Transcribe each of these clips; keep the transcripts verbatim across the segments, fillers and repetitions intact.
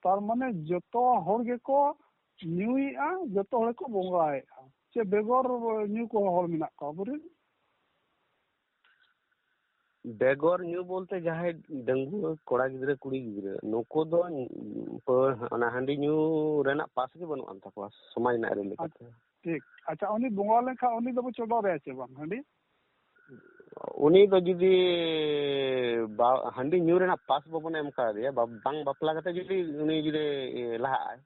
ᱛᱟᱨ ᱢᱟᱱᱮ ᱡᱚᱛᱚ ᱦᱚᱲ ᱜᱮᱠᱚ ᱧᱩᱭᱮᱫᱼᱟ, ᱡᱚᱛᱚ ᱦᱚᱲ ᱜᱮᱠᱚ ᱵᱚᱸᱜᱟᱭᱮᱫᱼᱟ᱾ ᱪᱮ ᱵᱮᱜᱚᱨ ᱧᱩ ᱠᱚᱦᱚᱸ ᱦᱚᱲ ᱢᱮᱱᱟᱜ ᱠᱚᱣᱟ ᱟᱵᱚᱨᱮᱱ? ᱵᱮᱜᱚᱨ ᱧᱩ ᱵᱚᱞᱛᱮ ᱡᱟᱦᱟᱸᱭ ᱰᱟᱺᱜᱩᱣᱟᱹ ᱠᱚᱲᱟ ᱜᱤᱫᱽᱨᱟᱹ, ᱠᱩᱲᱤ ᱜᱤᱫᱽᱨᱟᱹ, ᱱᱩᱠᱩ ᱫᱚ ᱯᱟᱹ-, ᱚᱱᱟ ᱦᱟᱺᱰᱤ ᱧᱩ ᱨᱮᱱᱟᱜ ᱯᱟᱥ ᱜᱮ ᱵᱟᱹᱱᱩᱜ ᱟᱱ ᱛᱟᱠᱚᱣᱟ ᱥᱚᱢᱟᱡᱽ ᱨᱮᱱᱟᱜ ᱟᱹᱨᱤ ᱞᱮᱠᱟᱛᱮ᱾ ᱴᱷᱤᱠ᱾ ᱟᱪᱪᱷᱟ, ᱩᱱᱤ ᱵᱚᱸᱜᱟ ᱞᱮᱱᱠᱷᱟᱱ ᱩᱱᱤ ᱫᱚᱵᱚ ᱪᱚᱰᱚᱨᱮᱭᱟ ᱪᱮ ᱵᱟᱝ ᱦᱟᱺᱰᱤ? ᱩᱱᱤ ᱫᱚ ᱡᱩᱫᱤ ᱵᱟ-, ᱦᱟᱺᱰᱤ ᱧᱩ ᱨᱮᱱᱟᱜ ᱯᱟᱥ ᱵᱟᱵᱚᱱ ᱮᱢ ᱠᱟᱣᱫᱮᱭᱟ, ᱵᱟ-, ᱵᱟᱝ ᱵᱟᱯᱞᱟ ᱠᱟᱛᱮ ᱡᱩᱫᱤ ᱩᱱᱤ ᱡᱩᱫᱤ ᱞᱟᱦᱟᱜᱼᱟᱭ,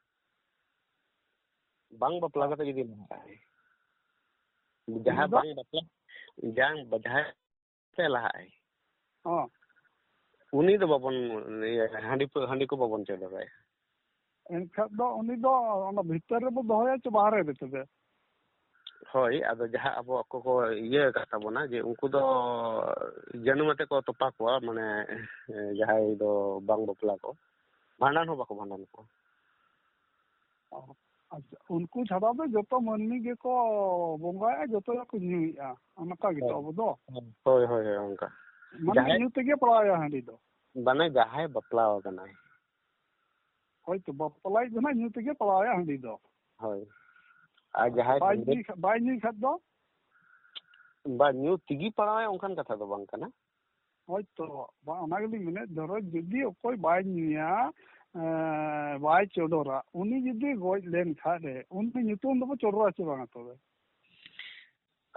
ᱵᱟᱝ ᱵᱟᱯᱞᱟ ᱠᱟᱛᱮ ᱡᱩᱫᱤ ᱞᱟᱦᱟᱜᱼᱟᱭ, ᱡᱟᱦᱟᱸ ᱩᱱᱤ ᱫᱚ ᱵᱟᱝ ᱵᱟᱯᱞᱟ, ᱡᱟᱝ-, ᱡᱟᱦᱟᱸᱭ ᱛᱮ ᱞᱟᱦᱟᱜᱼᱟᱭ, ᱦᱚᱸ᱾ ᱩᱱᱤ ᱫᱚ ᱵᱟᱵᱚᱱ, ᱤᱭᱟᱹ, ᱦᱟᱺᱰᱤ ᱯᱟᱹ-, ᱦᱟᱺᱰᱤ ᱠᱚ ᱵᱟᱵᱚᱱ ᱪᱚᱰᱚᱨᱟᱭᱟ᱾ ᱮᱱᱠᱷᱟᱱ ᱫᱚ ᱩᱱᱤ ᱫᱚ ᱚᱱᱟ ᱵᱷᱤᱛᱟᱹᱨ ᱨᱮᱵᱚ ᱫᱚᱦᱚᱭᱟ ᱪᱮ ᱵᱟᱦᱨᱮ ᱨᱮ ᱛᱚᱵᱮ? ᱦᱳᱭ, ᱟᱫᱚ ᱡᱟᱦᱟᱸ ᱟᱵᱚ ᱟᱠᱚ ᱠᱚ ᱤᱭᱟᱹ ᱟᱠᱟᱫ ᱛᱟᱵᱚᱱᱟ ᱡᱮ ᱩᱱᱠᱩ ᱫᱚ ᱡᱟᱹᱱᱩᱢ ᱟᱛᱮ ᱠᱚ ᱛᱚᱯᱟ ᱠᱚᱣᱟ, ᱢᱟᱱᱮ, ᱡᱟᱦᱟᱸᱭ ᱫᱚ ᱵᱟᱝ ᱵᱟᱯᱞᱟ ᱠᱚ, ᱵᱷᱟᱸᱰᱟᱱ ᱦᱚᱸ ᱵᱟᱠᱚ ᱵᱷᱟᱸᱰᱟᱱ ᱠᱚᱣᱟ᱾ ᱚ, ᱟᱪᱪᱷᱟ, ᱩᱱᱠᱩ ᱪᱷᱟᱰᱟ ᱫᱚ ᱡᱚᱛᱚ ᱢᱟᱹᱱᱢᱤ ᱜᱮᱠᱚ ᱵᱚᱸᱜᱟᱭᱟ, ᱡᱚᱛᱚ ᱜᱮᱠᱚ ᱧᱩᱭᱮᱫᱼᱟ, ᱚᱱᱠᱟ ᱜᱮᱛᱚ ᱦᱳᱭ᱾ ᱟᱵᱚ ᱫᱚ? ᱦᱳᱭ, ᱦᱳᱭ, ᱦᱳᱭ, ᱚᱱᱠᱟ᱾ ᱢᱟᱱᱮ ᱡᱟᱦᱟᱸᱭ ᱧᱩ ᱛᱮᱜᱮ ᱯᱟᱲᱟᱣᱟᱭᱟ ᱦᱟᱺᱰᱤ ᱫᱚ? ᱢᱟᱱᱮ ᱡᱟᱦᱟᱸᱭ ᱵᱟᱯᱞᱟ ᱟᱠᱟᱱᱟᱭ᱾ ᱦᱳᱭ ᱛᱚ, ᱵᱟᱯᱞᱟᱭᱤᱡ ᱫᱚ ᱱᱟᱜ ᱧᱩ ᱛᱮᱜᱮ ᱯᱟᱲᱟᱣᱟᱭᱟ ᱦᱟᱺᱰᱤ ᱫᱚ᱾ ᱦᱳᱭ᱾ ᱟᱨ ᱡᱟᱦᱟᱸᱭ ᱵᱟᱭ ᱰᱟᱺᱜᱩᱣᱟᱹ ᱧᱩᱭ ᱠᱷᱟ-, ᱵᱟᱭ ᱧᱩᱭ ᱠᱷᱟᱱ ᱫᱚ? ᱵᱟ, ᱧᱩ ᱛᱮᱜᱮ ᱯᱟᱲᱟᱣᱟᱭᱟ ᱚᱱᱠᱟᱱ ᱠᱟᱛᱷᱟ ᱫᱚ ᱵᱟᱝ ᱠᱟᱱᱟ᱾ ᱦᱳᱭ ᱛᱚ, ᱵᱟᱝ, ᱚᱱᱟ ᱜᱮᱞᱤᱧ ᱢᱮᱱᱮᱫ, ᱫᱷᱚᱨᱚ ᱡᱩᱫᱤ ᱚᱠᱚᱭ ᱵᱟᱭ ᱧᱩᱭᱟ, ᱮᱸ, ᱵᱟᱭ ᱪᱚᱰᱚᱨᱟ, ᱩᱱᱤ ᱡᱩᱫᱤ ᱜᱚᱡ ᱞᱮᱱ ᱠᱷᱟᱱ ᱨᱮ, ᱩᱱᱤ ᱧᱩᱛᱩᱢ ᱫᱚᱵᱚ ᱪᱚᱰᱚᱨᱟ ᱪᱮ ᱵᱟᱝᱟ ᱛᱚᱵᱮ?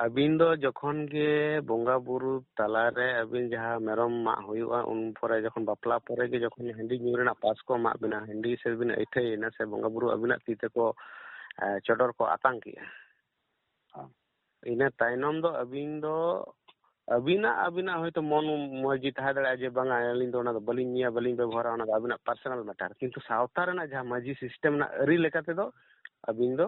ᱟᱹᱵᱤᱱ ᱫᱚ ᱡᱚᱠᱷᱚᱱ ᱜᱮ ᱵᱚᱸᱜᱟ ᱵᱩᱨᱩ ᱛᱟᱞᱟᱨᱮ ᱟᱹᱵᱤᱱ ᱡᱟᱦᱟᱸ ᱢᱮᱨᱚᱢ ᱢᱟᱜ ᱦᱩᱭᱩᱜᱼᱟ, ᱩᱱ ᱯᱚᱨᱮ ᱡᱚᱠᱷᱚᱱ ᱵᱟᱯᱞᱟ ᱯᱚᱨᱮ ᱜᱮ ᱡᱚᱠᱷᱚᱱ ᱦᱟᱺᱰᱤ ᱧᱩ ᱨᱮᱱᱟᱜ ᱯᱟᱥ ᱠᱚ ᱮᱢᱟᱜ ᱵᱤᱱᱟ, ᱦᱟᱺᱰᱤ ᱥᱮ ᱵᱤᱱ ᱟᱹᱭᱴᱷᱟᱹᱭᱮᱱᱟ ᱥᱮ ᱵᱚᱸᱜᱟ ᱵᱩᱨᱩ ᱟᱹᱵᱤᱱᱟᱜ ᱛᱤ ᱛᱮᱠᱚ, ᱮ, ᱪᱚᱰᱚᱨ ᱠᱚ ᱟᱛᱟᱝ ᱠᱮᱜᱼᱟ, ᱦᱮᱸ᱾ ᱤᱱᱟᱹ ᱛᱟᱭᱱᱚᱢ ᱫᱚ ᱟᱹᱵᱤᱱ ᱫᱚ ᱟᱹᱵᱤᱱᱟᱜ, ᱟᱹᱵᱤᱱᱟᱜ ᱦᱚᱭᱛᱳ ᱢᱚᱱ ᱢᱚᱨᱡᱤ ᱛᱟᱦᱮᱸ ᱫᱟᱲᱮᱭᱟᱜᱼᱟ ᱡᱮ ᱵᱟᱝᱟ, ᱟᱹᱞᱤᱧ ᱫᱚ ᱚᱱᱟ ᱫᱚ ᱵᱟᱹᱞᱤᱧ ᱧᱩᱭᱟ, ᱵᱟᱹᱞᱤᱧ ᱵᱮᱵᱚᱦᱟᱨᱟ, ᱚᱱᱟ ᱫᱚ ᱟᱹᱵᱤᱱᱟᱜ personal matter᱾ ᱠᱤᱱᱛᱩ ᱥᱟᱶᱛᱟ ᱨᱮᱱᱟᱜ ᱡᱟᱦᱟᱸ ᱢᱟᱹᱡᱷᱤ system ᱨᱮᱱᱟᱜ ᱟᱹᱨᱤ ᱞᱮᱠᱟ ᱛᱮᱫᱚ ᱟᱹᱵᱤᱱ ᱫᱚ,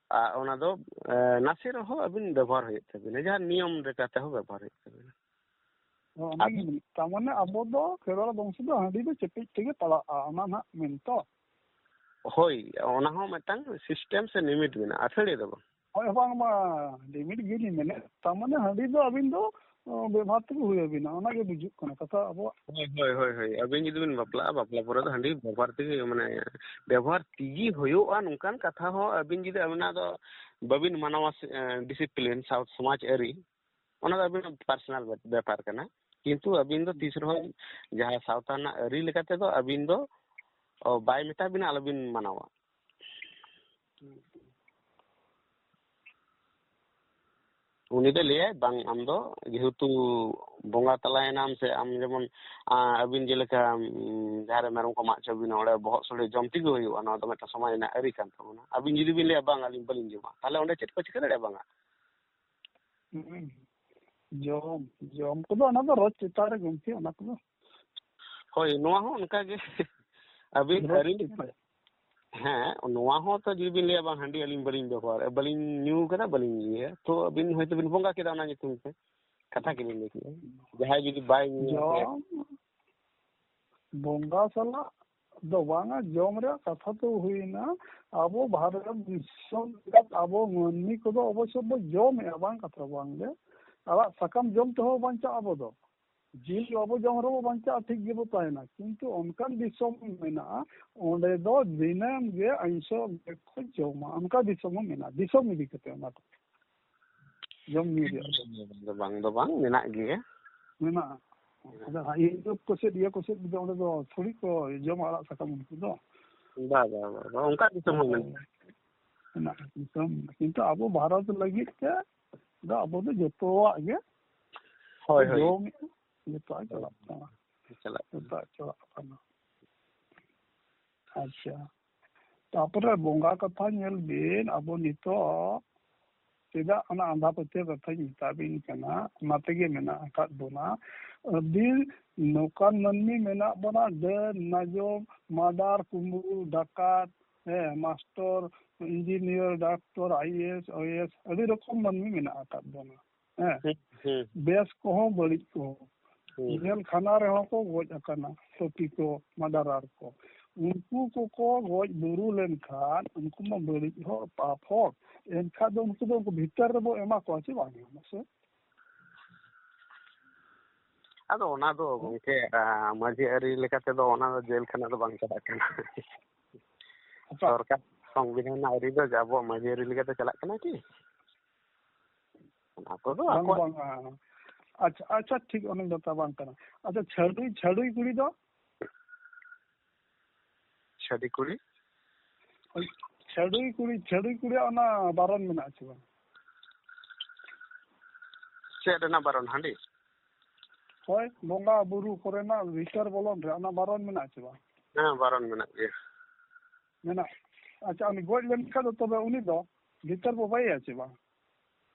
ᱟ, ᱚᱱᱟ ᱫᱚ, ᱮ, ᱱᱟᱥᱮ ᱨᱮᱦᱚᱸ ᱟᱹᱵᱤᱱ ᱵᱮᱵᱚᱦᱟᱨ ᱦᱩᱭᱩᱜ ᱛᱟᱹᱵᱤᱱᱟ, ᱡᱟᱦᱟᱸ ᱱᱤᱭᱚᱢ ᱞᱮᱠᱟ ᱛᱮᱦᱚᱸ ᱵᱮᱵᱚᱦᱟᱨ ᱦᱩᱭᱩᱜ ᱛᱟᱹᱵᱤᱱᱟ᱾ ᱦᱚᱸ, ᱚᱱᱟᱜᱮ ᱟᱫᱚ ᱢᱮᱱᱮᱫ, ᱛᱟᱨ ᱢᱟᱱᱮ ᱟᱵᱚ ᱫᱚ ᱠᱷᱮᱨᱣᱟᱲ ᱵᱚᱝᱥᱚ ᱫᱚ ᱦᱟᱺᱰᱤ ᱫᱚ ᱪᱮᱯᱮᱡ ᱛᱮᱜᱮ ᱯᱟᱲᱟᱜᱼᱟ, ᱚᱱᱟ ᱱᱟᱦᱟᱜ ᱢᱮᱱ ᱛᱚ? ᱦᱳᱭ, ᱚᱱᱟ ᱦᱚᱸ ᱢᱤᱫᱴᱟᱝ system ᱥᱮ limit ᱢᱮᱱᱟᱜᱼᱟ, ᱟᱹᱛᱷᱟᱹᱲᱤ ᱫᱚ ᱵᱟᱝ᱾ ᱦᱳᱭ, ᱵᱟᱝ, ᱵᱟᱝ, limit ᱜᱮᱞᱤᱧ ᱢᱮᱱᱮᱫ, ᱛᱟᱨ ᱢᱟᱱᱮ ᱦᱟᱺᱰᱤ ᱫᱚ ᱟᱹᱵᱤᱱ ᱫᱚ ᱵᱮᱵᱚᱦᱟᱨ ᱛᱮᱜᱮ ᱦᱩᱭ ᱟᱹᱵᱤᱱᱟ᱾ ᱚᱱᱟᱜᱮ ᱵᱩᱡᱩᱜ ᱠᱟᱱᱟ ᱠᱟᱛᱷᱟ ᱟᱵᱚᱣᱟᱜ᱾ ᱦᱳᱭ, ᱦᱳᱭ, ᱦᱳᱭ, ᱦᱳᱭ᱾ ᱟᱹᱵᱤᱱ ᱡᱩᱫᱤ ᱵᱤᱱ ᱵᱟᱯᱞᱟᱜᱼᱟ, ᱵᱟᱯᱞᱟ ᱯᱚᱨᱮ ᱫᱚ ᱦᱟᱺᱰᱤ ᱵᱮᱵᱚᱦᱟᱨ ᱛᱮᱜᱮ, ᱢᱟᱱᱮ, ᱵᱮᱵᱚᱦᱟᱨ ᱛᱮᱜᱮ ᱦᱩᱭᱩᱜᱼᱟ, ᱱᱚᱝᱠᱟᱱ ᱠᱟᱛᱷᱟ ᱦᱚᱸ ᱟᱹᱵᱤᱱ ᱡᱩᱫᱤ ᱚᱱᱟ ᱫᱚ ᱵᱟᱹᱵᱤᱱ ᱢᱟᱱᱟᱣᱟ, ᱥᱮ, ᱮ, ᱰᱤᱥᱤᱯᱞᱤᱱ, ᱥᱟᱶ ᱥᱚᱢᱟᱡᱽ ᱟᱹᱨᱤ, ᱚᱱᱟ ᱫᱚ ᱟᱹᱵᱤᱱᱟᱜ ᱯᱟᱨᱥᱚᱱᱟᱞ ᱵᱮᱯᱟᱨ ᱠᱟᱱᱟ᱾ ᱠᱤᱱᱛᱩ ᱟᱹᱵᱤᱱ ᱫᱚ ᱛᱤᱥ ᱨᱮᱦᱚᱸ ᱡᱟᱦᱟᱸ ᱥᱟᱶᱛᱟ ᱨᱮᱱᱟᱜ ᱟᱹᱨᱤ ᱞᱮᱠᱟ ᱛᱮᱫᱚ ᱟᱹᱵᱤᱱ ᱫᱚ, ᱚ, ᱵᱟᱭ ᱢᱮᱛᱟ ᱵᱤᱱᱟ ᱟᱞᱚᱵᱤᱱ ᱢᱟᱱᱟᱣᱟ᱾ ᱩᱱᱤ ᱫᱚ ᱞᱟᱹᱭᱟᱭ, "ᱵᱟᱝ, ᱟᱢ ᱫᱚ ᱡᱮᱦᱮᱛᱩ ᱵᱚᱸᱜᱟ ᱛᱟᱞᱟᱭᱮᱱᱟᱢ ᱥᱮ ᱟᱢ ᱡᱮᱢᱚᱱ, ᱟ, ᱟᱹᱵᱤᱱ ᱡᱮᱞᱮᱠᱟ, ᱩᱢ, ᱡᱟᱦᱟᱸ ᱨᱮ ᱢᱮᱨᱚᱢ ᱠᱚ ᱢᱟᱜ ᱦᱚᱪᱚ ᱵᱤᱱᱟ, ᱚᱸᱰᱮ ᱵᱚᱦᱚᱜ ᱥᱚᱲᱮ ᱡᱚᱢ ᱛᱮᱜᱮ ᱦᱩᱭᱩᱜᱼᱟ, ᱱᱚᱣᱟ ᱫᱚ ᱢᱤᱫᱴᱟᱝ ᱥᱚᱢᱟᱡᱽ ᱨᱮᱱᱟᱜ ᱟᱹᱨᱤ ᱠᱟᱱ ᱛᱟᱵᱚᱱᱟ᱾ ᱟᱹᱵᱤᱱ ᱡᱩᱫᱤ ᱵᱤᱱ ᱞᱟᱹᱭᱟ, 'ᱵᱟᱝ, ᱟᱹᱞᱤᱧ ᱵᱟᱹᱞᱤᱧ ᱡᱚᱢᱟ,' ᱛᱟᱦᱞᱮ ᱚᱸᱰᱮ ᱪᱮᱫ ᱠᱚ ᱪᱤᱠᱟᱹ ᱫᱟᱲᱮᱭᱟᱜᱼᱟ? ᱵᱟᱝᱟ᱾ ᱦᱩᱸ᱾ ᱡᱚᱢ, ᱡᱚᱢ ᱠᱚᱫᱚ ᱚᱱᱟ ᱫᱚ ᱨᱳᱡᱽ ᱪᱮᱛᱟᱱ ᱨᱮ ᱜᱚᱢᱠᱮ, ᱚᱱᱟ ᱠᱚᱫᱚ᱾ ᱦᱳᱭ, ᱱᱚᱣᱟ ᱦᱚᱸ ᱚᱱᱠᱟ ᱜᱮ᱾ ᱟᱹᱵᱤᱱ ᱨᱳᱡᱽ ᱟᱹᱨᱤ ᱪᱮᱛᱟᱱ᱾ ᱦᱮᱸ, ᱱᱚᱣᱟ ᱦᱚᱸ ᱛᱚ ᱡᱩᱫᱤ ᱵᱤᱱ ᱞᱟᱹᱭᱟ, "ᱵᱟᱝ, ᱦᱟᱺᱰᱤ ᱟᱹᱞᱤᱧ ᱵᱟᱹᱞᱤᱧ ᱵᱮᱵᱚᱦᱟᱨ, ᱵᱟᱹᱞᱤᱧ ᱧᱩ ᱠᱟᱫᱟ, ᱵᱟᱹᱞᱤᱧ ᱧᱩᱭᱟ", ᱛᱚ ᱟᱹᱵᱤᱱ ᱦᱚᱭᱛᱳ ᱵᱤᱱ ᱵᱚᱸᱜᱟ ᱠᱮᱫᱟ ᱚᱱᱟ ᱧᱩᱛᱩᱢ ᱛᱮ᱾ ᱠᱟᱛᱷᱟ ᱜᱮᱵᱤᱱ ᱞᱟᱹᱭ ᱠᱮᱫᱟ᱾ ᱡᱟᱦᱟᱸᱭ ᱡᱩᱫᱤ ᱵᱟᱭ ᱧᱩᱭᱟ, ᱡᱚᱢ, ᱵᱚᱸᱜᱟ ᱥᱟᱞᱟᱜ ᱫᱚ ᱵᱟᱝᱟ, ᱡᱚᱢ ᱨᱮᱭᱟᱜ ᱠᱟᱛᱷᱟ ᱫᱚ ᱦᱩᱭᱱᱟ, ᱟᱵᱚ ᱵᱷᱟᱨᱚᱛ ᱫᱤᱥᱚᱢ ᱨᱮ ᱟᱵᱚ ᱢᱟᱹᱱᱢᱤ ᱠᱚᱫᱚ ᱚᱵᱚᱥᱥᱚ ᱵᱚ ᱡᱚᱢᱮᱫᱼᱟ, ᱵᱟᱝ ᱠᱟᱛᱷᱟ ᱵᱟᱝ ᱜᱮ᱾ ᱟᱲᱟᱜ ᱥᱟᱠᱟᱢ ᱡᱚᱢ ᱛᱮᱦᱚᱸ ᱵᱟᱧᱪᱟᱜ ᱟᱵᱚ ᱫᱚ᱾ ᱡᱤᱞ ᱵᱟᱵᱚ ᱡᱚᱢ ᱨᱮᱦᱚᱸ ᱵᱟᱧᱪᱟᱜᱼᱟ, ᱴᱷᱤᱠ ᱜᱮᱵᱚ ᱛᱟᱦᱮᱱᱟ᱾ ᱠᱤᱱᱛᱩ ᱚᱱᱠᱟᱱ ᱫᱤᱥᱚᱢ ᱢᱮᱱᱟᱜᱼᱟ, ᱚᱸᱰᱮ ᱫᱚ ᱫᱤᱱᱟᱹᱢ ᱜᱮ ᱟᱹᱭᱤᱥᱚ ᱜᱮᱠᱚ ᱡᱚᱢᱟ᱾ ᱚᱱᱠᱟ ᱫᱤᱥᱚᱢ ᱦᱚᱸ ᱢᱮᱱᱟᱜᱼᱟ, ᱫᱤᱥᱚᱢ ᱤᱫᱤ ᱠᱟᱛᱮ ᱚᱱᱟ ᱠᱚ ᱡᱚᱢ ᱧᱩ ᱨᱮᱭᱟᱜ ᱫᱚ᱾ ᱵᱟᱝ ᱫᱚ ᱵᱟᱝ ᱫᱚ ᱵᱟᱝ, ᱢᱮᱱᱟᱜ ᱜᱮᱭᱟ᱾ ᱢᱮᱱᱟᱜᱼᱟ᱾ ᱟᱫᱚ ᱤᱭᱩᱨᱳᱯ ᱠᱚ ᱥᱮᱫ, ᱤᱭᱟᱹ ᱠᱚ ᱥᱮᱫ ᱫᱚ ᱚᱸᱰᱮ ᱫᱚ ᱛᱷᱚᱲᱤ ᱠᱚ ᱡᱚᱢᱟ ᱟᱲᱟᱜ ᱥᱟᱠᱟᱢ ᱩᱱᱠᱩ ᱫᱚ᱾ ᱵᱟ, ᱵᱟ, ᱵᱟ, ᱵᱟ, ᱚᱱᱠᱟ ᱫᱤᱥᱚᱢ ᱦᱚᱸ ᱢᱮᱱᱟᱜᱼᱟ᱾ ᱢᱮᱱᱟᱜᱼᱟ, ᱫᱤᱥᱚᱢ ᱢᱮᱱᱟᱜᱼᱟ᱾ ᱠᱤᱱᱛᱩ ᱟᱵᱚ ᱵᱷᱟᱨᱚᱛ ᱞᱟᱹᱜᱤᱫ ᱛᱮ ᱫᱚ ᱟᱵᱚ ᱫᱚ ᱡᱚᱛᱚᱣᱟᱜ ᱜᱮ ᱦᱳᱭ, ᱦᱳᱭ᱾ ᱡᱚᱢ ᱡᱚᱛᱚᱣᱟᱜ ᱪᱟᱞᱟᱜ ᱠᱟᱱᱟ᱾ ᱪᱟᱞᱟᱜ ᱠᱟᱱᱟ᱾ ᱡᱚᱛᱚᱣᱟᱜ ᱪᱟᱞᱟᱜ ᱠᱟᱱᱟ᱾ ᱟᱪᱪᱷᱟ, ᱛᱟᱯᱚᱨᱮ ᱵᱚᱸᱜᱟ ᱠᱟᱛᱷᱟ ᱧᱮᱞ ᱵᱤᱱ, ᱟᱵᱚ ᱱᱤᱛᱚᱜ ᱪᱮᱫᱟᱜ ᱚᱱᱟ ᱟᱸᱫᱷᱟ ᱯᱟᱹᱛᱭᱟᱹᱣ ᱠᱟᱛᱷᱟᱧ ᱢᱮᱛᱟ ᱵᱤᱱ ᱠᱟᱱᱟ, ᱚᱱᱟ ᱛᱮᱜᱮ ᱢᱮᱱᱟᱜ ᱟᱠᱟᱫ ᱵᱚᱱᱟ᱾ ᱟᱹᱰᱤ ᱱᱚᱝᱠᱟᱱ ᱢᱟᱹᱱᱢᱤ ᱢᱮᱱᱟᱜ ᱵᱚᱱᱟ, ᱰᱟᱹᱱ, ᱱᱟᱡᱚᱢ, ᱢᱟᱰᱟᱨ, ᱠᱩᱢᱵᱽᱲᱩ, ᱰᱟᱠᱟᱛ, ᱦᱮᱸ, ᱢᱟᱥᱴᱚᱨ, ᱤᱧᱡᱤᱱᱤᱭᱟᱨ, ᱰᱟᱠᱛᱚᱨ, ᱟᱭ ᱮ ᱮᱥ, ᱟᱭ ᱮ ᱮᱥ, ᱟᱹᱰᱤ ᱨᱚᱠᱚᱢ ᱢᱟᱹᱱᱢᱤ ᱢᱮᱱᱟᱜ ᱟᱠᱟᱫ ᱵᱚᱱᱟ᱾ ᱦᱮᱸ, ᱦᱩᱸ, ᱦᱩᱸ, ᱵᱮᱥ ᱠᱚᱦᱚᱸ ᱵᱟᱹᱲᱤᱡ ᱠᱚᱦᱚᱸ᱾ ᱦᱩᱸ᱾ ᱡᱮᱞ ᱠᱷᱟᱱᱟ ᱨᱮᱦᱚᱸ ᱠᱚ ᱜᱚᱡ ᱟᱠᱟᱱᱟ, ᱥᱚᱴᱤ ᱠᱚ, ᱢᱟᱰᱟᱨᱟᱨ ᱠᱚ᱾ ᱩᱱᱠᱩ ᱠᱚᱠᱚ ᱜᱚᱡ ᱵᱩᱨᱩ ᱞᱮᱱᱠᱷᱟᱱ ᱩᱱᱠᱩ ᱢᱟ ᱵᱟᱹᱲᱤᱡ ᱦᱚᱲ, ᱯᱟᱯ ᱦᱚᱲ᱾ ᱮᱱᱠᱷᱟᱱ ᱫᱚ ᱩᱱᱠᱩ ᱫᱚ ᱩᱱᱠᱩ ᱵᱷᱤᱛᱟᱹᱨ ᱨᱮᱵᱚ ᱮᱢᱟ ᱠᱚᱣᱟ ᱪᱮ ᱵᱟᱝ? ᱢᱟᱥᱮ? ᱟᱫᱚ ᱚᱱᱟ ᱫᱚ ᱜᱚᱢᱠᱮ, ᱟᱸ, ᱢᱟᱹᱡᱷᱤ ᱟᱹᱨᱤ ᱞᱮᱠᱟ ᱛᱮᱫᱚ ᱚᱱᱟ ᱫᱚ ᱡᱮᱞ ᱠᱷᱟᱱᱟ ᱫᱚ ᱵᱟᱝ ᱪᱟᱞᱟᱜ ᱠᱟᱱᱟ᱾ ᱟᱪᱪᱷᱟ᱾ ᱥᱚᱨᱠᱟᱨ ᱥᱚᱝᱵᱤᱫᱷᱟᱱ ᱨᱮᱱᱟᱜ ᱟᱹᱨᱤ ᱫᱚ ᱟᱵᱚᱣᱟᱜ ᱢᱟᱹᱡᱷᱤ ᱟᱹᱨᱤ ᱞᱮᱠᱟᱛᱮ ᱪᱟᱞᱟᱜ ᱠᱟᱱᱟ ᱠᱤ? ᱚᱱᱟ ᱠᱚᱫᱚ ᱵᱟᱝ, ᱟᱠᱚᱣᱟᱜ ᱵᱟᱝ, ᱟᱪᱪᱷᱟ, ᱟᱪᱪᱷᱟ, ᱴᱷᱤᱠ, ᱚᱱᱟ ᱫᱚ ᱛᱟ ᱵᱟᱝ ᱠᱟᱱᱟ᱾ ᱟᱪᱪᱷᱟ, ᱪᱷᱟᱹᱰᱩᱭ, ᱪᱷᱟᱹᱰᱩᱭ ᱠᱩᱲᱤ ᱫᱚ? ᱪᱷᱟᱹᱰᱩᱭ ᱠᱩᱲᱤ? ᱦᱳᱭ, ᱪᱷᱟᱹᱰᱩᱭ ᱠᱩᱲᱤ, ᱪᱷᱟᱹᱰᱩᱭ ᱠᱩᱲᱤᱭᱟᱜ ᱚᱱᱟ ᱵᱟᱨᱚᱱ ᱢᱮᱱᱟᱜᱼᱟ ᱥᱮ ᱵᱟᱝ? ᱪᱮᱫ ᱨᱮᱱᱟᱜ ᱵᱟᱨᱚᱱ? ᱦᱟᱺᱰᱤ? ᱦᱳᱭ, ᱵᱚᱸᱜᱟ ᱵᱩᱨᱩ ᱠᱚᱨᱮᱱᱟᱜ ᱵᱷᱤᱛᱟᱹᱨ ᱵᱚᱞᱚᱱ ᱨᱮ ᱚᱱᱟ ᱵᱟᱨᱚᱱ ᱢᱮᱱᱟᱜᱼᱟ ᱥᱮ ᱵᱟᱝ? ᱦᱮᱸ, ᱵᱟᱨᱚᱱ ᱢᱮᱱᱟᱜ ᱜᱮᱭᱟ᱾ ᱢᱮᱱᱟᱜ᱾ ᱟᱪᱪᱷᱟ, ᱩᱱᱤ ᱜᱚᱡ ᱞᱮᱱᱠᱷᱟᱱ ᱫᱚ ᱛᱚᱵᱮ ᱩᱱᱤ ᱫᱚ ᱵᱷᱤᱛᱟᱹᱨ ᱵᱚ ᱵᱟᱭᱮᱭᱟ ᱥᱮ ᱵᱟᱝ?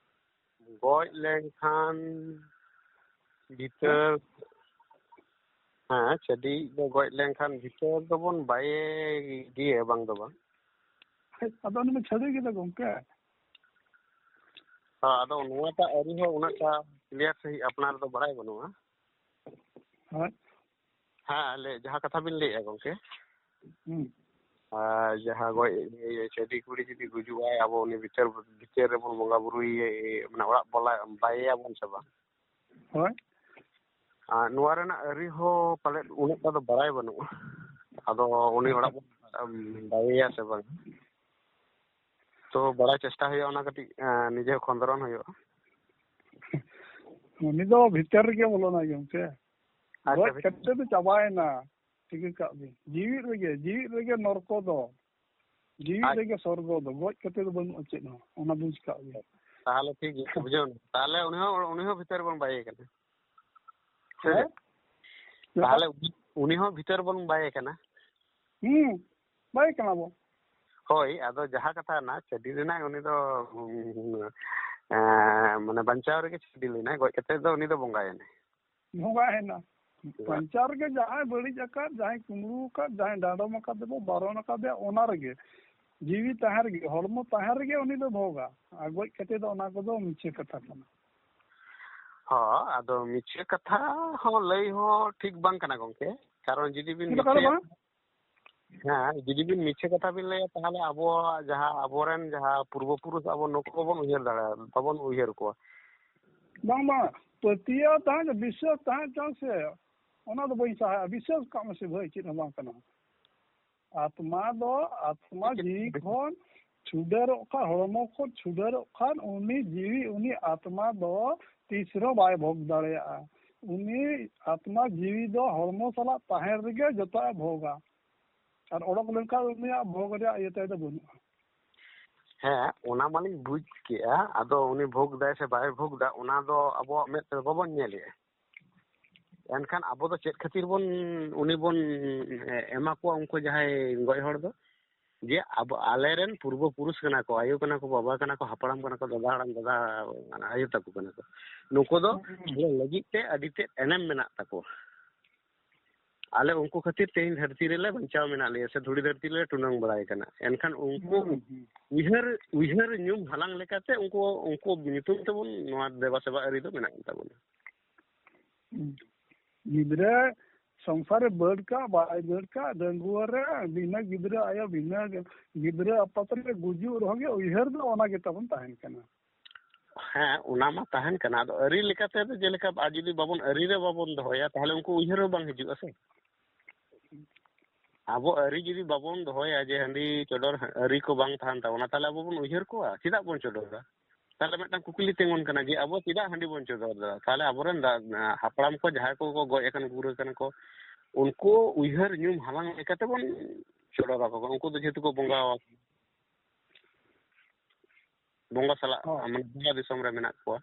ᱜᱚᱡ ᱞᱮᱱᱠᱷᱟᱱ ᱵᱷᱤᱛᱟᱹᱨ, ᱦᱮᱸ, ᱪᱷᱟᱹᱰᱤ ᱫᱚ ᱜᱚᱡ ᱞᱮᱱᱠᱷᱟᱱ ᱵᱷᱤᱛᱟᱹᱨ ᱫᱚᱵᱚᱱ ᱵᱟᱭᱮ ᱜᱮᱭᱟ, ᱵᱟᱝ ᱫᱚ ᱵᱟᱝ᱾ ᱟᱫᱚ ᱩᱱᱤ ᱢᱟ ᱪᱷᱟᱹᱰᱩᱭ ᱜᱮ ᱫᱚ ᱜᱚᱢᱠᱮ᱾ ᱦᱮᱸ, ᱟᱫᱚ ᱱᱚᱣᱟᱴᱟᱜ ᱟᱹᱨᱤ ᱦᱚᱸ ᱩᱱᱟᱹᱜᱴᱟ ᱠᱞᱤᱭᱟᱨ ᱥᱟᱺᱦᱤᱡ ᱟᱯᱱᱟᱨ ᱫᱚ ᱵᱟᱲᱟᱭ ᱵᱟᱹᱱᱩᱜᱼᱟ᱾ ᱦᱳᱭ᱾ ᱦᱮᱸ, ᱞᱟᱹᱭ, ᱡᱟᱦᱟᱸ ᱠᱟᱛᱷᱟ ᱵᱤᱱ ᱞᱟᱹᱭᱮᱫᱼᱟ ᱜᱚᱢᱠᱮ, ᱦᱩᱸ᱾ ᱟᱨ ᱡᱟᱦᱟᱸ ᱜᱚᱡ, ᱤᱭᱟᱹ, ᱪᱷᱟᱹᱰᱤ ᱠᱩᱲᱤ ᱡᱩᱫᱤ ᱜᱩᱡᱩᱜᱼᱟᱭ, ᱟᱵᱚ ᱩᱱᱤ ᱵᱷᱤᱛᱟᱹᱨ, ᱵᱷᱤᱛᱟᱹᱨ ᱨᱮᱵᱚᱱ ᱵᱚᱸᱜᱟ ᱵᱩᱨᱩᱭᱮ, ᱢᱟᱱᱮ ᱚᱲᱟᱜ ᱵᱚᱞᱟ, ᱵᱟᱭᱮᱭᱟᱵᱚᱱ ᱥᱮ ᱵᱟᱝ? ᱦᱳᱭ᱾ ᱟᱨ ᱱᱚᱣᱟ ᱨᱮᱱᱟᱜ ᱟᱹᱨᱤ ᱦᱚᱸ ᱯᱟᱞᱮᱫ ᱩᱱᱟᱹᱜ ᱴᱟ ᱫᱚ ᱵᱟᱲᱟᱭ ᱵᱟᱹᱱᱩᱜᱼᱟ᱾ ᱟᱫᱚ ᱩᱱᱤ ᱚᱲᱟᱜ ᱵᱚᱱ, ᱟᱢ, ᱵᱟᱭᱮᱭᱟ ᱥᱮ ᱵᱟᱝ? ᱛᱚ ᱵᱟᱲᱟᱭ ᱪᱮᱥᱴᱟ ᱦᱩᱭᱩᱜᱼᱟ, ᱚᱱᱟ ᱠᱟᱹᱴᱤᱡ, ᱮᱸ, ᱱᱤᱡᱮ ᱦᱚᱸ ᱠᱷᱚᱸᱫᱽᱨᱚᱱ ᱦᱩᱭᱩᱜᱼᱟ᱾ ᱩᱱᱤ ᱫᱚ ᱵᱷᱤᱛᱟᱹᱨ ᱨᱮᱜᱮ ᱵᱚᱞᱚᱱᱟᱭ ᱜᱚᱢᱠᱮ᱾ ᱟᱪᱪᱷᱟ, ᱜᱚᱡ ᱵᱷᱤᱛ- ᱠᱟᱛᱮ ᱫᱚ ᱪᱟᱵᱟᱭᱮᱱᱟ, ᱴᱷᱤᱠᱟᱹ ᱠᱟᱜ ᱵᱤᱱ᱾ ᱡᱤᱣᱤᱫ ᱨᱮᱜᱮ, ᱡᱤᱣᱤᱫ ᱨᱮᱜᱮ ᱱᱚᱨᱠᱚ ᱫᱚ, ᱡᱤᱣᱤᱫ ᱟᱪ- ᱨᱮᱜᱮ ᱥᱚᱨᱜᱚ ᱫᱚ, ᱜᱚᱡ ᱠᱟᱛᱮ ᱫᱚ ᱵᱟᱹᱱᱩᱜᱼᱟ ᱪᱮᱫ ᱦᱚᱸ, ᱚᱱᱟ ᱵᱩᱡᱽ ᱠᱟᱜ ᱵᱤᱱ᱾ ᱛᱟᱦᱚᱞᱮ ᱴᱷᱤᱠ ᱜᱮᱭᱟ, ᱵᱩᱡᱷᱟᱹᱣ ᱮᱱᱟ᱾ ᱛᱟᱦᱚᱞᱮ ᱩᱱᱤ ᱦᱚᱸ, ᱩᱱᱤ ᱦᱚᱸ ᱵᱷᱤᱛᱟᱹᱨ ᱵᱚᱱ ᱵᱟᱭᱮ ᱠᱟᱱᱟ᱾ ᱥᱮ ᱦᱮᱸ? ᱪᱮᱫ? ᱛᱟᱦᱚᱞᱮ ᱩᱱᱤ, ᱩᱱᱤ ᱦᱚᱸ ᱵᱷᱤᱛᱟᱹᱨ ᱵᱚᱱ ᱵᱟᱭᱮ ᱠᱟᱱᱟ᱾ ᱦᱩᱸ, ᱵᱟᱭᱮ ᱠᱟᱱᱟ ᱵᱚ᱾ ᱦᱳᱭ, ᱟᱫᱚ ᱡᱟᱦᱟᱸ ᱠᱟᱛᱷᱟ ᱨᱮᱱᱟᱜ ᱪᱷᱟᱹᱰᱤ ᱞᱮᱱᱟᱭ ᱩᱱᱤ ᱫᱚ, ᱩᱸ, ᱮᱸ, ᱢᱟᱱᱮ ᱵᱟᱧᱪᱟᱣ ᱨᱮᱜᱮ ᱪᱷᱟᱹᱰᱤ ᱞᱮᱱᱟᱭ, ᱜᱚᱡ ᱠᱟᱛᱮ ᱫᱚ ᱩᱱᱤ ᱫᱚ ᱵᱚᱸᱜᱟᱭᱮᱱᱟᱭ᱾ ᱵᱚᱸᱜᱟᱭᱮᱱᱟ᱾ ᱵᱟᱝ᱾ ᱵᱟᱧᱪᱟᱣ ᱨᱮᱜᱮ ᱡᱟᱦᱟᱸᱭ ᱵᱟᱹᱲᱤᱡ ᱟᱠᱟᱫ, ᱡᱟᱦᱟᱸᱭ ᱠᱩᱢᱵᱽᱲᱩ ᱟᱠᱟᱫ, ᱡᱟᱦᱟᱸᱭ ᱰᱟᱸᱰᱚᱢ ᱟᱠᱟᱫ ᱫᱮᱵᱚ, ᱵᱟᱨᱚᱱ ᱟᱠᱟᱫᱮᱭᱟ, ᱚᱱᱟ ᱨᱮᱜᱮ, ᱡᱤᱣᱤ ᱛᱟᱦᱮᱸ ᱨᱮᱜᱮ, ᱦᱚᱲᱢᱚ ᱛᱟᱦᱮᱸ ᱨᱮᱜᱮ ᱩᱱᱤ ᱫᱚ ᱵᱷᱳᱜᱟ, ᱟᱨ ᱜᱚᱡ ᱠᱟᱛᱮ ᱫᱚ ᱚᱱᱟ ᱠᱚᱫᱚ ᱢᱤᱪᱷᱟᱹ ᱠᱟᱛᱷᱟ ᱠᱟᱱᱟ᱾ ᱦᱚᱸ, ᱟᱫᱚ ᱢᱤᱪᱷᱟᱹ ᱠᱟᱛᱷᱟ ᱦᱚᱸ ᱞᱟᱹᱭ ᱦᱚᱸ ᱴᱷᱤᱠ ᱵᱟᱝ ᱠᱟᱱᱟ ᱜᱚᱢᱠᱮ, ᱠᱟᱨᱚᱱ ᱡᱩᱫᱤ ᱵᱤᱱ ᱪᱮᱫ ᱞᱮᱠᱟ ᱨᱮ ᱢᱤᱪᱷᱟᱹᱭᱟ, ᱵᱟᱝ? ᱦᱮᱸ, ᱡᱩᱫᱤ ᱵᱤᱱ ᱢᱤᱪᱷᱟᱹ ᱠᱟᱛᱷᱟ ᱵᱤᱱ ᱞᱟᱹᱭᱟ, ᱛᱟᱦᱚᱞᱮ ᱟᱵᱚᱣᱟᱜ ᱡᱟᱦᱟᱸ, ᱟᱵᱚᱨᱮᱱ ᱡᱟᱦᱟᱸ ᱯᱩᱨᱵᱚ ᱯᱩᱨᱩᱥ, ᱟᱵᱚ ᱱᱩᱠᱩ ᱵᱟᱵᱚᱱ ᱩᱭᱦᱟᱹᱨ ᱫᱟᱲᱮᱭᱟᱜᱼᱟ, ᱵᱟᱵᱚᱱ ᱩᱭᱦᱟᱹᱨ ᱠᱚᱣᱟ᱾ ᱵᱟᱝ, ᱵᱟᱝ, ᱯᱟᱹᱛᱭᱟᱹᱣ ᱛᱟᱦᱮᱸ ᱪᱚ, ᱵᱤᱥᱥᱟᱹᱥ ᱛᱟᱦᱮᱸ ᱪᱚ ᱥᱮ, ᱚᱱᱟ ᱫᱚ ᱵᱟᱹᱧ ᱥᱟᱦᱟᱜᱼᱟ᱾ ᱵᱤᱥᱥᱟᱹᱥ ᱠᱟᱜ ᱢᱮᱥᱮ ᱵᱷᱟᱹᱭ, ᱪᱮᱫ ᱦᱚᱸ ᱵᱟᱝ ᱠᱟᱱᱟ᱾ ᱟᱛᱢᱟ ᱫᱚ, ᱟᱛᱢᱟ ᱡᱤᱣᱤ ᱠᱷᱚᱱ ᱪᱷᱩᱰᱟᱹᱨᱚᱜ ᱠᱷᱟᱱ, ᱦᱚᱲᱢᱚ ᱠᱷᱚᱱ ᱪᱷᱩᱰᱟᱹᱨᱚᱜ ᱠᱷᱟᱱ, ᱩᱱᱤ ᱡᱤᱣᱤ, ᱩᱱᱤ ᱟᱛᱢᱟ ᱫᱚ ᱛᱤᱥ ᱨᱮᱦᱚᱸ ᱵᱟᱭ ᱵᱷᱳᱜᱽ ᱫᱟᱲᱮᱭᱟᱜᱼᱟ᱾ ᱩᱱᱤ ᱟᱛᱢᱟ ᱡᱤᱣᱤ ᱫᱚ ᱦᱚᱲᱢᱚ ᱥᱟᱞᱟᱜ ᱛᱟᱦᱮᱸ ᱨᱮᱜᱮ ᱡᱚᱛᱚᱣᱟᱜ ᱮ ᱵᱷᱳᱜᱟ᱾ ᱟᱨ ᱚᱰᱚᱠ ᱞᱮᱱᱠᱷᱟᱱ ᱩᱱᱤᱭᱟᱜ ᱵᱷᱳᱜᱽ ᱨᱮᱭᱟᱜ ᱤᱭᱟᱹ ᱛᱟᱭ ᱫᱚ ᱵᱟᱹᱱᱩᱜᱼᱟ᱾ ᱦᱮᱸ, ᱚᱱᱟ ᱢᱟᱞᱤᱧ ᱵᱩᱡᱽ ᱠᱮᱜᱼᱟ᱾ ᱟᱫᱚ ᱩᱱᱤ ᱵᱷᱳᱜᱽ ᱫᱟᱭ ᱥᱮ ᱵᱟᱭ ᱵᱷᱳᱜᱽ ᱫᱟ, ᱚᱱᱟ ᱫᱚ ᱟᱵᱚᱣᱟᱜ ᱢᱮᱫ ᱛᱮᱫᱚ ᱵᱟᱵᱚᱱ ᱧᱮᱞᱮᱜᱼᱟ᱾ ᱮᱱᱠᱷᱟᱱ ᱟᱵᱚ ᱫᱚ ᱪᱮᱫ ᱠᱷᱟᱹᱛᱤᱨ ᱵᱚᱱ, ᱩᱱᱤ ᱵᱚᱱ ᱮᱢᱟ ᱠᱚᱣᱟ ᱩᱱᱠᱩ ᱡᱟᱦᱟᱸᱭ ᱜᱚᱡ ᱦᱚᱲ ᱫᱚ? ᱡᱮ ᱟᱵᱚ, ᱟᱞᱮᱨᱮᱱ ᱯᱩᱨᱵᱚ ᱯᱩᱨᱩᱥ ᱠᱟᱱᱟ ᱠᱚ, ᱟᱭᱳ ᱠᱟᱱᱟ ᱠᱚ, ᱵᱟᱵᱟ ᱠᱟᱱᱟ ᱠᱚ, ᱦᱟᱯᱲᱟᱢ ᱠᱟᱱᱟ ᱠᱚ, ᱫᱟᱫᱟ ᱦᱟᱲᱟᱢ, ᱫᱟᱫᱟ ᱟᱭᱳ ᱛᱟᱠᱚ ᱠᱟᱱᱟ ᱠᱚ᱾ ᱱᱩᱠᱩ ᱫᱚ ᱦᱩᱸ᱾ ᱟᱞᱮ ᱞᱟᱹᱜᱤᱫ ᱛᱮ ᱟᱹᱰᱤ ᱛᱮᱫ ᱮᱱᱮᱢ ᱢᱮᱱᱟᱜ ᱛᱟᱠᱚᱣᱟ᱾ ᱟᱞᱮ ᱩᱱᱠᱩ ᱠᱷᱟᱹᱛᱤᱨ ᱛᱮᱦᱮᱧ ᱫᱷᱟᱹᱨᱛᱤ ᱨᱮᱞᱮ ᱵᱟᱧᱪᱟᱣ ᱢᱮᱱᱟᱜ ᱞᱮᱭᱟ ᱥᱮ ᱫᱷᱩᱲᱤ ᱫᱷᱟᱹᱨᱛᱤ ᱨᱮᱞᱮ ᱴᱩᱰᱟᱹᱝ ᱵᱟᱲᱟᱭ ᱠᱟᱱᱟ᱾ ᱮᱱᱠᱷᱟᱱ ᱩᱱᱠᱩ ᱦᱩᱸ, ᱦᱩᱸ᱾ ᱩᱭᱦᱟᱹᱨ, ᱩᱭᱦᱟᱹᱨ ᱧᱩᱢ ᱦᱟᱞᱟᱝ ᱞᱮᱠᱟᱛᱮ ᱩᱱᱠᱩ, ᱩᱱᱠᱩ ᱧᱩᱛᱩᱢ ᱛᱮᱵᱚᱱ ᱱᱚᱣᱟ ᱫᱮᱵᱟ ᱥᱮᱵᱟ ᱟᱹᱨᱤ ᱫᱚ ᱢᱮᱱᱟᱜ ᱛᱟᱵᱚᱱᱟ᱾ ᱦᱩᱸ᱾ ᱜᱤᱫᱽᱨᱟᱹ ᱥᱚᱝᱥᱟᱨ ᱨᱮ ᱵᱟᱹᱰ ᱠᱟᱜ ᱵᱟᱭ ᱵᱟᱹᱰ ᱠᱟᱜ, ᱰᱟᱺᱜᱩᱣᱟᱹ ᱨᱮ ᱵᱤᱱᱟᱹ ᱜᱤᱫᱽᱨᱟᱹ ᱟᱭᱳ, ᱵᱤᱱᱟᱹ ᱜᱤᱫᱽᱨᱟᱹ ᱟᱯᱟᱛ ᱨᱮ ᱜᱩᱡᱩᱜ ᱨᱮᱦᱚᱸ ᱜᱮ ᱩᱭᱦᱟᱹᱨ ᱫᱚ ᱚᱱᱟ ᱜᱮ ᱛᱟᱵᱚᱱ ᱛᱟᱦᱮᱱ ᱠᱟᱱᱟ᱾ ᱦᱮᱸ, ᱚᱱᱟ ᱢᱟ ᱛᱟᱦᱮᱱ ᱠᱟᱱᱟ᱾ ᱟᱫᱚ ᱟᱹᱨᱤ ᱞᱮᱠᱟᱛᱮ ᱫᱚ ᱡᱮᱞᱮᱠᱟ ᱟᱨ ᱡᱩᱫᱤ ᱵᱟᱵᱚᱱ, ᱟᱹᱨᱤ ᱨᱮ ᱵᱟᱵᱚᱱ ᱫᱚᱦᱚᱭᱟ, ᱛᱟᱦᱚᱞᱮ ᱩᱱᱠᱩ ᱩᱭᱦᱟᱹᱨ ᱦᱚᱸ ᱵᱟᱝ ᱦᱤᱡᱩᱜᱼᱟ ᱥᱮ᱾ ᱟᱵᱚ ᱟᱹᱨᱤ ᱡᱩᱫᱤ ᱵᱟᱵᱚᱱ ᱫᱚᱦᱚᱭᱟ, ᱡᱮ ᱦᱟᱺᱰᱤ ᱪᱚᱰᱚᱨ ᱟᱹᱨᱤ ᱠᱚ ᱵᱟᱝ ᱛᱟᱦᱮᱱ ᱛᱟᱵᱚᱱᱟ, ᱛᱟᱦᱚᱞᱮ ᱟᱵᱚ ᱵᱚᱱ ᱩᱭᱦᱟᱹᱨ ᱠᱚᱣᱟ? ᱪᱮᱫᱟᱜ ᱵᱚᱱ ᱪᱚᱰᱚᱨᱟ? ᱛᱟᱦᱚᱞᱮ ᱢᱤᱫᱴᱟᱝ ᱠᱩᱠᱞᱤ ᱛᱤᱸᱜᱩᱱ ᱠᱟᱱᱟ ᱡᱮ ᱟᱵᱚ ᱪᱮᱫᱟᱜ ᱦᱟᱺᱰᱤ ᱵᱚᱱ ᱪᱚᱰᱚᱨ ᱮᱫᱟ? ᱛᱟᱦᱚᱞᱮ ᱟᱵᱚᱨᱮᱱ ᱫᱟ-, ᱦᱟᱯᱲᱟᱢ ᱠᱚ ᱡᱟᱦᱟᱸᱭ ᱠᱚᱠᱚ ᱜᱚᱡ ᱟᱠᱟᱱ ᱜᱩᱨ ᱟᱠᱟᱱᱟ ᱠᱚ, ᱩᱱᱠᱩ ᱩᱭᱦᱟᱹᱨ ᱧᱩᱢ ᱦᱟᱞᱟᱝ ᱞᱮᱠᱟᱛᱮ ᱵᱚᱱ ᱪᱚᱰᱚᱨ ᱟᱠᱚ ᱠᱟᱱᱟ᱾ ᱩᱱᱠᱩ ᱫᱚ ᱡᱮᱦᱮᱛᱩ ᱠᱚ ᱵᱚᱸᱜᱟ, ᱵᱚᱸᱜᱟ ᱥᱟᱞᱟᱜ, ᱦᱳᱭ᱾ ᱢᱟᱱᱮ ᱵᱚᱸᱜᱟ ᱫᱤᱥᱚᱢ ᱨᱮ ᱢᱮᱱᱟᱜ ᱠᱚᱣᱟ᱾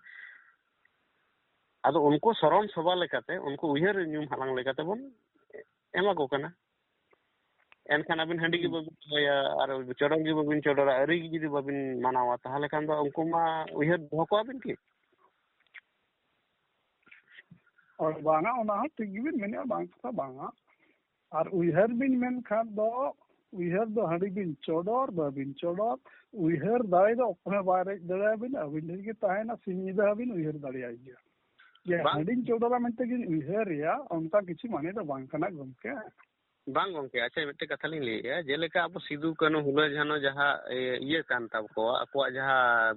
ᱟᱫᱚ ᱩᱱᱠᱩ ᱥᱚᱨᱚᱱ ᱥᱚᱵᱷᱟ ᱞᱮᱠᱟᱛᱮ, ᱩᱱᱠᱩ ᱩᱭᱦᱟᱹᱨ ᱧᱩᱢ ᱦᱟᱞᱟᱝ ᱞᱮᱠᱟᱛᱮ ᱵᱚᱱ ᱮᱢᱟ ᱠᱚ ᱠᱟᱱᱟ᱾ ᱮᱱᱠᱷᱟᱱ ᱟᱹᱵᱤᱱ ᱦᱟᱺᱰᱤ ᱜᱮ ᱦᱩᱸ᱾ ᱵᱟᱹᱵᱤᱱ ᱫᱚᱦᱚᱭᱟ ᱟᱨ ᱪᱚᱰᱚᱨ ᱜᱮ ᱵᱟᱹᱵᱤᱱ ᱪᱚᱰᱚᱨᱟ, ᱟᱹᱨᱤ ᱜᱮ ᱡᱩᱫᱤ ᱵᱟᱹᱵᱤᱱ ᱢᱟᱱᱟᱣᱟ, ᱛᱟᱦᱚᱞᱮ ᱠᱷᱟᱱ ᱫᱚ ᱩᱱᱠᱩ ᱢᱟ ᱩᱭᱦᱟᱹᱨ ᱫᱚᱦᱚ ᱠᱚᱣᱟ ᱵᱤᱱ ᱠᱤ? ᱦᱳᱭ, ᱵᱟᱝᱟ, ᱚᱱᱟ ᱦᱚᱸ ᱴᱷᱤᱠ ᱜᱮᱵᱤᱱ ᱢᱮᱱᱮᱫᱼᱟ, ᱵᱟᱝ ᱠᱟᱛᱷᱟ ᱵᱟᱝᱟ᱾ ᱟᱨ ᱩᱭᱦᱟᱹᱨ ᱵᱤᱱ ᱢᱮᱱ ᱠᱷᱟᱱ ᱫᱚ, ᱩᱭᱦᱟᱹᱨ ᱫᱚ ᱦᱟᱺᱰᱤ ᱵᱤᱱ ᱪᱚᱰᱚᱨ, ᱵᱟᱹᱵᱤᱱ ᱪᱚᱰᱚᱨ, ᱩᱭᱦᱟᱹᱨ ᱫᱟᱲᱮ ᱫᱚ ᱚᱠᱚᱭ ᱦᱚᱸ ᱵᱟᱭ ᱨᱮᱡ ᱫᱟᱲᱮᱭᱟᱵᱤᱱᱟ, ᱟᱹᱵᱤᱱ ᱴᱷᱮᱱ ᱜᱮ ᱛᱟᱦᱮᱱᱟ, ᱥᱤᱧ ᱧᱤᱫᱟᱹ ᱦᱚᱸᱵᱤᱱ ᱩᱭᱦᱟᱹᱨ ᱫᱟᱲᱮᱭᱟᱭ ᱜᱮᱭᱟ᱾ ᱡᱮ ᱵᱟᱝ᱾ ᱦᱟᱺᱰᱤᱧ ᱪᱚᱰᱚᱨᱟ ᱢᱮᱱᱛᱮ ᱜᱤᱧ ᱩᱭᱦᱟᱹᱨᱮᱭᱟ, ᱚᱱᱠᱟ ᱠᱤᱪᱷᱩ ᱢᱟᱱᱮ ᱫᱚ ᱵᱟᱝ ᱠᱟᱱᱟ ᱜᱚᱢᱠᱮ᱾ ᱵᱟᱝ ᱜᱚᱢᱠᱮ, ᱟᱪᱪᱷᱟ, ᱢᱤᱫᱴᱮᱡ ᱠᱟᱛᱷᱟ ᱞᱤᱧ ᱞᱟᱹᱭᱮᱫᱼᱟ, ᱡᱮᱞᱮᱠᱟ ᱟᱵᱚ ᱥᱤᱫᱩ ᱠᱟᱹᱱᱦᱩ ᱦᱩᱞᱟᱹ ᱡᱷᱟᱱᱚ ᱡᱟᱦᱟᱸ, ᱮ, ᱤᱭᱟᱹ ᱠᱟᱱ ᱛᱟᱠᱚᱣᱟ, ᱟᱠᱚᱣᱟᱜ ᱡᱟᱦᱟᱸ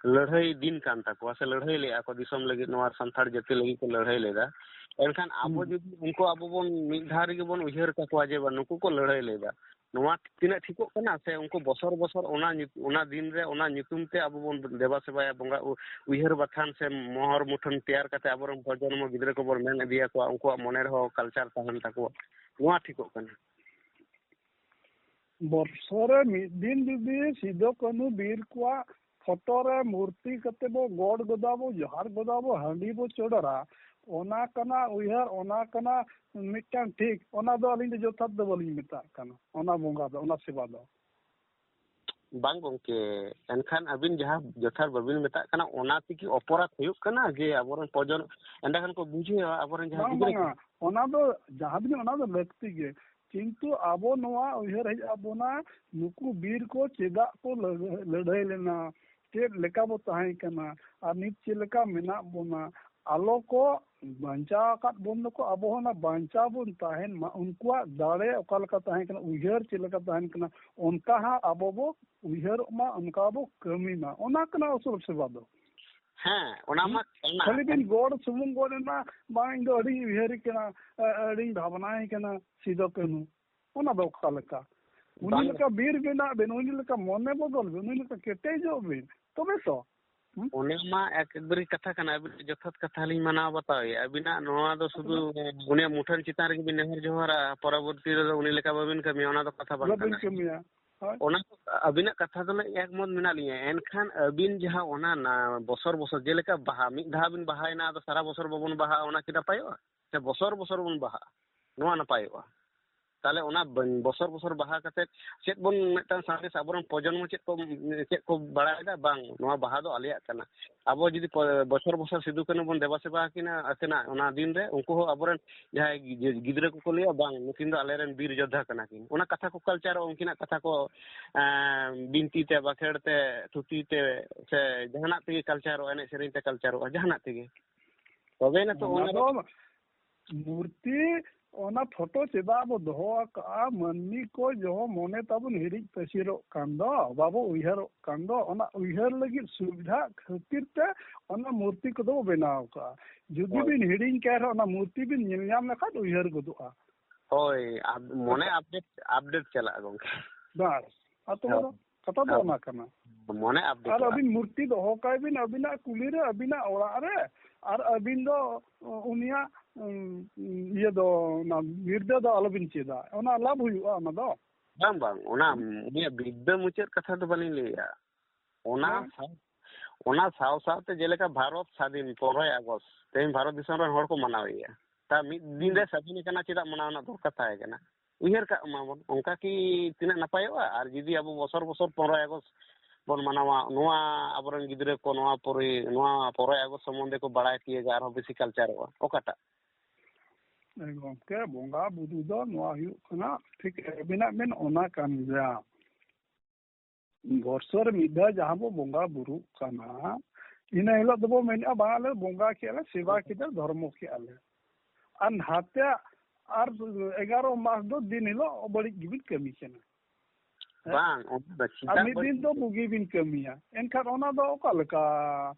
ᱞᱟᱹᱲᱦᱟᱹᱭ ᱫᱤᱱ ᱠᱟᱱ ᱛᱟᱠᱚᱣᱟ, ᱥᱮ ᱞᱟᱹᱲᱦᱟᱹᱭ ᱞᱮᱫᱼᱟ ᱠᱚ, ᱫᱤᱥᱚᱢ ᱞᱟᱹᱜᱤᱫ, ᱱᱚᱣᱟ ᱥᱟᱱᱛᱟᱲ ᱡᱟᱹᱛᱤ ᱞᱟᱹᱜᱤᱫ ᱠᱚ ᱞᱟᱹᱲᱦᱟᱹᱭ ᱞᱮᱫᱟ᱾ ᱮᱱᱠᱷᱟᱱ ᱟᱵᱚ ᱦᱩᱸ᱾ ᱡᱩᱫᱤ ᱩᱱᱠᱩ, ᱟᱵᱚ ᱵᱚᱱ ᱢᱤᱫ ᱫᱷᱟᱣ ᱨᱮᱜᱮ ᱵᱚᱱ ᱩᱭᱦᱟᱹᱨ ᱠᱟᱠᱚᱣᱟ ᱡᱮ ᱵᱟᱝ, ᱱᱩᱠᱩ ᱠᱚ ᱞᱟᱹᱲᱦᱟᱹᱭ ᱞᱮᱫᱟ, ᱱᱚᱣᱟ ᱛᱤᱱᱟᱹᱜ ᱴᱷᱤᱠᱚᱜ ᱠᱟᱱᱟ? ᱥᱮ ᱩᱱᱠᱩ ᱵᱚᱥᱚᱨ ᱵᱚᱥᱚᱨ ᱚᱱᱟ ᱧᱩᱛ-, ᱚᱱᱟ ᱫᱤᱱ ᱨᱮ, ᱚᱱᱟ ᱧᱩᱛᱩᱢ ᱛᱮ ᱟᱵᱚ ᱵᱚᱱ ᱫᱮᱵᱟ ᱥᱮᱵᱟᱭᱟ, ᱵᱚᱸᱜᱟ ᱩ-, ᱩᱭᱦᱟᱹᱨ ᱵᱟᱛᱷᱟᱱ ᱥᱮ ᱢᱚᱦᱚᱨ ᱢᱩᱴᱷᱟᱹᱱ ᱛᱮᱭᱟᱨ ᱠᱟᱛᱮ ᱟᱵᱚᱨᱮᱱ ᱯᱨᱚᱡᱚᱱᱢᱚ ᱜᱤᱫᱽᱨᱟᱹ ᱠᱚᱵᱚᱱ ᱢᱮᱱ ᱤᱫᱤᱭᱟᱠᱚᱣᱟ, ᱩᱱᱠᱩᱣᱟᱜ ᱢᱚᱱᱮ ᱨᱮᱦᱚᱸ culture ᱛᱟᱦᱮᱱ ᱛᱟᱠᱚᱣᱟ, ᱱᱚᱣᱟ ᱴᱷᱤᱠᱚᱜ ᱠᱟᱱᱟ? ᱵᱚᱨᱥᱚ ᱨᱮ ᱢᱤᱫ ᱫᱤᱱ ᱡᱩᱫᱤ ᱥᱤᱫᱚ ᱠᱟᱹᱱᱦᱩ ᱵᱤᱨ ᱠᱚᱣᱟᱜ ᱯᱷᱳᱴᱳ ᱨᱮ ᱢᱩᱨᱛᱤ ᱠᱟᱛᱮ ᱵᱚ ᱜᱚᱰ ᱜᱚᱫᱟ ᱵᱚ, ᱡᱚᱦᱟᱨ ᱜᱚᱫᱟ ᱵᱚ, ᱦᱟᱺᱰᱤ ᱵᱚ ᱪᱚᱰᱚᱨᱟ, ᱚᱱᱟ ᱠᱟᱱᱟ ᱩᱭᱦᱟᱹᱨ, ᱚᱱᱟ ᱠᱟᱱᱟ ᱢᱤᱫᱴᱟᱝ ᱴᱷᱤᱠ, ᱚᱱᱟ ᱫᱚ ᱟᱹᱞᱤᱧ ᱫᱚ ᱡᱚᱛᱷᱟᱛ ᱫᱚ ᱵᱟᱹᱞᱤᱧ ᱢᱮᱛᱟᱜ ᱠᱟᱱᱟ, ᱚᱱᱟ ᱵᱚᱸᱜᱟ ᱫᱚ, ᱚᱱᱟ ᱥᱮᱵᱟ ᱫᱚ᱾ ᱵᱟᱝ ᱜᱚᱢᱠᱮ, ᱮᱱᱠᱷᱟᱱ ᱟᱹᱵᱤᱱ ᱡᱟᱦᱟᱸ ᱡᱚᱛᱷᱟᱛ ᱵᱟᱹᱵᱤᱱ ᱢᱮᱛᱟᱜ ᱠᱟᱱᱟ, ᱚᱱᱟ ᱛᱮᱜᱮ ᱚᱯᱚᱨᱟᱫᱷ ᱦᱩᱭᱩᱜ ᱠᱟᱱᱟ ᱡᱮ ᱟᱵᱚᱨᱮᱱ ᱯᱨᱚᱡᱚᱱ-, ᱮᱸᱰᱮᱠᱷᱟᱱ ᱠᱚ ᱵᱩᱡᱷᱟᱹᱣᱟ ᱟᱵᱚᱨᱮᱱ ᱡᱟᱦᱟᱸ ᱵᱟᱝ, ᱜᱤᱫᱽᱨᱟᱹ ᱵᱟᱝᱟ, ᱚᱱᱟ ᱫᱚ ᱡᱟᱦᱟᱸ ᱫᱤᱱ ᱚᱱᱟ ᱫᱚ ᱞᱟᱹᱠᱛᱤ ᱜᱮ, ᱠᱤᱱᱛᱩ ᱟᱵᱚ ᱱᱚᱣᱟ ᱩᱭᱦᱟᱹᱨ ᱦᱮᱡ ᱟᱵᱚᱱᱟ, ᱱᱩᱠᱩ ᱵᱤᱨ ᱠᱚ ᱪᱮᱫᱟᱜ ᱠᱚ ᱞᱟᱹᱲ-, ᱞᱟᱹᱲᱦᱟᱹᱭ ᱞᱮᱱᱟ, ᱪᱮᱫ ᱞᱮᱠᱟ ᱵᱚ ᱛᱟᱦᱮᱸ ᱠᱟᱱᱟ, ᱟᱨ ᱱᱤᱛ ᱪᱮᱫ ᱞᱮᱠᱟ ᱢᱮᱱᱟᱜ ᱵᱚᱱᱟ, ᱟᱞᱚ ᱠᱚ ᱵᱟᱧᱪᱟᱣ ᱟᱠᱟᱫ ᱵᱚᱱ ᱫᱚᱠᱚ, ᱟᱵᱚ ᱦᱚᱸ ᱚᱱᱟ ᱵᱟᱧᱪᱟᱣ ᱵᱚᱱ ᱛᱟᱦᱮᱱ ᱢᱟ᱾ ᱩᱱᱠᱩᱣᱟᱜ ᱫᱟᱲᱮ ᱚᱠᱟ ᱞᱮᱠᱟ ᱛᱟᱦᱮᱸ ᱠᱟᱱᱟ, ᱩᱭᱦᱟᱹᱨ ᱪᱮᱫ ᱞᱮᱠᱟ ᱛᱟᱦᱮᱱ ᱠᱟᱱᱟ, ᱚᱱᱠᱟ ᱦᱟᱸᱜ ᱟᱵᱚ ᱵᱚ ᱩᱭᱦᱟᱹᱨᱚᱜ ᱢᱟ, ᱚᱱᱠᱟ ᱵᱚ ᱠᱟᱹᱢᱤ ᱢᱟ, ᱚᱱᱟ ᱠᱟᱱᱟ ᱟᱥᱚᱞ ᱥᱮᱵᱟ ᱫᱚ᱾ ᱦᱮᱸ, ᱚᱱᱟ ᱢᱟ ᱠᱟᱱᱟ᱾ ᱠᱷᱟᱹᱞᱤ ᱵᱤᱱ ᱜᱚᱰ ᱥᱩᱢᱩᱝ ᱜᱚᱰ ᱮᱱᱟ, ᱵᱟᱝ, ᱤᱧ ᱫᱚ ᱟᱹᱰᱤᱧ ᱩᱭᱦᱟᱹᱨᱮ ᱠᱟᱱᱟ, ᱟᱹᱰᱤᱧ ᱵᱷᱟᱵᱽᱱᱟᱭᱮ ᱠᱟᱱᱟ ᱥᱤᱫᱚ ᱠᱟᱹᱱᱦᱩ, ᱚᱱᱟ ᱫᱚ ᱚᱠᱟ ᱞᱮᱠᱟ? ᱩᱱᱤ ᱵᱟᱝ᱾ ᱞᱮᱠᱟ ᱵᱤᱨ ᱵᱮᱱᱟᱜ ᱵᱤᱱ, ᱩᱱᱤ ᱞᱮᱠᱟ ᱢᱚᱱᱮ ᱵᱚᱫᱚᱞ ᱵᱤᱱ, ᱩᱱᱤ ᱞᱮᱠᱟ ᱠᱮᱴᱮᱡᱚᱜ ᱵᱤᱱ, ᱛᱚᱵᱮ ᱛᱚ᱾ ᱦᱩᱸ? ᱚᱱᱟ ᱢᱟ ᱮᱠᱵᱟᱨᱮ ᱠᱟᱛᱷᱟ ᱠᱟᱱᱟ, ᱟᱹᱵᱤᱱᱟᱜ ᱡᱚᱛᱷᱟᱛ ᱠᱟᱛᱷᱟ ᱞᱤᱧ ᱢᱟᱱᱟᱣ ᱵᱟᱛᱟᱣᱮᱫᱼᱟ᱾ ᱟᱹᱵᱤᱱᱟᱜ ᱱᱚᱣᱟ ᱫᱚ ᱥᱩᱫᱷᱩ ᱩᱱᱤᱭᱟᱜ ᱢᱩᱴᱷᱟᱹᱱ ᱪᱮᱛᱟᱱ ᱨᱮᱜᱮ ᱵᱤᱱ ᱱᱮᱦᱚᱨ ᱡᱚᱦᱟᱨᱟ, ᱯᱚᱨᱚᱵᱚᱨᱛᱤ ᱨᱮᱫᱚ ᱩᱱᱤ ᱞᱮᱠᱟ ᱵᱟᱹᱵᱤᱱ ᱠᱟᱹᱢᱤᱭᱟ, ᱚᱱᱟ ᱫᱚ ᱠᱟᱛᱷᱟ ᱵᱟᱝ ᱵᱟᱹᱵᱤᱱ ᱠᱟᱱᱟ᱾ ᱠᱟᱹᱢᱤᱭᱟ᱾ ᱦᱳᱭ᱾ ᱚᱱᱟ ᱫᱚ ᱟᱹᱵᱤᱱᱟᱜ ᱠᱟᱛᱷᱟ ᱫᱚ ᱮᱠᱢᱚᱛ ᱢᱮᱱᱟᱜ ᱞᱤᱧᱟ, ᱮᱱᱠᱷᱟᱱ ᱟᱹᱵᱤᱱ ᱡᱟᱦᱟᱸ ᱚᱱᱟ ᱱᱟ-, ᱵᱚᱥᱚᱨ ᱵᱚᱥᱚᱨ ᱡᱮᱞᱮᱠᱟ ᱵᱟᱦᱟ, ᱢᱤᱫ ᱫᱷᱟᱣ ᱵᱤᱱ ᱵᱟᱦᱟᱭᱮᱱᱟ, ᱟᱫᱚ ᱥᱟᱨᱟ ᱵᱚᱥᱚᱨ ᱵᱟᱵᱚᱱ ᱵᱟᱦᱟᱜᱼᱟ, ᱚᱱᱟ ᱠᱤ ᱱᱟᱯᱟᱭᱚᱜᱼᱟ? ᱥᱮ ᱵᱚᱥᱚᱨ ᱵᱚᱥᱚᱨ ᱵᱚᱱ ᱵᱟᱦᱟᱜᱼᱟ, ᱱᱚᱣᱟ ᱱᱟᱯᱟᱭᱚᱜᱼᱟ? ᱛᱟᱦᱚᱞᱮ ᱚᱱᱟ ᱵᱚᱥᱚᱨ ᱵᱚᱥᱚᱨ ᱵᱟᱦᱟ ᱠᱟᱛᱮ ᱪᱮᱫ ᱵᱚᱱ ᱢᱤᱫᱴᱟᱝ ᱥᱟᱸᱫᱮᱥ ᱟᱵᱚᱨᱮᱱ ᱯᱨᱚᱡᱚᱱᱢᱚ ᱪᱮᱫ ᱠᱚ, ᱪᱮᱫ ᱠᱚ ᱵᱟᱲᱟᱭᱮᱫᱟ? ᱵᱟᱝ, ᱱᱚᱣᱟ ᱵᱟᱦᱟ ᱫᱚ ᱟᱞᱮᱭᱟᱜ ᱠᱟᱱᱟ᱾ ᱟᱵᱚ ᱡᱩᱫᱤ ᱯᱚ-, ᱵᱚᱪᱷᱚᱨ ᱵᱚᱪᱷᱚᱨ ᱥᱤᱫᱩ ᱠᱟᱹᱱᱦᱩ ᱵᱚᱱ ᱫᱮᱵᱟ ᱥᱮᱵᱟ ᱟᱹᱠᱤᱱᱟ, ᱟᱹᱠᱤᱱᱟ, ᱚᱱᱟ ᱫᱤᱱ ᱨᱮ ᱩᱱᱠᱩ ᱦᱚᱸ ᱟᱵᱚᱨᱮᱱ ᱡᱟᱦᱟᱸᱭ ᱜᱤ-, ᱜᱤᱫᱽᱨᱟᱹ ᱠᱚᱠᱚ ᱞᱟᱹᱭᱟ, "ᱵᱟᱝ, ᱱᱩᱠᱤᱱ ᱫᱚ ᱟᱞᱮᱨᱮᱱ ᱵᱤᱨ ᱡᱳᱫᱽᱫᱷᱟ ᱠᱟᱱᱟ ᱠᱤᱱ", ᱚᱱᱟ ᱠᱟᱛᱷᱟ ᱠᱚ ᱠᱟᱞᱪᱟᱨᱚᱜᱼᱟ, ᱩᱱᱠᱤᱱᱟᱜ ᱠᱟᱛᱷᱟ ᱠᱚ, ᱮᱸ, ᱵᱤᱱᱛᱤ ᱛᱮ, ᱵᱟᱠᱷᱮᱲ ᱛᱮ, ᱛᱷᱩᱛᱤ ᱛᱮ, ᱥᱮ ᱡᱟᱦᱟᱱᱟᱜ ᱛᱮᱜᱮ ᱠᱟᱞᱪᱟᱨᱚᱜᱼᱟ, ᱮᱱᱮᱡ ᱥᱮᱨᱮᱧ ᱛᱮ ᱠᱟᱞᱪᱟᱨᱚᱜᱼᱟ, ᱡᱟᱦᱟᱱᱟᱜ ᱛᱮᱜᱮ᱾ ᱛᱚᱵᱮ ᱱᱤᱛᱚᱜ ᱚᱱᱟ ᱚᱱᱟ ᱫᱚ ᱫᱚ ᱢᱩᱨᱛᱤ ᱚᱱᱟ ᱯᱷᱳᱴᱳ ᱪᱮᱫᱟᱜ ᱵᱚ ᱫᱚᱦᱚ ᱟᱠᱟᱜᱼᱟ? ᱢᱟᱹᱱᱢᱤ ᱠᱚ ᱡᱚᱦᱚᱜ ᱢᱚᱱᱮ ᱛᱟᱵᱚᱱ ᱦᱤᱨᱤᱡ ᱯᱟᱹᱥᱤᱨᱚᱜ ᱠᱟᱱ ᱫᱚ, ᱵᱟᱵᱚ ᱩᱭᱦᱟᱹᱨᱚᱜ ᱠᱟᱱ ᱫᱚ, ᱚᱱᱟ ᱩᱭᱦᱟᱹᱨ ᱞᱟᱹᱜᱤᱫ ᱥᱩᱵᱤᱫᱷᱟ ᱠᱷᱟᱹᱛᱤᱨ ᱛᱮ ᱚᱱᱟ ᱢᱩᱨᱛᱤ ᱠᱚᱫᱚ ᱵᱚ ᱵᱮᱱᱟᱣ ᱟᱠᱟᱜᱼᱟ᱾ ᱡᱩᱫᱤ ᱦᱳᱭ᱾ ᱵᱤᱱ ᱦᱤᱲᱤᱧ ᱠᱟᱭ ᱨᱮᱦᱚᱸ, ᱚᱱᱟ ᱢᱩᱨᱛᱤ ᱵᱤᱱ ᱧᱮᱞ ᱧᱟᱢ ᱞᱮᱠᱷᱟᱱ ᱩᱭᱦᱟᱹᱨ ᱜᱚᱫᱚᱜᱼᱟ᱾ ᱦᱳᱭ, ᱟᱵ-, ᱢᱚᱱᱮ ᱟᱪᱪᱷᱟ᱾ ᱟᱯᱰᱮᱴ, ᱟᱯᱰᱮᱴ ᱪᱟᱞᱟᱜᱼᱟ ᱜᱚᱝᱠᱮ᱾ ᱵᱟᱥ, ᱟᱨ ᱛᱚᱵᱮ ᱫᱚ ᱦᱳᱭ᱾ ᱠᱟᱛᱷᱟ ᱫᱚ ᱦᱳᱭ᱾ ᱚᱱᱟ ᱠᱟᱱᱟ᱾ ᱢᱚᱱᱮ ᱟᱯᱰᱮᱴᱚᱜᱼᱟ᱾ ᱟᱨ ᱟᱹᱵᱤᱱ ᱢᱩᱨᱛᱤ ᱫᱚᱦᱚ ᱠᱟᱭ ᱵᱤᱱ ᱟᱹᱵᱤᱱᱟᱜ ᱠᱩᱞᱦᱤ ᱨᱮ, ᱟᱹᱵᱤᱱᱟᱜ ᱚᱲᱟᱜ ᱨᱮ, ᱟᱨ ᱟᱹᱵᱤᱱ ᱫᱚ, ᱩ, ᱩᱱᱤᱭᱟᱜ, ᱩᱢ, ᱤᱭᱟᱹ ᱫᱚ, ᱚᱱᱟ ᱵᱤᱨᱫᱟᱹ ᱫᱚ ᱟᱞᱚᱵᱤᱱ ᱪᱮᱫᱟ᱾ ᱚᱱᱟ ᱞᱟᱵᱷ ᱦᱩᱭᱩᱜᱼᱟ ᱚᱱᱟ ᱫᱚ᱾ ᱵᱟᱝ, ᱵᱟᱝ, ᱚᱱᱟ ᱦᱩᱸ? ᱩᱱᱤᱭᱟᱜ ᱵᱤᱨᱫᱟᱹ ᱢᱩᱪᱟᱹᱫ ᱠᱟᱛᱷᱟ ᱫᱚ ᱵᱟᱹᱞᱤᱧ ᱞᱟᱹᱭᱮᱜᱼᱟ᱾ ᱚᱱᱟ ᱦᱮᱸ᱾ ᱥᱟᱶ, ᱚᱱᱟ ᱥᱟᱶ ᱥᱟᱶᱛᱮ ᱡᱮᱞᱮᱠᱟ ᱵᱷᱟᱨᱚᱛ ᱥᱟᱫᱷᱤᱱ ᱯᱚᱱᱨᱚᱭ ᱟᱜᱚᱥᱴ, ᱛᱮᱦᱮᱧ ᱵᱷᱟᱨᱚᱛ ᱫᱤᱥᱚᱢ ᱨᱮᱱ ᱦᱚᱲ ᱠᱚ ᱢᱟᱱᱟᱣᱮᱜᱼᱟ᱾ ᱛᱟ ᱢᱤᱫ ᱫᱤᱱ ᱨᱮ ᱦᱩᱸ᱾ ᱥᱟᱫᱷᱤᱱ ᱟᱠᱟᱱᱟ, ᱪᱮᱫᱟᱜ ᱢᱟᱱᱟᱣ ᱨᱮᱱᱟᱜ ᱫᱚᱨᱠᱟᱨ ᱛᱟᱦᱮᱸ ᱠᱟᱱᱟ? ᱩᱭᱦᱟᱹᱨ ᱠᱟᱜ ᱢᱟᱵᱚᱱ, ᱚᱱᱠᱟ ᱠᱤ ᱛᱤᱱᱟᱹᱜ ᱱᱟᱯᱟᱭᱚᱜᱼᱟ? ᱟᱨ ᱡᱩᱫᱤ ᱟᱵᱚ ᱵᱚᱥᱚᱨ ᱵᱚᱥᱚᱨ ᱯᱚᱱᱨᱚᱭ ᱟᱜᱚᱥᱴ ᱵᱚᱱ ᱢᱟᱱᱟᱣᱟ, ᱱᱚᱣᱟ ᱟᱵᱚᱨᱮᱱ ᱜᱤᱫᱽᱨᱟᱹ ᱠᱚ ᱱᱚᱣᱟ ᱯᱚᱨᱮ, ᱱᱚᱣᱟ ᱯᱚᱱᱨᱚᱭ ᱟᱜᱚᱥᱴ ᱥᱚᱢᱵᱚᱱᱫᱷᱮ ᱠᱚ ᱵᱟᱲᱟᱭ ᱛᱤᱭᱟᱹᱜᱟ, ᱟᱨᱦᱚᱸ ᱵᱮᱥᱤ ᱠᱟᱞᱪᱟᱨᱚᱜᱼᱟ᱾ ᱚᱠᱟᱴᱟᱜ? ᱮ ᱜᱚᱢᱠᱮ, ᱵᱚᱸᱜᱟ ᱵᱩᱨᱩ ᱫᱚ ᱱᱚᱣᱟ ᱦᱩᱭᱩᱜ ᱠᱟᱱᱟ, ᱴᱷᱤᱠ ᱟᱹᱵᱤᱱᱟᱜ ᱢᱮᱱ ᱚᱱᱟ ᱠᱟᱱ ᱜᱮᱭᱟ᱾ ᱵᱚᱨᱥᱚ ᱨᱮ ᱢᱤᱫ ᱫᱷᱟᱣ ᱡᱟᱦᱟᱸ ᱵᱚ ᱵᱚᱸᱜᱟ ᱵᱩᱨᱩᱜ ᱠᱟᱱᱟ, ᱤᱱᱟᱹ ᱦᱤᱞᱳᱜ ᱫᱚᱵᱚ ᱢᱮᱱᱮᱜᱼᱟ, ᱵᱟᱝ, ᱟᱞᱮ ᱵᱚᱸᱜᱟ ᱠᱮᱜᱼᱟ ᱞᱮ, ᱥᱮᱵᱟ ᱠᱮᱫᱟ, ᱫᱷᱚᱨᱢᱚ ᱠᱮᱜᱼᱟ ᱞᱮ᱾ ᱟᱨ ᱱᱟᱛᱮ ᱟᱨ ᱮᱜᱟᱨᱚ ᱢᱟᱥ ᱫᱚ ᱫᱤᱱ ᱦᱤᱞᱳᱜ ᱵᱟᱹᱲᱤᱡ ᱜᱮᱵᱤᱱ ᱠᱟᱹᱢᱤ ᱠᱟᱱᱟ᱾ ᱦᱮᱸ? ᱵᱟᱝ, ᱚᱱᱟ ᱫᱚ ᱟᱨ ᱪᱮᱫᱟᱜ ᱢᱤᱫ ᱵᱟᱹᱲᱤᱡ ᱫᱤᱱ ᱫᱚ ᱵᱩᱜᱤ ᱵᱤᱱ ᱠᱟᱹᱢᱤᱭᱟ᱾ ᱮᱱᱠᱷᱟᱱ ᱚᱱᱟ ᱫᱚ ᱚᱠᱟ ᱞᱮᱠᱟ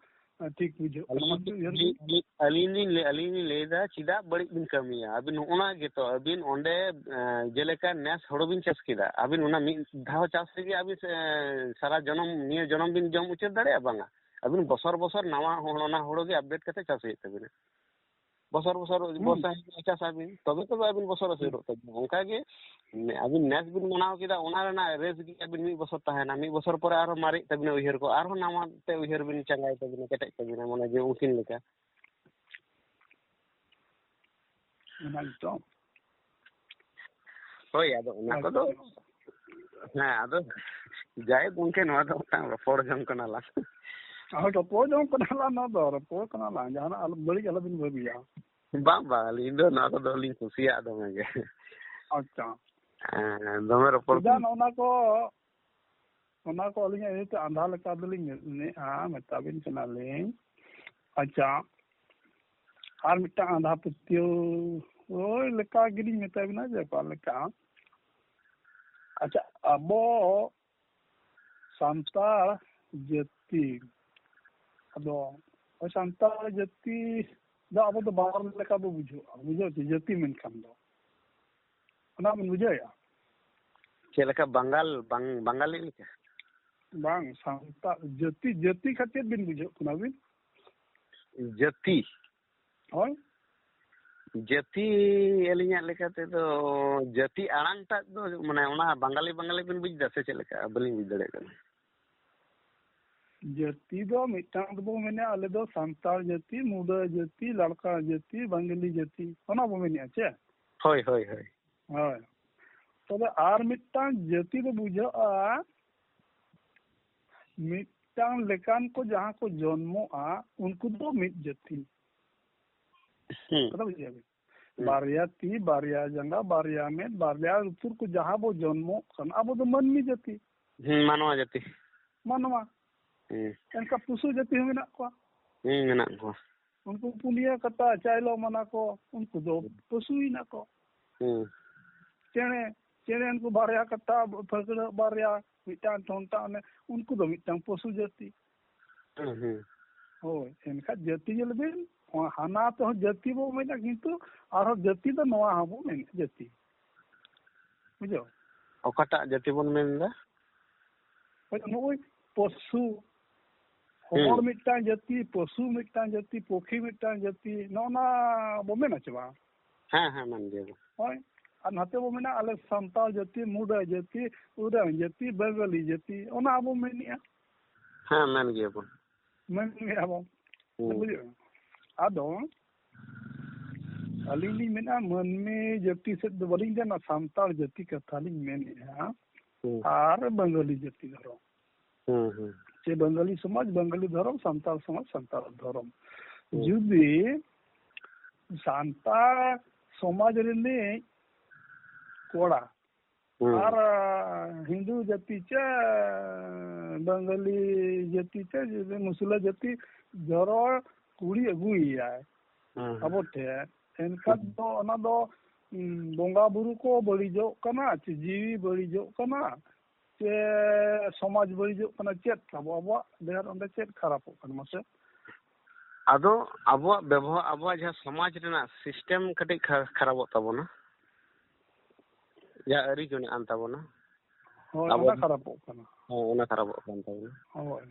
ᱴᱷᱤᱠ ᱵᱩᱡᱷᱟᱹᱜ ᱠᱟᱱᱟ? ᱟᱹᱞᱤᱧ, ᱢᱟᱥᱮ ᱩᱭᱦᱟᱹᱨ ᱵᱤᱱ᱾ ᱟᱹᱞᱤᱧ, ᱟᱹᱞᱤᱧ ᱞᱤᱧ ᱞᱟᱹᱭ, ᱟᱹᱞᱤᱧ ᱞᱤᱧ ᱞᱟᱹᱭ ᱮᱫᱟ, ᱪᱮᱫᱟᱜ ᱵᱟᱹᱲᱤᱡ ᱵᱤᱱ ᱠᱟᱹᱢᱤᱭᱟ? ᱟᱹᱵᱤᱱ ᱱᱚᱜᱼᱚ ᱱᱚᱣᱟ ᱜᱮᱛᱚ, ᱟᱹᱵᱤᱱ ᱚᱸᱰᱮ, ᱮᱸ, ᱡᱮᱞᱮᱠᱟ ᱱᱮᱥ ᱦᱳᱲᱳ ᱵᱤᱱ ᱪᱟᱥ ᱠᱮᱫᱟ, ᱟᱹᱵᱤᱱ ᱚᱱᱟ ᱢᱤᱫ ᱫᱷᱟᱣ ᱪᱟᱥ ᱨᱮᱜᱮ ᱟᱹᱵᱤᱱ, ᱮᱸ, ᱥᱟᱨᱟ ᱡᱚᱱᱚᱢ, ᱱᱤᱭᱟᱹ ᱡᱚᱱᱚᱢ ᱵᱤᱱ ᱡᱚᱢ ᱩᱪᱟᱹᱲ ᱫᱟᱲᱮᱭᱟᱜᱼᱟ? ᱵᱟᱝᱟ᱾ ᱟᱹᱵᱤᱱ ᱵᱚᱥᱚᱨ ᱵᱚᱥᱚᱨ ᱱᱟᱣᱟ ᱦᱳᱲᱳ, ᱚᱱᱟ ᱦᱳᱲᱳ ᱜᱮ ᱟᱯᱰᱮᱴ ᱠᱟᱛᱮ ᱪᱟᱥ ᱦᱩᱭᱩᱜ ᱛᱟᱹᱵᱤᱱᱟ᱾ ᱵᱚᱥᱚᱨ ᱵᱚᱥᱚᱨ ᱦᱩᱸ᱾ ᱵᱚᱨᱥᱟ ᱦᱤᱡᱩᱜᱼᱟ, ᱪᱟᱥ ᱟᱹᱵᱤᱱ, ᱛᱚᱵᱮ ᱛᱚᱵᱮ ᱟᱹᱵᱤᱱ ᱵᱚᱥᱚᱨ ᱦᱩᱸ᱾ ᱟᱹᱥᱩᱞᱚᱜ ᱛᱟᱹᱵᱤᱱᱟ᱾ ᱚᱱᱠᱟ ᱜᱮ ᱟᱹᱵᱤᱱ ᱱᱮᱥ ᱵᱤᱱ ᱢᱟᱱᱟᱣ ᱠᱮᱫᱟ, ᱚᱱᱟ ᱨᱮᱱᱟᱜ ᱨᱟᱹᱥ ᱜᱮ ᱟᱹᱵᱤᱱ ᱢᱤᱫ ᱵᱚᱥᱚᱨ ᱛᱟᱦᱮᱱᱟ᱾ ᱢᱤᱫ ᱵᱚᱥᱚᱨ ᱯᱚᱨᱮ ᱟᱨᱦᱚᱸ ᱢᱟᱨᱮᱜ ᱛᱟᱹᱵᱤᱱᱟ ᱩᱭᱦᱟᱹᱨ ᱠᱚ, ᱟᱨᱦᱚᱸ ᱱᱟᱣᱟ ᱛᱮ ᱩᱭᱦᱟᱹᱨ ᱵᱤᱱ ᱪᱟᱸᱜᱟᱭ ᱛᱟᱹᱵᱤᱱᱟ, ᱠᱮᱴᱮᱡ ᱛᱟᱹᱵᱤᱱᱟ, ᱢᱟᱱᱮ ᱡᱮ ᱩᱱᱠᱤᱱ ᱞᱮᱠᱟ᱾ ᱚᱱᱟ ᱜᱮᱛᱚ᱾ ᱦᱳᱭ, ᱟᱫᱚ ᱚᱱᱟ ᱠᱚᱫᱚ, ᱟᱪᱪᱷᱟ᱾ ᱦᱮᱸ, ᱟᱫᱚ ᱡᱟᱭᱦᱳᱠ ᱜᱚᱢᱠᱮ, ᱱᱚᱣᱟ ᱫᱚ ᱢᱤᱫᱴᱟᱝ ᱨᱚᱯᱚᱲ ᱡᱚᱝ ᱠᱟᱱᱟ ᱞᱟᱝ᱾ ᱦᱳᱭ, ᱨᱚᱯᱚᱲ ᱡᱚᱝ ᱠᱟᱱᱟ ᱞᱟᱝ, ᱱᱚᱣᱟ ᱫᱚ ᱨᱚᱯᱚᱲ ᱠᱟᱱᱟ ᱞᱟᱝ, ᱡᱟᱦᱟᱱᱟᱜ ᱟᱞᱚ, ᱵᱟᱹᱲᱤᱡ ᱟᱞᱚᱵᱤᱱ ᱵᱷᱟᱹᱵᱤᱭᱟ᱾ ᱵᱟᱝ, ᱵᱟᱝ, ᱟᱹᱞᱤᱧ ᱫᱚ ᱱᱚᱣᱟ ᱠᱚᱫᱚ ᱞᱤᱧ ᱠᱩᱥᱤᱭᱟᱜᱼᱟ ᱫᱚᱢᱮ ᱜᱮ᱾ ᱟᱪᱪᱷᱟ᱾ ᱦᱮᱸ, ᱫᱚᱢᱮ ᱨᱚᱯᱚᱲ ᱠᱚ᱾ ᱪᱮᱫᱟᱜ ᱱᱚᱜᱼᱚ ᱱᱟ ᱠᱚ, ᱚᱱᱟ ᱠᱚ ᱟᱹᱞᱤᱧᱟᱜ ᱤᱭᱟᱹᱛᱮ ᱟᱸᱫᱷᱟ ᱞᱮᱠᱟ ᱫᱚᱞᱤᱧ ᱢᱮᱱᱮᱫᱼᱟ, ᱢᱮᱛᱟᱵᱤᱱ ᱠᱟᱱᱟᱞᱤᱧ᱾ ᱟᱪᱪᱷᱟ, ᱟᱨ ᱢᱤᱫᱴᱟᱝ ᱟᱸᱫᱷᱟ ᱯᱟᱹᱛᱭᱟᱹᱣ ᱦᱳᱭ, ᱞᱮᱠᱟ ᱜᱮᱞᱤᱧ ᱢᱮᱛᱟ ᱵᱤᱱᱟ ᱡᱮ ᱚᱠᱟ ᱞᱮᱠᱟ᱾ ᱟᱪᱪᱷᱟ, ᱟᱵᱚ ᱥᱟᱱᱛᱟᱲ ᱡᱟᱹᱛᱤ, ᱟᱫᱚ ᱥᱟᱱᱛᱟᱲ ᱡᱟᱹᱛᱤ ᱫᱚ ᱟᱵᱚ ᱫᱚ ᱵᱟᱨ ᱞᱮᱠᱟ ᱵᱚ ᱵᱩᱡᱷᱟᱹᱜᱼᱟ, ᱵᱩᱡᱷᱟᱹᱣ ᱪᱮ? ᱡᱟᱹᱛᱤ ᱢᱮᱱᱠᱷᱟᱱ ᱫᱚ ᱚᱱᱟ ᱵᱚᱱ ᱵᱩᱡᱷᱟᱹᱣᱮᱫᱼᱟ᱾ ᱪᱮᱫ ᱞᱮᱠᱟ ᱵᱟᱝᱜᱟᱞ, ᱵᱟᱝ, ᱵᱟᱝᱜᱟᱞᱤ ᱞᱮᱠᱟ? ᱵᱟᱝ, ᱥᱟᱱᱛᱟᱲ ᱡᱟᱹᱛᱤ, ᱡᱟᱹᱛᱤ ᱠᱷᱟᱱ ᱪᱮᱫ ᱵᱤᱱ ᱵᱩᱡᱷᱟᱹᱜ ᱠᱟᱱᱟ ᱵᱤᱱ? ᱡᱟᱹᱛᱤ? ᱦᱳᱭ᱾ ᱡᱟᱹᱛᱤ, ᱟᱹᱞᱤᱧᱟᱜ ᱞᱮᱠᱟ ᱛᱮᱫᱚ ᱡᱟᱹᱛᱤ ᱟᱲᱟᱝ ᱴᱟᱜ ᱫᱚ, ᱢᱟᱱᱮ, ᱚᱱᱟ ᱵᱟᱝᱜᱟᱞᱤ, ᱵᱟᱝᱜᱟᱞᱤ ᱵᱤᱱ ᱵᱩᱡᱽ ᱮᱫᱟ ᱥᱮ ᱪᱮᱫ ᱞᱮᱠᱟ? ᱵᱟᱹᱞᱤᱧ ᱵᱩᱡᱽ ᱫᱟᱲᱮᱭᱟᱜ ᱠᱟᱱᱟ᱾ ᱡᱟᱹᱛᱤ ᱫᱚ ᱢᱤᱫᱴᱟᱝ ᱫᱚᱵᱚ ᱢᱮᱱᱟ, ᱟᱞᱮ ᱫᱚ ᱥᱟᱱᱛᱟᱲ ᱡᱟᱹᱛᱤ, ᱢᱩᱰᱟᱹ ᱡᱟᱹᱛᱤ, ᱞᱟᱲᱠᱟ ᱡᱟᱹᱛᱤ, ᱵᱟᱝᱜᱟᱞᱤ ᱡᱟᱹᱛᱤ, ᱚᱱᱟ ᱵᱚ ᱢᱮᱱᱮᱜᱼᱟ ᱪᱮ? ᱦᱳᱭ, ᱦᱳᱭ, ᱦᱳᱭ᱾ ᱦᱳᱭ᱾ ᱛᱚᱵᱮ ᱟᱨ ᱢᱤᱫᱴᱟᱝ ᱡᱟᱹᱛᱤ ᱫᱚ ᱵᱩᱡᱷᱟᱹᱜᱼᱟ, ᱢᱤᱫᱴᱟᱝ ᱞᱮᱠᱟᱱ ᱠᱚ ᱡᱟᱦᱟᱸ ᱠᱚ ᱡᱚᱱᱢᱚᱜᱼᱟ, ᱩᱱᱠᱩ ᱫᱚ ᱢᱤᱫ ᱡᱟᱹᱛᱤ᱾ ᱦᱩᱸ᱾ ᱠᱟᱛᱷᱟ ᱵᱩᱡᱷᱟᱹᱣ ᱵᱤᱱ? ᱦᱩᱸ᱾ ᱵᱟᱨᱭᱟ ᱛᱤ, ᱵᱟᱨᱭᱟ ᱡᱟᱸᱜᱟ, ᱵᱟᱨᱭᱟ ᱢᱮᱫ, ᱵᱟᱨᱭᱟ ᱞᱩᱛᱩᱨ ᱠᱚ ᱡᱟᱦᱟᱸ ᱵᱚ ᱡᱚᱱᱢᱚᱜ ᱠᱟᱱᱟ, ᱟᱵᱚ ᱫᱚ ᱢᱟᱹᱱᱢᱤ ᱡᱟᱹᱛᱤ᱾ ᱦᱩᱸ, ᱢᱟᱱᱣᱟ ᱡᱟᱹᱛᱤ᱾ ᱢᱟᱱᱣᱟ᱾ ᱦᱩᱸ᱾ ᱮᱱᱠᱷᱟᱱ ᱯᱚᱥᱩ ᱡᱟᱹᱛᱤ ᱦᱚᱸ ᱢᱮᱱᱟᱜ ᱠᱚᱣᱟ᱾ ᱦᱩᱸ, ᱢᱮᱱᱟᱜ ᱠᱚᱣᱟ᱾ ᱩᱱᱠᱩ ᱯᱩᱱᱭᱟᱹ ᱠᱟᱴᱟ ᱪᱟᱭᱞᱚ ᱢᱟᱱᱟ ᱠᱚ, ᱩᱱᱠᱩ ᱫᱚ ᱦᱩᱸ᱾ ᱯᱚᱥᱩ ᱦᱮᱱᱟᱜ ᱠᱚ᱾ ᱦᱩᱸ᱾ ᱪᱮᱬᱮ, ᱪᱮᱬᱮ ᱩᱱᱠᱩ ᱵᱟᱨᱭᱟ ᱠᱟᱴᱟ ᱯᱷᱟᱹᱠᱲᱟᱹᱜ ᱵᱟᱨᱭᱟ, ᱢᱤᱫᱴᱟᱝ ᱴᱷᱚᱱᱴᱟ, ᱚᱱᱮ ᱩᱱᱠᱩ ᱫᱚ ᱢᱤᱫᱴᱟᱝ ᱯᱚᱥᱩ ᱡᱟᱹᱛᱤ᱾ ᱦᱩᱸ, ᱦᱩᱸ᱾ ᱦᱳᱭ, ᱮᱱᱠᱷᱟᱱ ᱡᱟᱹᱛᱤ ᱧᱮᱞ ᱵᱤᱱ, ᱦᱟᱱᱟ ᱛᱮᱦᱚᱸ ᱡᱟᱹᱛᱤ ᱵᱚ ᱢᱮᱱᱟ, ᱠᱤᱱᱛᱩ ᱟᱨᱦᱚᱸ ᱡᱟᱹᱛᱤ ᱫᱚ ᱱᱚᱣᱟ ᱦᱚᱸᱵᱚ ᱢᱮᱱᱟ ᱡᱟᱹᱛᱤ᱾ ᱵᱩᱡᱷᱟᱹᱣ? ᱚᱠᱟᱴᱟᱜ ᱡᱟᱹᱛᱤ ᱵᱚᱱ ᱢᱮᱱ ᱮᱫᱟ? ᱦᱳᱭ, ᱱᱚᱜᱼᱚᱭ ᱯᱚᱥᱩ, ᱦᱚᱲ ᱦᱩᱸ᱾ ᱢᱤᱫᱴᱟᱝ ᱡᱟᱹᱛᱤ, ᱯᱚᱥᱩ ᱢᱤᱫᱴᱟᱝ ᱡᱟᱹᱛᱤ, ᱯᱚᱠᱷᱤ ᱢᱤᱫᱴᱟᱝ ᱡᱟᱹᱛᱤ, ᱱᱚᱜᱼᱚ ᱱᱟ ᱵᱚ ᱢᱮᱱᱟ ᱪᱮ ᱵᱟᱝ? ᱦᱮᱸ, ᱦᱮᱸ, ᱢᱮᱱ ᱜᱮᱭᱟ ᱵᱚ᱾ ᱦᱳᱭ, ᱟᱨ ᱱᱟᱛᱮ ᱵᱚ ᱢᱮᱱᱟ ᱟᱞᱮ ᱥᱟᱱᱛᱟᱲ ᱡᱟᱹᱛᱤ, ᱢᱩᱰᱟᱹ ᱡᱟᱹᱛᱤ, ᱩᱨᱟᱝ ᱡᱟᱹᱛᱤ, ᱵᱟᱝᱜᱟᱞᱤ ᱡᱟᱹᱛᱤ, ᱚᱱᱟ ᱵᱚ ᱢᱮᱱᱮᱜᱼᱟ᱾ ᱦᱮᱸ, ᱢᱮᱱ ᱜᱮᱭᱟ ᱵᱚ᱾ ᱢᱮᱱ ᱜᱮᱭᱟ ᱵᱚ᱾ ᱦᱩᱸ᱾ ᱵᱩᱡᱷᱟᱹᱣ? ᱟᱫᱚ ᱟᱹᱞᱤᱧ ᱞᱤᱧ ᱢᱮᱱᱟ, ᱢᱟᱹᱱᱢᱤ ᱡᱟᱹᱛᱤ ᱥᱮᱫ ᱫᱚ ᱵᱟᱹᱞᱤᱧ ᱢᱮᱱᱟ, ᱥᱟᱱᱛᱟᱲ ᱡᱟᱹᱛᱤ ᱠᱟᱛᱷᱟ ᱞᱤᱧ ᱢᱮᱱᱮᱜᱼᱟ᱾ ᱦᱩᱸ᱾ ᱟᱨ ᱵᱟᱝᱜᱟᱞᱤ ᱡᱟᱹᱛᱤ ᱫᱷᱚᱨᱚᱢ᱾ ᱦᱩᱸ, ᱦᱩᱸ᱾ ᱪᱮ ᱵᱟᱝᱜᱟᱞᱤ ᱥᱚᱢᱟᱡᱽ, ᱵᱟᱝᱜᱟᱞᱤ ᱫᱷᱚᱨᱚᱢ, ᱥᱟᱱᱛᱟᱲ ᱥᱚᱢᱟᱡᱽ, ᱥᱟᱱᱛᱟᱲ ᱫᱷᱚᱨᱚᱢ᱾ ᱦᱩᱸ᱾ ᱡᱩᱫᱤ ᱥᱟᱱᱛᱟᱲ ᱥᱚᱢᱟᱡᱽ ᱨᱤᱱᱤᱡ ᱠᱚᱲᱟ ᱦᱩᱸ᱾ ᱟᱨ ᱦᱤᱱᱫᱩ ᱡᱟᱹᱛᱤ ᱪᱮ ᱵᱟᱝᱜᱟᱞᱤ ᱡᱟᱹᱛᱤ ᱪᱮ ᱢᱩᱥᱞᱟᱹ ᱡᱟᱹᱛᱤ ᱫᱷᱚᱨᱚᱢ ᱠᱩᱲᱤ ᱟᱹᱜᱩᱭᱮᱭᱟᱭ ᱦᱩᱸ, ᱦᱩᱸ᱾ ᱟᱵᱚ ᱴᱷᱮᱱ, ᱮᱱᱠᱷᱟᱱ ᱫᱚ ᱚᱱᱟ ᱫᱚ, ᱩᱸ, ᱵᱚᱸᱜᱟ ᱵᱩᱨᱩ ᱠᱚ ᱵᱟᱹᱲᱤᱡᱚᱜ ᱠᱟᱱᱟ, ᱪᱮ ᱡᱤᱣᱤ ᱵᱟᱹᱲᱤᱡᱚᱜ ᱠᱟᱱᱟ, ᱪᱮ ᱥᱚᱢᱟᱡᱽ ᱵᱟᱹᱲᱤᱡᱚᱜ ᱠᱟᱱᱟ, ᱪᱮᱫ ᱛᱟᱵᱚ ᱟᱵᱚᱣᱟᱜ ᱰᱷᱮᱨ ᱚᱸᱰᱮ ᱪᱮᱫ ᱠᱷᱟᱨᱟᱯᱚᱜ ᱠᱟᱱᱟ ᱢᱟᱥᱮ? ᱟᱫᱚ ᱟᱵᱚᱣᱟᱜ ᱵᱮᱵᱚᱦᱟᱨ, ᱟᱵᱚᱣᱟᱜ ᱡᱟᱦᱟᱸ ᱥᱚᱢᱟᱡᱽ ᱨᱮᱱᱟᱜ ᱥᱤᱥᱴᱮᱢ ᱠᱟᱹᱴᱤᱡ ᱠᱷᱟ-, ᱠᱷᱟᱨᱟᱯᱚᱜ ᱛᱟᱵᱚᱱᱟ, ᱡᱟᱦᱟᱸ ᱟᱹᱨᱤ ᱠᱚ ᱢᱮᱱᱟᱜ ᱟᱱ ᱛᱟᱵᱚᱱᱟ᱾ ᱦᱳᱭ, ᱟᱵᱚ ᱚᱱᱟ ᱠᱷᱟᱨᱟᱯᱚᱜ ᱠᱟᱱᱟ᱾ ᱦᱮᱸ, ᱚᱱᱟ ᱠᱷᱟᱨᱟᱯᱚᱜ ᱠᱟᱱ ᱛᱟᱵᱚᱱᱟ᱾ ᱦᱳᱭ,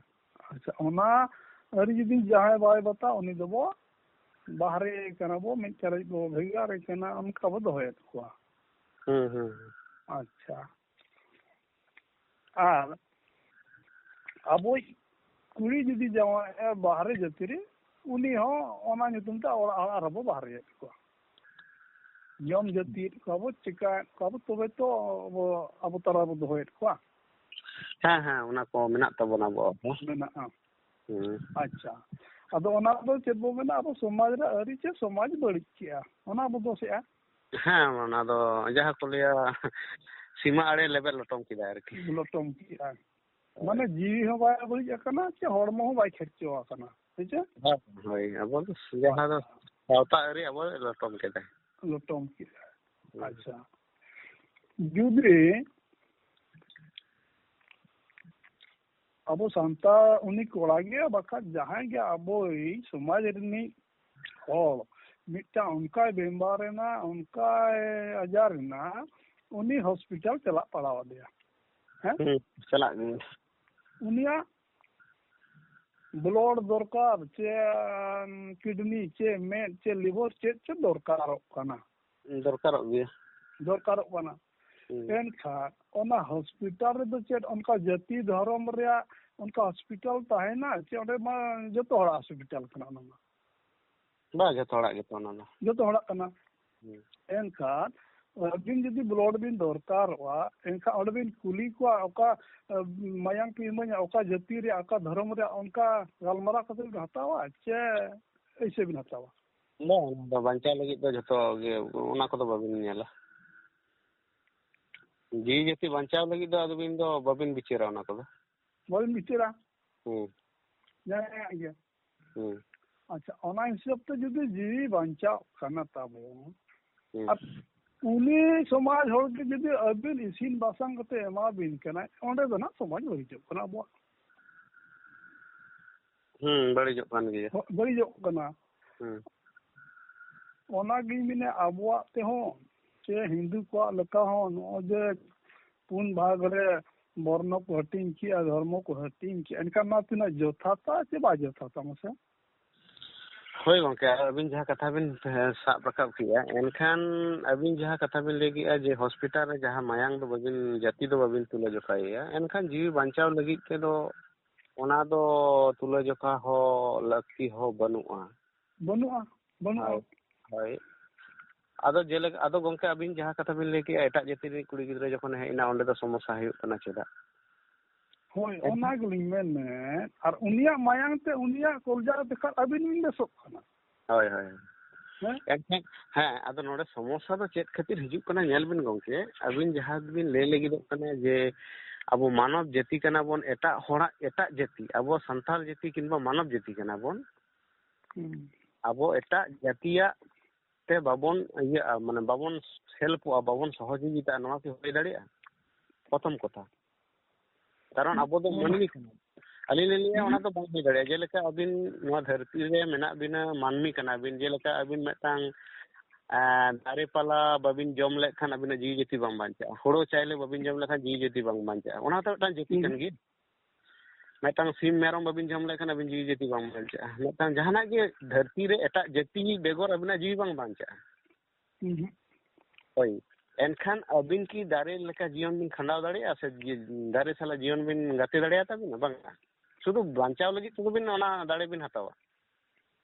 ᱟᱪᱪᱷᱟ, ᱚᱱᱟ ᱟᱹᱨᱤ ᱡᱩᱫᱤ ᱡᱟᱦᱟᱸᱭ ᱵᱟᱭ ᱵᱟᱛᱟ, ᱩᱱᱤ ᱫᱚᱵᱚ ᱵᱟᱦᱨᱮ ᱠᱟᱱᱟ ᱵᱚ, ᱢᱤᱫ ᱪᱟᱨᱤᱡ ᱵᱚ ᱵᱷᱮᱜᱟᱨ ᱠᱟᱱᱟ, ᱚᱱᱠᱟ ᱵᱚ ᱫᱚᱦᱚᱭᱮᱫ ᱠᱚᱣᱟ᱾ ᱦᱩᱸ, ᱦᱩᱸ, ᱦᱩᱸ᱾ ᱟᱪᱪᱷᱟ, ᱟᱨ ᱟᱵᱚᱭᱤᱡ ᱠᱩᱲᱤ ᱡᱩᱫᱤ ᱡᱟᱶᱟᱭᱚᱜᱼᱟ ᱵᱟᱦᱨᱮ ᱡᱟᱹᱛᱤ ᱨᱮ, ᱩᱱᱤ ᱦᱚᱸ ᱚᱱᱟ ᱧᱩᱛᱩᱢ ᱛᱮ ᱚᱲᱟᱜ, ᱚᱲᱟᱜ ᱨᱮᱵᱚ ᱵᱟᱦᱨᱮᱭᱮᱫ ᱠᱚᱣᱟ᱾ ᱡᱚᱢ ᱡᱟᱹᱛᱤᱭᱮᱫ ᱠᱚᱣᱟ ᱵᱚ, ᱪᱤᱠᱟᱹᱭᱮᱫ ᱠᱚᱣᱟ ᱵᱚ, ᱛᱚᱵᱮ ᱛᱚ ᱟᱵᱚ, ᱟᱵᱚ ᱛᱟᱞᱟ ᱨᱮᱵᱚ ᱫᱚᱦᱚᱭᱮᱫ ᱠᱚᱣᱟ᱾ ᱦᱮᱸ, ᱦᱮᱸ, ᱚᱱᱟ ᱠᱚ ᱢᱮᱱᱟᱜ ᱛᱟᱵᱚᱱᱟ ᱟᱵᱚᱣᱟᱜ ᱦᱚᱸ᱾ ᱢᱮᱱᱟᱜᱼᱟ᱾ ᱦᱩᱸ᱾ ᱟᱪᱪᱷᱟ, ᱟᱫᱚ ᱚᱱᱟ ᱫᱚ ᱪᱮᱫ ᱵᱚ ᱢᱮᱱᱟ, ᱟᱵᱚ ᱥᱚᱢᱟᱡᱽ ᱨᱮ ᱟᱹᱨᱤ ᱪᱮ ᱥᱚᱢᱟᱡᱽ ᱵᱟᱹᱲᱤᱡ ᱠᱮᱜᱼᱟ, ᱚᱱᱟ ᱵᱚ ᱫᱳᱥᱮᱜᱼᱟ᱾ ᱦᱮᱸ, ᱚᱱᱟ ᱫᱚ ᱡᱟᱦᱟᱸ ᱠᱚ ᱞᱟᱹᱭᱟ ᱥᱤᱢᱟ ᱟᱲᱮ ᱞᱮᱵᱮᱫ ᱞᱚᱴᱚᱢ ᱠᱮᱫᱟ ᱟᱨᱠᱤ᱾ ᱞᱚᱴᱚᱢ ᱠᱮᱜᱼᱟ᱾ ᱢᱟᱱᱮ ᱡᱤᱣᱤ ᱦᱚᱸ ᱵᱟᱭ ᱵᱟᱹᱲᱤᱡ ᱟᱠᱟᱱᱟ, ᱪᱮ ᱦᱚᱲᱢᱚ ᱦᱚᱸ ᱵᱟᱭ ᱠᱷᱮᱨᱪᱚ ᱟᱠᱟᱱᱟ, ᱦᱮᱸ ᱪᱮ? ᱦᱳᱭ, ᱦᱳᱭ, ᱟᱵᱚ ᱫᱚ ᱡᱟᱦᱟᱸ ᱫᱚ ᱥᱟᱶᱛᱟ ᱟᱹᱨᱤ ᱟᱵᱚ ᱞᱚᱴᱚᱢ ᱠᱮᱫᱟ᱾ ᱞᱚᱴᱚᱢ ᱠᱮᱜᱼᱟ᱾ ᱦᱩᱸ᱾ ᱟᱪᱪᱷᱟ, ᱡᱩᱫᱤ ᱟᱵᱚ ᱥᱟᱱᱛᱟᱲ ᱩᱱᱤ ᱠᱚᱲᱟ ᱜᱮ ᱵᱟᱠᱷᱟᱡ ᱡᱟᱦᱟᱸᱭ ᱜᱮ ᱟᱵᱚᱭ ᱥᱚᱢᱟᱡᱽ ᱨᱤᱱᱤᱡ ᱦᱚᱲ ᱢᱤᱫᱴᱟᱝ ᱚᱱᱠᱟᱭ ᱵᱮᱢᱟᱨ ᱮᱱᱟ, ᱚᱱᱠᱟᱭ ᱟᱡᱟᱨ ᱮᱱᱟ, ᱩᱱᱤ ᱦᱚᱥᱯᱤᱴᱟᱞ ᱪᱟᱞᱟᱜ ᱯᱟᱲᱟᱣ ᱟᱫᱮᱭᱟ᱾ ᱦᱮᱸ? ᱦᱩᱸ, ᱪᱟᱞᱟᱜ ᱜᱮ᱾ ᱩᱱᱤᱭᱟᱜ ᱵᱞᱚᱰ ᱫᱚᱨᱠᱟᱨ, ᱪᱮ ᱠᱤᱰᱱᱤ, ᱪᱮ ᱢᱮᱫ, ᱪᱮ ᱞᱤᱵᱷᱟᱨ, ᱪᱮᱫ ᱪᱮᱫ ᱫᱚᱨᱠᱟᱨᱚᱜ ᱠᱟᱱᱟ᱾ ᱫᱚᱨᱠᱟᱨᱚᱜ ᱜᱮᱭᱟ᱾ ᱫᱚᱨᱠᱟᱨᱚᱜ ᱠᱟᱱᱟ᱾ ᱦᱩᱸ᱾ ᱮᱱᱠᱷᱟᱱ ᱚᱱᱟ ᱦᱚᱥᱯᱤᱴᱟᱞ ᱨᱮᱫᱚ ᱪᱮᱫ ᱚᱱᱠᱟ ᱡᱟᱹᱛᱤ ᱫᱷᱚᱨᱚᱢ ᱨᱮᱭᱟᱜ ᱚᱱᱠᱟ ᱦᱚᱥᱯᱤᱴᱟᱞ ᱛᱟᱦᱮᱱᱟ, ᱪᱮ ᱚᱸᱰᱮ ᱢᱟ ᱡᱚᱛᱚ ᱦᱚᱲᱟᱜ ᱦᱚᱥᱯᱤᱴᱟᱞ ᱠᱟᱱᱟ ᱚᱱᱟ ᱢᱟ? ᱵᱟ, ᱡᱚᱛᱚ ᱦᱚᱲᱟᱜ ᱜᱮᱛᱚ ᱚᱱᱟ ᱫᱚ᱾ ᱡᱚᱛᱚ ᱦᱚᱲᱟᱜ ᱠᱟᱱᱟ᱾ ᱦᱩᱸ᱾ ᱮᱱᱠᱷᱟᱱ ᱟᱹᱵᱤᱱ ᱡᱩᱫᱤ ᱵᱞᱚᱰ ᱵᱤᱱ ᱫᱚᱨᱠᱟᱨᱚᱜᱼᱟ, ᱮᱱᱠᱷᱟᱱ ᱚᱸᱰᱮ ᱵᱤᱱ ᱠᱩᱞᱤ ᱠᱚᱣᱟ, ᱚᱠᱟ, ᱮ, ᱢᱟᱭᱟᱢ ᱯᱮ ᱤᱢᱟᱹᱧᱟ, ᱚᱠᱟ ᱡᱟᱹᱛᱤ ᱨᱮᱭᱟᱜ, ᱚᱠᱟ ᱫᱷᱚᱨᱚᱢ ᱨᱮᱭᱟᱜ, ᱚᱱᱠᱟ ᱜᱟᱞᱢᱟᱨᱟᱣ ᱠᱟᱛᱮ ᱵᱤᱱ ᱦᱟᱛᱟᱣᱟ ᱪᱮ ᱮᱭᱥᱮ ᱵᱤᱱ ᱦᱟᱛᱟᱣᱟ? ᱵᱟᱝ, ᱚᱱᱟ ᱫᱚ ᱵᱟᱧᱪᱟᱣ ᱞᱟᱹᱜᱤᱫ ᱫᱚ ᱡᱷᱚᱛᱚ ᱜᱮ, ᱚᱱᱟ ᱠᱚᱫᱚ ᱵᱟᱵᱤᱱ ᱧᱮᱞᱟ᱾ ᱡᱤᱣᱤ ᱡᱟᱹᱛᱤ ᱵᱟᱧᱪᱟᱣ ᱞᱟᱹᱜᱤᱫ ᱫᱚ ᱟᱹᱵᱤᱱ ᱫᱚ ᱵᱟᱵᱤᱱ ᱵᱤᱪᱟᱹᱨᱟ ᱚᱱᱟ ᱠᱚᱫᱚ᱾ ᱵᱟᱵᱤᱱ ᱵᱤᱪᱟᱹᱨᱟ? ᱦᱩᱸ᱾ ᱡᱟᱦᱟᱸᱭᱟᱜ ᱜᱮ᱾ ᱦᱩᱸ᱾ ᱟᱪᱪᱷᱟ, ᱚᱱᱟ ᱦᱤᱥᱟᱹᱵ ᱛᱮ ᱡᱩᱫᱤ ᱡᱤᱣᱤ ᱵᱟᱧᱪᱟᱜ ᱠᱟᱱᱟ ᱛᱟᱵᱚᱱ, ᱦᱩᱸ᱾ ᱟᱨ ᱩᱱᱤ ᱥᱚᱢᱟᱡᱽ ᱦᱚᱲ ᱜᱮ ᱡᱩᱫᱤ ᱟᱹᱵᱤᱱ ᱤᱥᱤᱱ ᱵᱟᱥᱟᱝ ᱠᱟᱛᱮ ᱮᱢᱟ ᱵᱤᱱ ᱠᱟᱱᱟᱭ, ᱚᱸᱰᱮ ᱫᱚ ᱱᱟᱜ ᱥᱚᱢᱟᱡᱽ ᱵᱟᱹᱲᱤᱡᱚᱜ ᱠᱟᱱᱟ ᱟᱵᱚᱣᱟᱜ᱾ ᱦᱩᱸ, ᱵᱟᱹᱲᱤᱡᱚᱜ ᱠᱟᱱ ᱜᱮᱭᱟ᱾ ᱵᱟᱹᱲᱤᱡᱚᱜ ᱠᱟᱱᱟ᱾ ᱦᱩᱸ᱾ ᱚᱱᱟᱜᱤᱧ ᱢᱮᱱᱟ, ᱟᱵᱚᱣᱟᱜ ᱛᱮᱦᱚᱸ ᱥᱮ ᱦᱤᱱᱫᱩ ᱠᱚᱣᱟᱜ ᱞᱮᱠᱟ ᱦᱚᱸ ᱱᱚᱜᱼᱚᱭ ᱡᱮ ᱯᱩᱱ ᱵᱷᱟᱜᱽ ᱨᱮ ᱵᱚᱨᱱᱚ ᱠᱚ ᱦᱟᱹᱴᱤᱧ ᱠᱮᱜᱼᱟ, ᱫᱷᱚᱨᱢᱚ ᱠᱚ ᱦᱟᱹᱴᱤᱧ ᱠᱮᱜᱼᱟ, ᱮᱱᱠᱷᱟᱱ ᱱᱚᱣᱟ ᱛᱤᱱᱟᱹᱜ ᱡᱚᱛᱷᱟᱛᱟ ᱥᱮ ᱵᱟᱭ ᱡᱚᱛᱷᱟᱛᱟ ᱢᱟᱥᱮ? ᱦᱳᱭ ᱜᱚᱝᱠᱮ, ᱟᱹᱵᱤᱱ ᱡᱟᱦᱟᱸ ᱠᱟᱛᱷᱟ ᱵᱤᱱ, ᱦᱮᱸ, ᱥᱟᱵ ᱨᱟᱠᱟᱵ ᱠᱮᱜᱼᱟ, ᱮᱱᱠᱷᱟᱱ ᱟᱹᱵᱤᱱ ᱡᱟᱦᱟᱸ ᱠᱟᱛᱷᱟ ᱵᱤᱱ ᱞᱟᱹᱭ ᱠᱮᱜᱼᱟ ᱡᱮ ᱦᱚᱥᱯᱤᱴᱟᱞ ᱨᱮ ᱡᱟᱦᱟᱸ ᱢᱟᱭᱟᱝ ᱫᱚ ᱵᱟᱹᱵᱤᱱ, ᱡᱟᱹᱛᱤ ᱫᱚ ᱵᱟᱹᱵᱤᱱ ᱛᱩᱞᱟᱹ ᱡᱚᱠᱷᱟᱭᱮᱜᱼᱟ, ᱮᱱᱠᱷᱟᱱ ᱡᱤᱣᱤ ᱵᱟᱧᱪᱟᱣ ᱞᱟᱹᱜᱤᱫ ᱛᱮᱫᱚ ᱚᱱᱟ ᱫᱚ ᱛᱩᱞᱟᱹ ᱡᱚᱠᱷᱟ ᱦᱚᱸ ᱞᱟᱹᱠᱛᱤ ᱦᱚᱸ ᱵᱟᱹᱱᱩᱜᱼᱟ᱾ ᱵᱟᱹᱱᱩᱜᱼᱟ, ᱵᱟᱹᱱᱩᱜᱼᱟ᱾ ᱦᱳᱭ, ᱦᱳᱭ᱾ ᱟᱫᱚ ᱡᱮᱞᱮᱠᱟ, ᱟᱫᱚ ᱜᱚᱝᱠᱮ, ᱟᱹᱵᱤᱱ ᱡᱟᱦᱟᱸ ᱠᱟᱛᱷᱟ ᱵᱤᱱ ᱞᱟᱹᱭ ᱠᱮᱜᱼᱟ, ᱮᱴᱟᱜ ᱡᱟᱹᱛᱤ ᱨᱤᱱᱤᱡ ᱠᱩᱲᱤ ᱜᱤᱫᱽᱨᱟᱹ ᱡᱚᱠᱷᱚᱱᱮ ᱦᱮᱡ ᱮᱱᱟ, ᱚᱸᱰᱮ ᱫᱚ ᱥᱚᱢᱚᱥᱥᱟ ᱦᱩᱭᱩᱜ ᱠᱟᱱᱟ ᱪᱮᱫᱟᱜ? ᱦᱳᱭ, ᱮᱱᱠᱷᱟᱱ ᱚᱱᱟ ᱜᱮᱞᱤᱧ ᱢᱮᱱᱮᱫ, ᱟᱨ ᱩᱱᱤᱭᱟᱜ ᱢᱟᱭᱟᱝ ᱛᱮ ᱩᱱᱤᱭᱟᱜ ᱠᱚᱞᱡᱟ ᱨᱮ ᱛᱮᱠᱷᱟᱱ ᱟᱹᱵᱤᱱ ᱵᱤᱱ ᱵᱮᱥᱚᱜ ᱠᱟᱱᱟ᱾ ᱦᱳᱭ, ᱦᱳᱭ᱾ ᱦᱮᱸ? ᱮᱱᱠᱷᱟᱱ, ᱦᱮᱸ, ᱟᱫᱚ ᱱᱚᱰᱮ ᱥᱚᱢᱚᱥᱥᱟ ᱫᱚ ᱪᱮᱫ ᱠᱷᱟᱹᱛᱤᱨ ᱦᱤᱡᱩᱜ ᱠᱟᱱᱟ, ᱧᱮᱞ ᱵᱤᱱ ᱜᱚᱝᱠᱮ, ᱟᱹᱵᱤᱱ ᱡᱟᱦᱟᱸ ᱵᱤᱱ ᱞᱟᱹᱭ ᱞᱟᱹᱜᱤᱫᱚᱜ ᱠᱟᱱᱟ ᱡᱮ ᱟᱵᱚ ᱢᱟᱱᱚᱵ ᱡᱟᱹᱛᱤ ᱠᱟᱱᱟ ᱵᱚᱱ, ᱮᱴᱟᱜ ᱦᱚᱲᱟᱜ, ᱮᱴᱟᱜ ᱡᱟᱹᱛᱤ, ᱟᱵᱚ ᱥᱟᱱᱛᱟᱲ ᱡᱟᱹᱛᱤ ᱠᱤᱝᱵᱟ ᱢᱟᱱᱚᱵ ᱡᱟᱹᱛᱤ ᱠᱟᱱᱟ ᱵᱚᱱ, ᱦᱩᱸ᱾ ᱟᱵᱚ ᱮᱴᱟᱜ ᱡᱟᱹᱛᱤᱭᱟᱜ ᱛᱮ ᱵᱟᱵᱚᱱ ᱤᱭᱟᱹᱜᱼᱟ, ᱢᱟᱱᱮ ᱵᱟᱵᱚᱱ ᱦᱮᱞᱯᱚᱜᱼᱟ, ᱵᱟᱵᱚᱱ ᱥᱚᱦᱚᱡᱳᱜᱤᱛᱟᱜᱼᱟ, ᱱᱚᱣᱟ ᱠᱤ ᱦᱩᱭ ᱫᱟᱲᱮᱭᱟᱜᱼᱟ? ᱯᱨᱚᱛᱷᱚᱢ ᱠᱟᱛᱷᱟ, ᱠᱟᱨᱚᱱ ᱟᱵᱚ ᱫᱚ ᱦᱩᱸ᱾ ᱢᱟᱹᱱᱢᱤ ᱠᱟᱱᱟ᱾ ᱟᱹᱞᱤᱧ ᱞᱤᱧ ᱞᱟᱹᱭᱟ, ᱦᱩᱸ᱾ ᱚᱱᱟ ᱫᱚ ᱵᱟᱝ ᱦᱩᱭ ᱫᱟᱲᱮᱭᱟᱜᱼᱟ᱾ ᱡᱮᱞᱮᱠᱟ ᱟᱹᱵᱤᱱ ᱱᱚᱣᱟ ᱫᱷᱟᱹᱨᱛᱤ ᱨᱮ ᱢᱮᱱᱟᱜ ᱵᱤᱱᱟ, ᱢᱟᱹᱱᱢᱤ ᱠᱟᱱᱟ ᱵᱤᱱ, ᱡᱮᱞᱮᱠᱟ ᱟᱹᱵᱤᱱ ᱢᱤᱫᱴᱟᱝ, ᱮᱸ, ᱫᱟᱨᱮ ᱯᱟᱞᱟ ᱵᱟᱹᱵᱤᱱ ᱡᱚᱢ ᱞᱮᱠᱷᱟᱱ ᱟᱹᱵᱤᱱᱟᱜ ᱡᱤᱣᱤ ᱡᱟᱹᱛᱤ ᱵᱟᱝ ᱵᱟᱧᱪᱟᱜᱼᱟ, ᱦᱳᱲᱳ ᱪᱟᱭᱞᱮ ᱵᱟᱹᱵᱤᱱ ᱡᱚᱢ ᱞᱮᱠᱷᱟᱱ ᱡᱤᱣᱤ ᱡᱟᱹᱛᱤ ᱵᱟᱝ ᱵᱟᱧᱪᱟᱜᱼᱟ, ᱚᱱᱟ ᱦᱚᱸᱛᱚ ᱢᱤᱫᱴᱟᱝ ᱡᱟᱹᱛᱤ ᱦᱩᱸ᱾ ᱠᱟᱱ ᱜᱮᱭᱟ᱾ ᱢᱤᱫᱴᱟᱝ ᱥᱤᱢ ᱢᱮᱨᱚᱢ ᱵᱟᱹᱵᱤᱱ ᱡᱚᱢ ᱞᱮᱠᱷᱟᱱ ᱟᱹᱵᱤᱱ ᱡᱤᱣᱤ ᱡᱟᱹᱛᱤ ᱵᱟᱝ ᱵᱟᱧᱪᱟᱜᱼᱟ᱾ ᱢᱤᱫᱴᱟᱝ ᱡᱟᱦᱟᱱᱟᱜ ᱜᱮ ᱫᱷᱟᱹᱨᱛᱤ ᱨᱮ ᱮᱴᱟᱜ ᱡᱟᱹᱛᱤ ᱵᱮᱜᱚᱨ ᱟᱹᱵᱤᱱᱟᱜ ᱡᱤᱣᱤ ᱵᱟᱝ ᱵᱟᱧᱪᱟᱜᱼᱟ᱾ ᱦᱩᱸ ᱦᱩᱸ᱾ ᱦᱳᱭ, ᱮᱱᱠᱷᱟᱱ ᱟᱹᱵᱤᱱ ᱠᱤ ᱫᱟᱨᱮ ᱞᱮᱠᱟ ᱡᱤᱭᱚᱱ ᱵᱤᱱ ᱠᱷᱟᱸᱰᱟᱣ ᱫᱟᱲᱮᱭᱟᱜᱼᱟ ᱥᱮ ᱡᱤ-, ᱫᱟᱨᱮ ᱥᱟᱞᱟᱜ ᱡᱤᱭᱚᱱ ᱵᱤᱱ ᱜᱟᱛᱮ ᱫᱟᱲᱮᱭᱟᱜ ᱛᱟᱹᱵᱤᱱᱟ? ᱵᱟᱝᱟ᱾ ᱥᱩᱫᱷᱩ ᱵᱟᱧᱪᱟᱣ ᱞᱟᱹᱜᱤᱫ ᱥᱩᱫᱷᱩ ᱵᱤᱱ ᱚᱱᱟ ᱫᱟᱲᱮ ᱵᱤᱱ ᱦᱟᱛᱟᱣᱟ᱾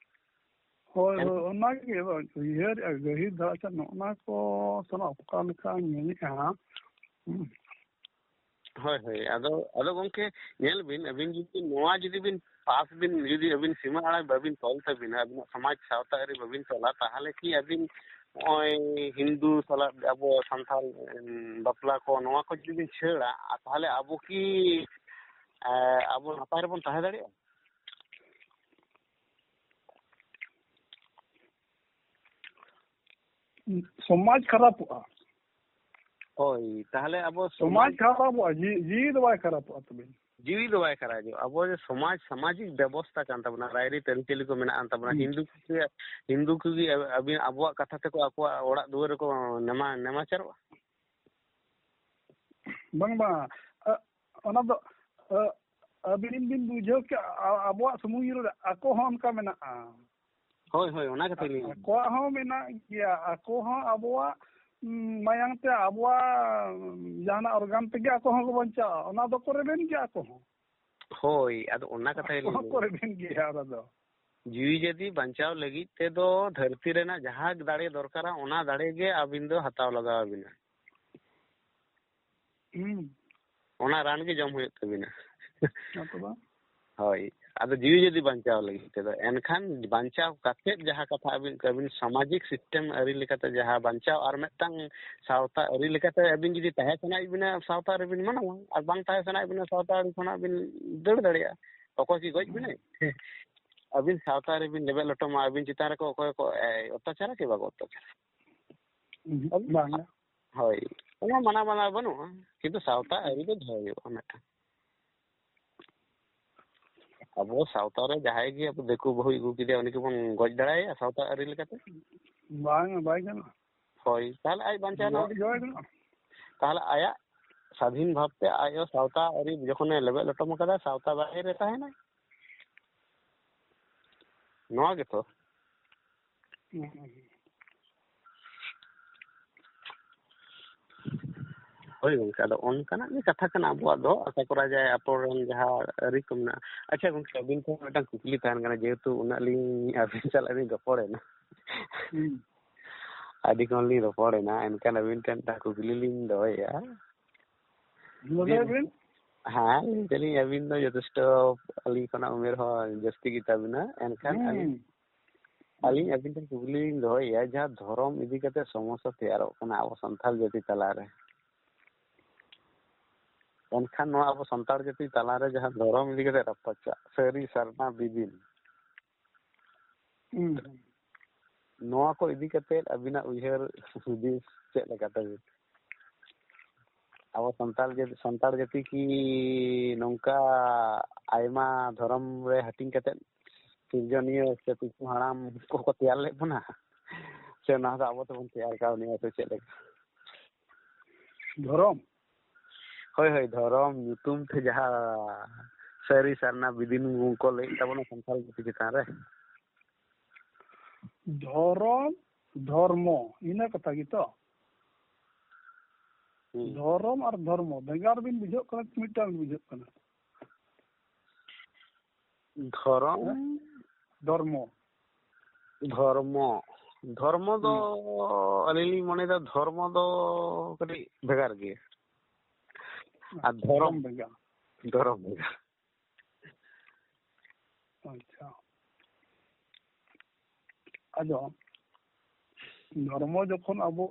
ᱦᱳᱭ, ᱮᱱ- ᱦᱳᱭ, ᱚᱱᱟᱜᱮ ᱩᱭᱦᱟᱹᱨᱮᱜᱼᱟ, ᱜᱟᱹᱦᱤᱨ ᱫᱷᱟᱨᱟ ᱥᱮ ᱱᱚᱜᱼᱚ ᱱᱟ ᱠᱚ ᱥᱟᱞᱟᱜ ᱚᱠᱟ ᱞᱮᱠᱟ ᱧᱮᱞᱮᱜᱼᱟ᱾ ᱦᱩᱸ᱾ ᱦᱳᱭ, ᱦᱳᱭ, ᱟᱫᱚ, ᱟᱫᱚ ᱜᱚᱢᱠᱮ, ᱧᱮᱞ ᱵᱤᱱ, ᱟᱹᱵᱤᱱ ᱡᱩᱫᱤ ᱱᱚᱣᱟ ᱡᱩᱫᱤ ᱵᱤᱱ ᱯᱟᱥ ᱵᱤᱱ, ᱡᱩᱫᱤ ᱟᱹᱵᱤᱱ ᱥᱤᱢᱟᱹ ᱟᱲᱟ ᱵᱟᱹᱵᱤᱱ ᱛᱚᱞ ᱛᱟᱹᱵᱤᱱᱟ, ᱟᱹᱵᱤᱱᱟᱜ ᱥᱚᱢᱟᱡᱽ ᱥᱟᱶᱛᱟ ᱟᱹᱨᱤ ᱵᱟᱹᱵᱤᱱ ᱛᱚᱞᱟ, ᱛᱟᱦᱚᱞᱮ ᱠᱤ ᱟᱹᱵᱤᱱ ᱱᱚᱜᱼᱚᱭ ᱦᱤᱱᱫᱩ ᱥᱟᱞᱟᱜ ᱟᱵᱚ ᱥᱟᱱᱛᱟᱲ, ᱩᱸ, ᱵᱟᱯᱞᱟ ᱠᱚ, ᱱᱚᱣᱟ ᱠᱚ ᱡᱩᱫᱤ ᱵᱤᱱ ᱪᱷᱟᱹᱲᱟ, ᱟᱨ ᱛᱟᱦᱚᱞᱮ ᱟᱵᱚ ᱠᱤ, ᱮ, ᱟᱵᱚ ᱱᱟᱯᱟᱭ ᱨᱮᱵᱚᱱ ᱛᱟᱦᱮᱸ ᱫᱟᱲᱮᱭᱟᱜᱼᱟ? ᱥᱚᱢᱟᱡᱽ ᱠᱷᱟᱨᱟᱯᱚᱜᱼᱟ᱾ ᱦᱳᱭ, ᱛᱟᱦᱚᱞᱮ ᱟᱵᱚ ᱥᱚᱢᱟᱡᱽ ᱥᱚᱢᱟᱡᱽ ᱠᱷᱟᱨᱟᱯᱚᱜᱼᱟ, ᱡᱤᱣᱤ, ᱡᱤᱣᱤ ᱫᱚ ᱵᱟᱭ ᱠᱷᱟᱨᱟᱯᱚᱜᱼᱟ ᱛᱚᱵᱮ᱾ ᱡᱤᱣᱤ ᱫᱚ ᱵᱟᱭ ᱠᱷᱟᱨᱟᱯᱚᱜᱼᱟ᱾ ᱟᱵᱚ ᱡᱮ ᱥᱚᱢᱟᱡᱽ, ᱥᱟᱢᱟᱡᱤᱠ ᱵᱮᱵᱚᱥᱛᱟ ᱠᱟᱱ ᱛᱟᱵᱚᱱᱟ, ᱨᱟᱭᱨᱤᱛ ᱟᱹᱨᱤᱪᱟᱹᱞᱤ ᱠᱚ ᱢᱮᱱᱟᱜ ᱟᱱ ᱛᱟᱵᱚᱱᱟ᱾ ᱦᱩᱸ᱾ ᱦᱤᱱᱫᱩ ᱠᱚᱜᱮ, ᱦᱤᱱᱫᱩ ᱠᱚᱜᱮ ᱟᱹᱵᱤᱱ ᱟᱵᱚᱣᱟᱜ ᱠᱟᱛᱷᱟ ᱛᱮᱠᱚ ᱟᱠᱚᱣᱟᱜ ᱚᱲᱟᱜ ᱫᱩᱣᱟᱹᱨ ᱨᱮᱠᱚ ᱱᱮᱢᱟ, ᱱᱮᱢᱟᱪᱟᱨᱚᱜᱼᱟ? ᱵᱟᱝ, ᱵᱟᱝ᱾ ᱟ-, ᱚᱱᱟ ᱫᱚ, ᱟ-, ᱟᱹᱵᱤᱱ ᱵᱤᱱ ᱵᱩᱡᱷᱟᱹᱣ ᱠᱮᱜᱼᱟ, ᱟ-, ᱟᱵᱚᱣᱟᱜ ᱥᱚᱢᱟᱡᱽ ᱨᱮ ᱟᱠᱚ ᱦᱚᱸ ᱚᱱᱠᱟ ᱢᱮᱱᱟᱜᱼᱟ᱾ ᱦᱳᱭ, ᱦᱳᱭ, ᱚᱱᱟ ᱠᱟᱛᱷᱟ ᱜᱮᱞᱤᱧ ᱞᱟᱹᱭ ᱮᱫᱟ᱾ ᱟᱠᱚᱣᱟᱜ ᱦᱚᱸ ᱢᱮᱱᱟᱜ ᱜᱮᱭᱟ, ᱟᱠᱚ ᱦᱚᱸ ᱟᱵᱚᱣᱟᱜ, ᱩᱸ, ᱢᱟᱭᱟᱝ ᱛᱮ, ᱟᱵᱚᱣᱟᱜ, ᱩᱸ, ᱡᱟᱦᱟᱱᱟᱜ organ ᱛᱮᱜᱮ ᱟᱠᱚ ᱦᱚᱸᱠᱚ ᱵᱟᱧᱪᱟᱜᱼᱟ, ᱚᱱᱟ ᱫᱚᱠᱚ ᱨᱮᱵᱮᱱ ᱜᱮᱭᱟ ᱟᱠᱚ ᱦᱚᱸ᱾ ᱦᱳᱭ, ᱟᱫᱚ ᱚᱱᱟ ᱠᱟᱛᱷᱟ ᱟᱠᱚ ᱜᱮᱞᱤᱧ ᱦᱚᱸᱠᱚ ᱞᱟᱹᱭ ᱮᱫᱟ᱾ ᱨᱮᱵᱮᱱ ᱜᱮᱭᱟ ᱚᱱᱟ ᱫᱚ᱾ ᱡᱤᱣᱤ ᱡᱟᱹᱛᱤ ᱵᱟᱧᱪᱟᱣ ᱞᱟᱹᱜᱤᱫ ᱛᱮᱫᱚ ᱫᱷᱟᱹᱨᱛᱤ ᱨᱮᱱᱟᱜ ᱡᱟᱦᱟᱸ ᱫᱟᱲᱮ ᱫᱚᱨᱠᱟᱨᱟ, ᱚᱱᱟ ᱫᱟᱲᱮ ᱜᱮ ᱟᱹᱵᱤᱱ ᱫᱚ ᱦᱟᱛᱟᱣ ᱞᱟᱜᱟᱣ ᱟᱹᱵᱤᱱᱟ᱾ ᱦᱩᱸ᱾ ᱚᱱᱟ ᱨᱟᱱ ᱜᱮ ᱡᱚᱢ ᱦᱩᱭᱩᱜ ᱛᱟᱹᱵᱤᱱᱟ᱾ ᱦᱮᱸ ᱛᱚ ᱵᱟᱝ? ᱦᱳᱭ, ᱟᱫᱚ ᱡᱤᱣᱤ ᱡᱩᱫᱤ ᱵᱟᱧᱪᱟᱣ ᱞᱟᱹᱜᱤᱫ ᱛᱮᱫᱚ, ᱮᱱᱠᱷᱟᱱ ᱵᱟᱧᱪᱟᱣ ᱠᱟᱛᱮᱫ ᱡᱟᱦᱟᱸ ᱠᱟᱛᱷᱟ ᱟᱹᱵᱤᱱ, ᱟᱹᱵᱤᱱ ᱥᱟᱢᱟᱡᱤᱠ system ᱟᱹᱨᱤ ᱞᱮᱠᱟᱛᱮ ᱡᱟᱦᱟᱸ ᱵᱟᱧᱪᱟᱣ, ᱟᱨ ᱢᱤᱫᱴᱟᱝ ᱥᱟᱶᱛᱟ ᱟᱹᱨᱤ ᱞᱮᱠᱟᱛᱮ ᱟᱹᱵᱤᱱ ᱡᱩᱫᱤ ᱛᱟᱦᱮᱸ ᱥᱟᱱᱟᱭᱮᱫ ᱵᱤᱱᱟ, ᱥᱟᱶᱛᱟ ᱟᱹᱨᱤ ᱵᱤᱱ ᱢᱟᱱᱟᱣᱟ, ᱟᱨ ᱵᱟᱝ ᱛᱟᱦᱮᱸ ᱥᱟᱱᱟᱭᱮᱫ ᱵᱤᱱᱟ, ᱥᱟᱶᱛᱟ ᱟᱹᱨᱤ ᱠᱷᱚᱱᱟᱜ ᱵᱤᱱ ᱫᱟᱹᱲ ᱫᱟᱲᱮᱭᱟᱜᱼᱟ᱾ ᱚᱠᱚᱭ ᱠᱤ ᱜᱚᱡ ᱵᱤᱱᱟᱭ? ᱟᱹᱵᱤᱱ ᱥᱟᱶᱛᱟ ᱟᱹᱨᱤ ᱵᱤᱱ ᱞᱮᱵᱮᱫ ᱞᱚᱴᱚᱢᱟ, ᱟᱹᱵᱤᱱ ᱪᱮᱛᱟᱱ ᱨᱮᱠᱚ ᱚᱠᱚᱭ ᱠᱚ, ᱮ, ᱚᱛᱛᱟᱪᱟᱨᱟ ᱠᱤ ᱵᱟᱠᱚ ᱚᱛᱛᱟᱪᱟᱨᱟ? ᱦᱩᱸ, ᱵᱟᱝᱟ᱾ ᱦᱳᱭ, ᱚᱱᱟ ᱢᱟᱱᱟ ᱵᱟᱱᱟ ᱵᱟᱹᱱᱩᱜᱼᱟ, ᱠᱤᱱᱛᱩ ᱥᱟᱶᱛᱟ ᱟᱹᱨᱤ ᱫᱚ ᱫᱚᱦᱚᱭ ᱦᱩᱭᱩᱜᱼᱟ ᱢᱤᱫᱴᱟᱝ᱾ ᱟᱵᱚ ᱥᱟᱶᱛᱟ ᱨᱮ ᱡᱟᱦᱟᱸᱭ ᱜᱮ ᱟᱵᱚ ᱫᱤᱠᱩ ᱵᱟᱹᱦᱩᱭ ᱟᱹᱜᱩ ᱠᱮᱫᱮᱭᱟ, ᱩᱱᱤ ᱠᱤᱵᱚᱱ ᱜᱚᱡ ᱫᱟᱲᱮᱭᱟᱭᱟ ᱥᱟᱶᱛᱟ ᱟᱹᱨᱤ ᱞᱮᱠᱟᱛᱮ? ᱵᱟᱝ, ᱵᱟᱭ ᱜᱟᱱᱚᱜᱼᱟ᱾ ᱦᱳᱭ, ᱛᱟᱦᱞᱮ ᱟᱡ ᱵᱟᱧᱪᱟᱣ ᱮᱱᱟ᱾ ᱜᱚᱡ ᱫᱚ ᱵᱟᱭ ᱜᱟᱱᱚᱜᱼᱟ᱾ ᱛᱟᱦᱞᱮ ᱟᱭᱟᱜ ᱥᱟᱫᱷᱤᱱ ᱵᱷᱟᱵᱽᱛᱮ ᱟᱡ ᱦᱚᱸ ᱥᱟᱶᱛᱟ ᱟᱹᱨᱤ ᱡᱚᱠᱷᱚᱱᱮ ᱞᱮᱵᱮᱫ ᱞᱚᱴᱚᱢ ᱟᱠᱟᱫᱟ, ᱥᱟᱶᱛᱟ ᱵᱟᱭᱨᱮ ᱨᱮ ᱛᱟᱦᱮᱱᱟᱭ᱾ ᱱᱚᱣᱟ ᱜᱮᱛᱚ᱾ ᱦᱩᱸ, ᱦᱩᱸ, ᱦᱩᱸ᱾ ᱦᱳᱭ ᱜᱚᱝᱠᱮ, ᱟᱫᱚ ᱚᱱᱠᱟᱱᱟᱜ ᱜᱮ ᱠᱟᱛᱷᱟ ᱠᱟᱱᱟ ᱟᱵᱚᱣᱟᱜ ᱫᱚ, ᱟᱥᱟ ᱠᱚᱨᱟ ᱡᱟᱭ ᱟᱯᱚᱨ ᱨᱮᱱ ᱡᱟᱦᱟᱸ ᱟᱹᱨᱤ ᱠᱚ ᱢᱮᱱᱟᱜᱼᱟ᱾ ᱟᱪᱪᱷᱟ ᱜᱚᱝᱠᱮ, ᱟᱹᱵᱤᱱ ᱴᱷᱮᱱ ᱢᱤᱫᱴᱟᱝ ᱠᱩᱠᱞᱤ ᱛᱟᱦᱮᱱ ᱠᱟᱱᱟ, ᱡᱮᱦᱮᱛᱩ ᱩᱱᱟᱹᱜ ᱞᱤᱧ ᱟᱹᱵᱤᱱ ᱥᱟᱞᱟᱜ ᱞᱤᱧ ᱨᱚᱯᱚᱲᱮᱱᱟ᱾ ᱦᱩᱸ᱾ ᱟᱹᱰᱤ ᱠᱷᱚᱱ ᱞᱤᱧ ᱨᱚᱯᱚᱲᱮᱱᱟ, ᱮᱱᱠᱷᱟᱱ ᱟᱹᱵᱤᱱ ᱴᱷᱮᱱ ᱢᱤᱫᱴᱟᱝ ᱠᱩᱠᱞᱤ ᱞᱤᱧ ᱫᱚᱦᱚᱭᱮᱫᱼᱟ᱾ ᱢᱟ ᱞᱟᱹᱭ ᱵᱤᱱ᱾ ᱦᱮᱸ, ᱞᱟᱹᱭ ᱫᱟᱞᱤᱧ ᱟᱹᱵᱤᱱ ᱫᱚ ᱡᱚᱛᱷᱮᱥᱴᱚ ᱟᱹᱞᱤᱧ ᱠᱷᱚᱱᱟᱜ ᱩᱢᱮᱨ ᱦᱚᱸ ᱡᱟᱹᱥᱛᱤ ᱜᱮᱛᱟ ᱵᱤᱱᱟ, ᱮᱱᱠᱷᱟᱱ ᱦᱩᱸ᱾ ᱟᱹᱞᱤᱧ, ᱟᱹᱞᱤᱧ ᱟᱹᱵᱤᱱ ᱴᱷᱮᱱ ᱠᱩᱠᱞᱤ ᱞᱤᱧ ᱫᱚᱦᱚᱭᱮᱫᱼᱟ, ᱡᱟᱦᱟᱸ ᱫᱷᱚᱨᱚᱢ ᱤᱫᱤ ᱠᱟᱛᱮ ᱥᱚᱢᱚᱥᱥᱟ ᱛᱮᱭᱟᱨᱚᱜ ᱠᱟᱱᱟ ᱟᱵᱚ ᱥᱟᱱᱛᱟᱲ ᱡᱟᱹᱛᱤ ᱛᱟᱞᱟᱨᱮ, ᱮᱱᱠᱷᱟᱱ ᱱᱚᱣᱟ ᱟᱵᱚ ᱥᱟᱱᱛᱟᱲ ᱡᱟᱹᱛᱤ ᱛᱟᱞᱟᱨᱮ ᱡᱟᱦᱟᱸ ᱫᱷᱚᱨᱚᱢ ᱤᱫᱤ ᱠᱟᱛᱮ ᱨᱟᱯᱟᱪᱟᱜ, ᱥᱟᱹᱨᱤ ᱥᱟᱨᱱᱟ ᱵᱤᱫᱤᱱ, ᱦᱩᱸ᱾ ᱱᱚᱣᱟ ᱠᱚ ᱤᱫᱤ ᱠᱟᱛᱮ ᱟᱹᱵᱤᱱᱟᱜ ᱩᱭᱦᱟᱹᱨ ᱦᱩᱫᱤᱥ ᱪᱮᱫ ᱞᱮᱠᱟ ᱛᱟᱹᱵᱤᱱ? ᱟᱵᱚ ᱥᱟᱱᱛᱟᱲ ᱡᱟᱹᱛᱤ, ᱥᱟᱱᱛᱟᱲ ᱡᱟᱹᱛᱤ ᱠᱤ ᱱᱚᱝᱠᱟ ᱟᱭᱢᱟ ᱫᱷᱚᱨᱚᱢ ᱨᱮ ᱦᱟᱹᱴᱤᱧ ᱠᱟᱛᱮ ᱥᱤᱨᱡᱚᱱᱤᱭᱟᱹ ᱥᱮ ᱯᱤᱞᱪᱩ ᱦᱟᱲᱟᱢ ᱠᱚᱠᱚ ᱛᱮᱭᱟᱨ ᱞᱮᱫ ᱵᱚᱱᱟ? ᱥᱮ ᱚᱱᱟ ᱫᱚ ᱟᱵᱚ ᱛᱮᱵᱚᱱ ᱛᱮᱭᱟᱨ ᱠᱟᱣᱱᱤᱭᱟ ᱥᱮ ᱪᱮᱫ ᱞᱮᱠᱟ? ᱫᱷᱚᱨᱚᱢ? ᱦᱳᱭ, ᱦᱳᱭ, ᱫᱷᱚᱨᱚᱢ ᱧᱩᱛᱩᱢ ᱛᱮ ᱡᱟᱦᱟᱸ ᱥᱟᱹᱨᱤ ᱥᱟᱨᱱᱟ ᱵᱤᱫᱤᱱ ᱠᱚ ᱞᱟᱹᱭᱮᱫ ᱛᱟᱵᱚᱱᱟ ᱥᱟᱱᱛᱟᱲ ᱡᱟᱹᱛᱤ ᱪᱮᱛᱟᱱ ᱨᱮ᱾ ᱫᱷᱚᱨᱚᱢ, ᱫᱷᱚᱨᱢᱚ, ᱤᱱᱟᱹ ᱠᱟᱛᱷᱟ ᱜᱮᱛᱚ? ᱦᱩᱸ᱾ ᱫᱷᱚᱨᱚᱢ ᱟᱨ ᱫᱷᱚᱨᱢᱚ ᱵᱷᱮᱜᱟᱨ ᱵᱤᱱ ᱵᱩᱡᱷᱟᱹᱜ ᱠᱟᱱᱟ, ᱢᱤᱫᱴᱟᱝ ᱵᱤᱱ ᱵᱩᱡᱷᱟᱹᱜ ᱠᱟᱱᱟ? ᱫᱷᱚᱨᱚᱢ, ᱦᱮᱸ? ᱫᱷᱚᱨᱢᱚ᱾ ᱫᱷᱚᱨᱢᱚ, ᱫᱷᱚᱨᱢᱚ ᱫᱚ ᱦᱩᱸ᱾ ᱟᱹᱞᱤᱧ ᱞᱤᱧ ᱢᱚᱱᱮᱭᱮᱫᱟ ᱫᱷᱚᱨᱢᱚ ᱫᱚ ᱠᱟᱹᱴᱤᱡ ᱵᱷᱮᱜᱟᱨ ᱜᱮᱭᱟ᱾ ᱟᱨ ᱫᱷᱚᱨᱚᱢ, ᱫᱷᱚᱨᱚᱢ ᱵᱷᱮᱜᱟᱨ᱾ ᱫᱷᱚᱨᱚᱢ ᱵᱷᱮᱜᱟᱨ᱾ ᱟᱪᱪᱷᱟ᱾ ᱟᱫᱚ ᱫᱷᱚᱨᱢᱚ ᱡᱚᱠᱷᱚᱱ ᱟᱵᱚ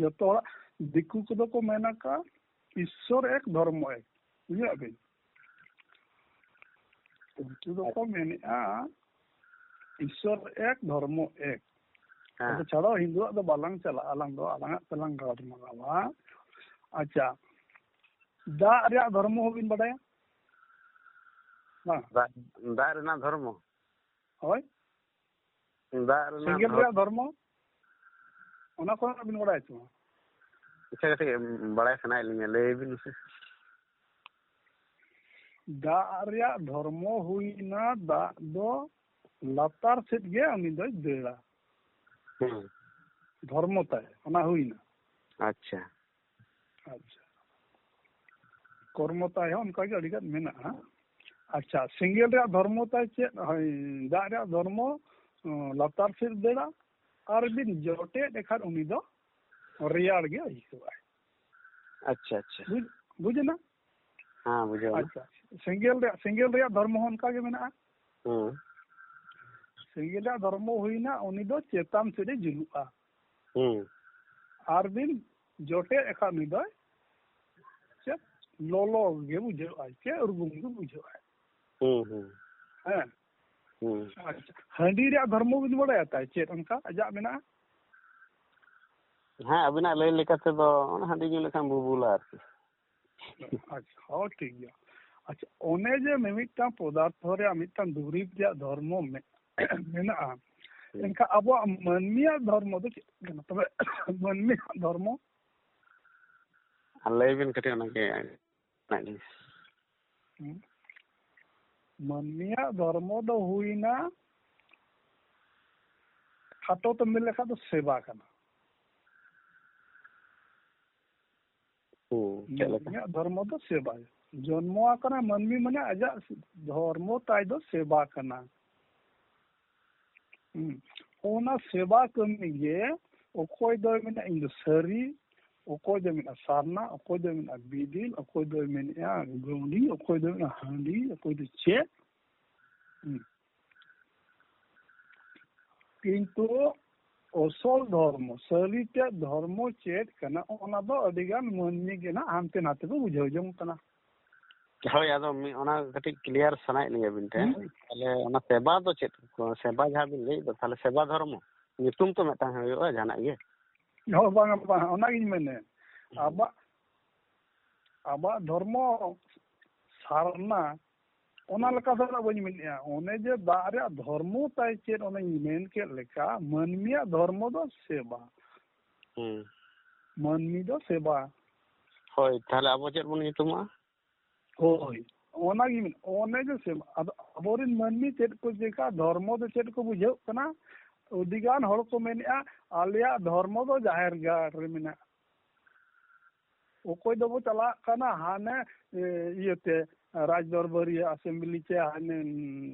ᱡᱚᱛᱚ ᱦᱚᱲᱟᱜ, ᱫᱤᱠᱩ ᱠᱚᱫᱚ ᱠᱚ ᱢᱮᱱ ᱟᱠᱟᱫ ᱤᱥᱥᱚᱨ ᱮᱠ ᱫᱷᱚᱨᱢᱚ ᱮᱠ, ᱵᱩᱡᱷᱟᱹᱣ ᱵᱤᱱ? ᱩᱱᱠᱩ ᱫᱚᱠᱚ ᱢᱮᱱᱮᱫᱼᱟ ᱤᱥᱥᱚᱨ ᱮᱠ ᱫᱷᱚᱨᱢᱚ ᱮᱠ᱾ ᱦᱮᱸ᱾ ᱟᱫᱚ ᱪᱷᱟᱲᱟ ᱦᱤᱱᱫᱩᱣᱟᱜ ᱫᱚ ᱵᱟᱞᱟᱝ ᱪᱟᱞᱟᱜᱼᱟ, ᱟᱞᱟᱝ ᱫᱚ ᱟᱞᱟᱝᱟᱜ ᱛᱮᱞᱟᱝ ᱜᱟᱞᱢᱟᱨᱟᱣᱟ᱾ ᱟᱪᱪᱷᱟ, ᱫᱟᱜ ᱨᱮᱭᱟᱜ ᱫᱷᱚᱨᱢᱚ ᱦᱚᱸᱵᱤᱱ ᱵᱟᱰᱟᱭᱟ? ᱵᱟᱝ? ᱫᱟᱜ, ᱫᱟᱜ ᱨᱮᱱᱟᱜ ᱫᱷᱚᱨᱢᱚ? ᱦᱳᱭ᱾ ᱫᱟᱜ ᱨᱮᱱᱟᱜ ᱥᱮᱸᱜᱮᱞ ᱫᱷᱚᱨ- ᱨᱮᱭᱟᱜ ᱫᱷᱚᱨᱢᱚ, ᱚᱱᱟ ᱠᱚ ᱵᱤᱱ ᱵᱟᱲᱟᱭᱟ ᱥᱮ ᱵᱟᱝ? ᱟᱪᱪᱷᱟ, ᱠᱟᱹᱴᱤᱡ ᱵᱟᱲᱟᱭ ᱥᱟᱱᱟᱭᱮᱫ ᱞᱤᱧᱟ, ᱞᱟᱹᱭ ᱵᱤᱱ ᱥᱮ᱾ ᱫᱟᱜ ᱨᱮᱭᱟᱜ ᱫᱷᱚᱨᱢᱚ ᱦᱩᱭᱱᱟ, ᱫᱟᱜ ᱫᱚ ᱞᱟᱛᱟᱨ ᱥᱮᱫ ᱜᱮ ᱩᱱᱤ ᱫᱚᱭ ᱫᱟᱹᱲᱟ᱾ ᱦᱩᱸ᱾ ᱫᱷᱚᱨᱢᱚ ᱛᱟᱭ ᱚᱱᱟ ᱦᱩᱭᱱᱟ᱾ ᱟᱪᱪᱷᱟ᱾ ᱟᱪᱪᱷᱟ, ᱠᱚᱨᱢᱚ ᱛᱟᱭ ᱦᱚᱸ ᱚᱱᱠᱟ ᱜᱮ ᱟᱹᱰᱤ ᱜᱟᱱ ᱢᱮᱱᱟᱜᱼᱟ᱾ ᱟᱪᱪᱷᱟ, ᱥᱮᱸᱜᱮᱞ ᱨᱮᱭᱟᱜ ᱫᱷᱚᱨᱢᱚ ᱛᱟᱭ ᱪᱮᱫ? ᱦᱳᱭ, ᱫᱟᱜ ᱨᱮᱭᱟᱜ ᱫᱷᱚᱨᱢᱚ, ᱚ, ᱞᱟᱛᱟᱨ ᱥᱮᱫ ᱫᱟᱹᱲᱟ, ᱟᱨ ᱵᱤᱱ ᱡᱚᱴᱮᱫ ᱞᱮᱠᱷᱟᱱ ᱩᱱᱤ ᱫᱚ ᱨᱮᱭᱟᱲ ᱜᱮ ᱟᱹᱭᱠᱟᱹᱣᱟᱭ᱾ ᱟᱪᱪᱷᱟ, ᱟᱪᱪᱷᱟ᱾ ᱵᱩᱡᱽ, ᱵᱩᱡᱽ ᱮᱱᱟ? ᱦᱮᱸ, ᱵᱩᱡᱷᱟᱹᱣ ᱮᱱᱟ᱾ ᱟᱪᱪᱷᱟ, ᱥᱮᱸᱜᱮᱞ ᱨᱮᱭᱟᱜ, ᱥᱮᱸᱜᱮᱞ ᱨᱮᱭᱟᱜ ᱫᱷᱚᱨᱢᱚ ᱦᱚᱸ ᱚᱱᱠᱟ ᱜᱮ ᱢᱮᱱᱟᱜᱼᱟ᱾ ᱦᱩᱸ᱾ ᱥᱮᱸᱜᱮᱞ ᱨᱮᱭᱟᱜ ᱫᱷᱚᱨᱢᱚ ᱦᱩᱭᱱᱟ, ᱩᱱᱤ ᱫᱚ ᱪᱮᱛᱟᱱ ᱥᱮᱫ ᱮ ᱡᱩᱞᱩᱜᱼᱟ᱾ ᱦᱩᱸ᱾ ᱟᱨ ᱵᱤᱱ ᱡᱚᱴᱮᱫ ᱞᱮᱠᱷᱟᱱ ᱩᱱᱤ ᱫᱚᱭ ᱪᱮᱫ ᱞᱚᱞᱚ ᱜᱮ ᱵᱩᱡᱷᱟᱹᱜᱼᱟᱭ, ᱪᱮᱫ ᱩᱨᱜᱩᱢ ᱜᱮ ᱵᱩᱡᱷᱟᱹᱜᱼᱟᱭ᱾ ᱦᱩᱸ, ᱦᱩᱸ᱾ ᱦᱮᱸ᱾ ᱦᱩᱸ᱾ ᱟᱪᱪᱷᱟ, ᱦᱟᱺᱰᱤ ᱨᱮᱭᱟᱜ ᱫᱷᱚᱨᱢᱚ ᱵᱤᱱ ᱵᱟᱲᱟᱭᱟ ᱛᱟᱭ ᱪᱮᱫ ᱚᱱᱠᱟ ᱟᱡᱟᱜ ᱢᱮᱱᱟᱜᱼᱟ? ᱦᱮᱸ, ᱟᱹᱵᱤᱱᱟᱜ ᱞᱟᱹᱭ ᱞᱮᱠᱟ ᱛᱮᱫᱚ ᱚᱱᱟ ᱦᱟᱺᱰᱤ ᱧᱩ ᱞᱮᱠᱷᱟᱱ ᱵᱩᱵᱩᱞᱟ ᱟᱨᱠᱤ᱾ ᱟᱪᱪᱷᱟ, ᱦᱚᱸ, ᱴᱷᱤᱠ ᱜᱮᱭᱟ᱾ ᱟᱪᱪᱷᱟ, ᱚᱱᱮ ᱡᱮ ᱢᱤᱢᱤᱫᱴᱟᱝ ᱯᱚᱫᱟᱨᱛᱷᱚ ᱨᱮᱭᱟᱜ ᱢᱤᱫᱴᱟᱝ ᱫᱩᱨᱤᱵᱽ ᱨᱮᱭᱟᱜ ᱫᱷᱚᱨᱢᱚ ᱢᱮ-, ᱢᱮᱱᱟᱜᱼᱟ, ᱦᱩᱸ᱾ ᱮᱱᱠᱷᱟᱱ ᱟᱵᱚᱣᱟᱜ ᱢᱟᱹᱱᱢᱤᱭᱟᱜ ᱫᱷᱚᱨᱢᱚ ᱫᱚ ᱪᱮᱫ ᱠᱟᱱᱟ? ᱛᱚᱵᱮ ᱢᱟᱹᱱᱢᱤᱭᱟᱜ ᱫᱷᱚᱨᱢᱚ? ᱟᱨ ᱞᱟᱹᱭ ᱵᱤᱱ ᱠᱟᱹᱴᱤᱡ ᱚᱱᱟᱜᱮ᱾ ᱦᱩᱸ᱾ ᱢᱟᱹᱱᱢᱤᱭᱟᱜ ᱫᱷᱚᱨᱢᱚ ᱫᱚ ᱦᱩᱭᱱᱟ, ᱠᱷᱟᱴᱚ ᱛᱮ ᱢᱮᱱ ᱞᱮᱠᱷᱟᱱ ᱫᱚ ᱥᱮᱵᱟ ᱠᱟᱱᱟ᱾ ᱦᱩᱸ, ᱪᱮᱫ ᱞᱮᱠᱟ? ᱢᱟᱹᱱᱢᱤᱭᱟᱜ ᱫᱷᱚᱨᱢᱚ ᱫᱚ ᱥᱮᱵᱟ᱾ ᱡᱚᱱᱢᱚ ᱟᱠᱟᱱᱟ ᱢᱟᱹᱱᱢᱤ ᱢᱟᱱᱮ ᱟᱡᱟᱜ ᱫᱷᱚᱨᱢᱚ ᱛᱟᱭ ᱫᱚ ᱥᱮᱵᱟ ᱠᱟᱱᱟ᱾ ᱦᱩᱸ᱾ ᱚᱱᱟ ᱥᱮᱵᱟ ᱠᱟᱹᱢᱤ ᱜᱮ ᱚᱠᱚᱭ ᱫᱚᱭ ᱢᱮᱱᱟ, "ᱤᱧ ᱫᱚ ᱥᱟᱹᱨᱤ", ᱚᱠᱚᱭ ᱫᱚᱭ ᱢᱮᱱᱟ ᱥᱟᱨᱱᱟ, ᱚᱠᱚᱭ ᱫᱚᱭ ᱢᱮᱱᱟ ᱵᱤᱫᱤᱞ, ᱚᱠᱚᱭ ᱫᱚᱭ ᱢᱮᱱᱮᱜᱼᱟ ᱜᱟᱹᱣᱰᱤ, ᱚᱠᱚᱭ ᱫᱚᱭ ᱢᱮᱱᱟ ᱦᱟᱺᱰᱤ, ᱚᱠᱚᱭ ᱫᱚ ᱪᱮᱫ᱾ ᱦᱩᱸ᱾ ᱠᱤᱱᱛᱩ ᱚᱥᱚᱞ ᱫᱷᱚᱨᱢᱚ, ᱥᱟᱹᱨᱤ ᱛᱮ ᱫᱷᱚᱨᱢᱚ ᱪᱮᱫ ᱠᱟᱱᱟ, ᱚᱱᱟ ᱫᱚ ᱟᱹᱰᱤ ᱜᱟᱱ ᱢᱟᱹᱱᱢᱤ ᱜᱮ ᱱᱟᱜ ᱦᱟᱱᱛᱮ ᱱᱟᱛᱮ ᱠᱚ ᱵᱩᱡᱷᱟᱹᱣ ᱡᱚᱝ ᱠᱟᱱᱟ᱾ ᱦᱳᱭ, ᱟᱫᱚ ᱢᱤ-, ᱚᱱᱟ ᱠᱟᱹᱴᱤᱡ clear ᱥᱟᱱᱟᱭᱮᱫ ᱞᱤᱧᱟ ᱟᱹᱵᱤᱱ ᱴᱷᱮᱱ᱾ ᱦᱩᱸ᱾ ᱛᱟᱦᱞᱮ ᱚᱱᱟ ᱥᱮᱵᱟ ᱫᱚ ᱪᱮᱫ ᱠᱚ? ᱥᱮᱵᱟ ᱡᱟᱦᱟᱸ ᱵᱤᱱ ᱞᱟᱹᱭᱮᱫ ᱫᱚ, ᱛᱟᱦᱞᱮ ᱥᱮᱵᱟ ᱫᱷᱚᱨᱢᱚ ᱧᱩᱛᱩᱢ ᱛᱚ ᱢᱤᱫᱴᱟᱝ ᱦᱩᱭᱩᱜᱼᱟ ᱡᱟᱦᱟᱱᱟᱜ ᱜᱮ᱾ ᱦᱳᱭ, ᱵᱟᱝᱟ, ᱵᱟᱝᱟ, ᱚᱱᱟᱜᱤᱧ ᱢᱮᱱᱮᱫ᱾ ᱦᱩᱸ᱾ ᱟᱵᱚᱣᱟᱜ, ᱟᱵᱚᱣᱟᱜ ᱫᱷᱚᱨᱢᱚ ᱥᱟᱨᱱᱟ, ᱚᱱᱟ ᱦᱩᱸ᱾ ᱞᱮᱠᱟ ᱫᱚ ᱱᱟᱜ ᱵᱟᱹᱧ ᱢᱮᱱᱮᱫᱼᱟ᱾ ᱚᱱᱮ ᱡᱮ ᱫᱟᱜ ᱨᱮᱭᱟᱜ ᱫᱷᱚᱨᱢᱚ ᱛᱟᱭ ᱪᱮᱫ, ᱚᱱᱮᱧ ᱢᱮᱱ ᱠᱮᱫ ᱞᱮᱠᱟ, ᱢᱟᱹᱱᱢᱤᱭᱟᱜ ᱫᱷᱚᱨᱢᱚ ᱫᱚ ᱥᱮᱵᱟ᱾ ᱦᱩᱸ᱾ ᱢᱟᱹᱱᱢᱤ ᱫᱚ ᱥᱮᱵᱟ᱾ ᱦᱳᱭ, ᱛᱟᱦᱞᱮ ᱟᱵᱚ ᱪᱮᱫ ᱵᱚᱱ ᱧᱩᱛᱩᱢᱚᱜᱼᱟ? ᱦᱳᱭ, ᱚᱱᱟᱜᱮ ᱢᱮᱱ-, ᱚᱱᱮ ᱡᱮ ᱥᱮᱵᱟ᱾ ᱟᱫᱚ ᱟᱵᱚᱨᱮᱱ ᱢᱟᱹᱱᱢᱤ ᱪᱮᱫ ᱠᱚ ᱪᱮᱠᱟ, ᱫᱷᱚᱨᱢᱚ ᱫᱚ ᱪᱮᱫ ᱠᱚ ᱵᱩᱡᱷᱟᱹᱜ ᱠᱟᱱᱟ? ᱟᱹᱰᱤᱜᱟᱱ ᱦᱚᱲ ᱠᱚ ᱢᱮᱱᱮᱫᱼᱟ, "ᱟᱞᱮᱭᱟᱜ ᱫᱷᱚᱨᱢᱚ ᱫᱚ ᱡᱟᱦᱮᱨ ᱜᱟᱲ ᱨᱮ ᱢᱮᱱᱟᱜᱼᱟ᱾" ᱚᱠᱚᱭ ᱫᱚᱵᱚ ᱪᱟᱞᱟᱜ ᱠᱟᱱᱟ ᱦᱟᱱᱮ, ᱮ, ᱤᱭᱟᱹᱛᱮ, ᱨᱟᱡᱽ ᱫᱚᱨᱵᱟᱨᱤᱭᱟᱹ assembly ᱪᱮ ᱦᱟᱱᱮ, ᱩᱸ,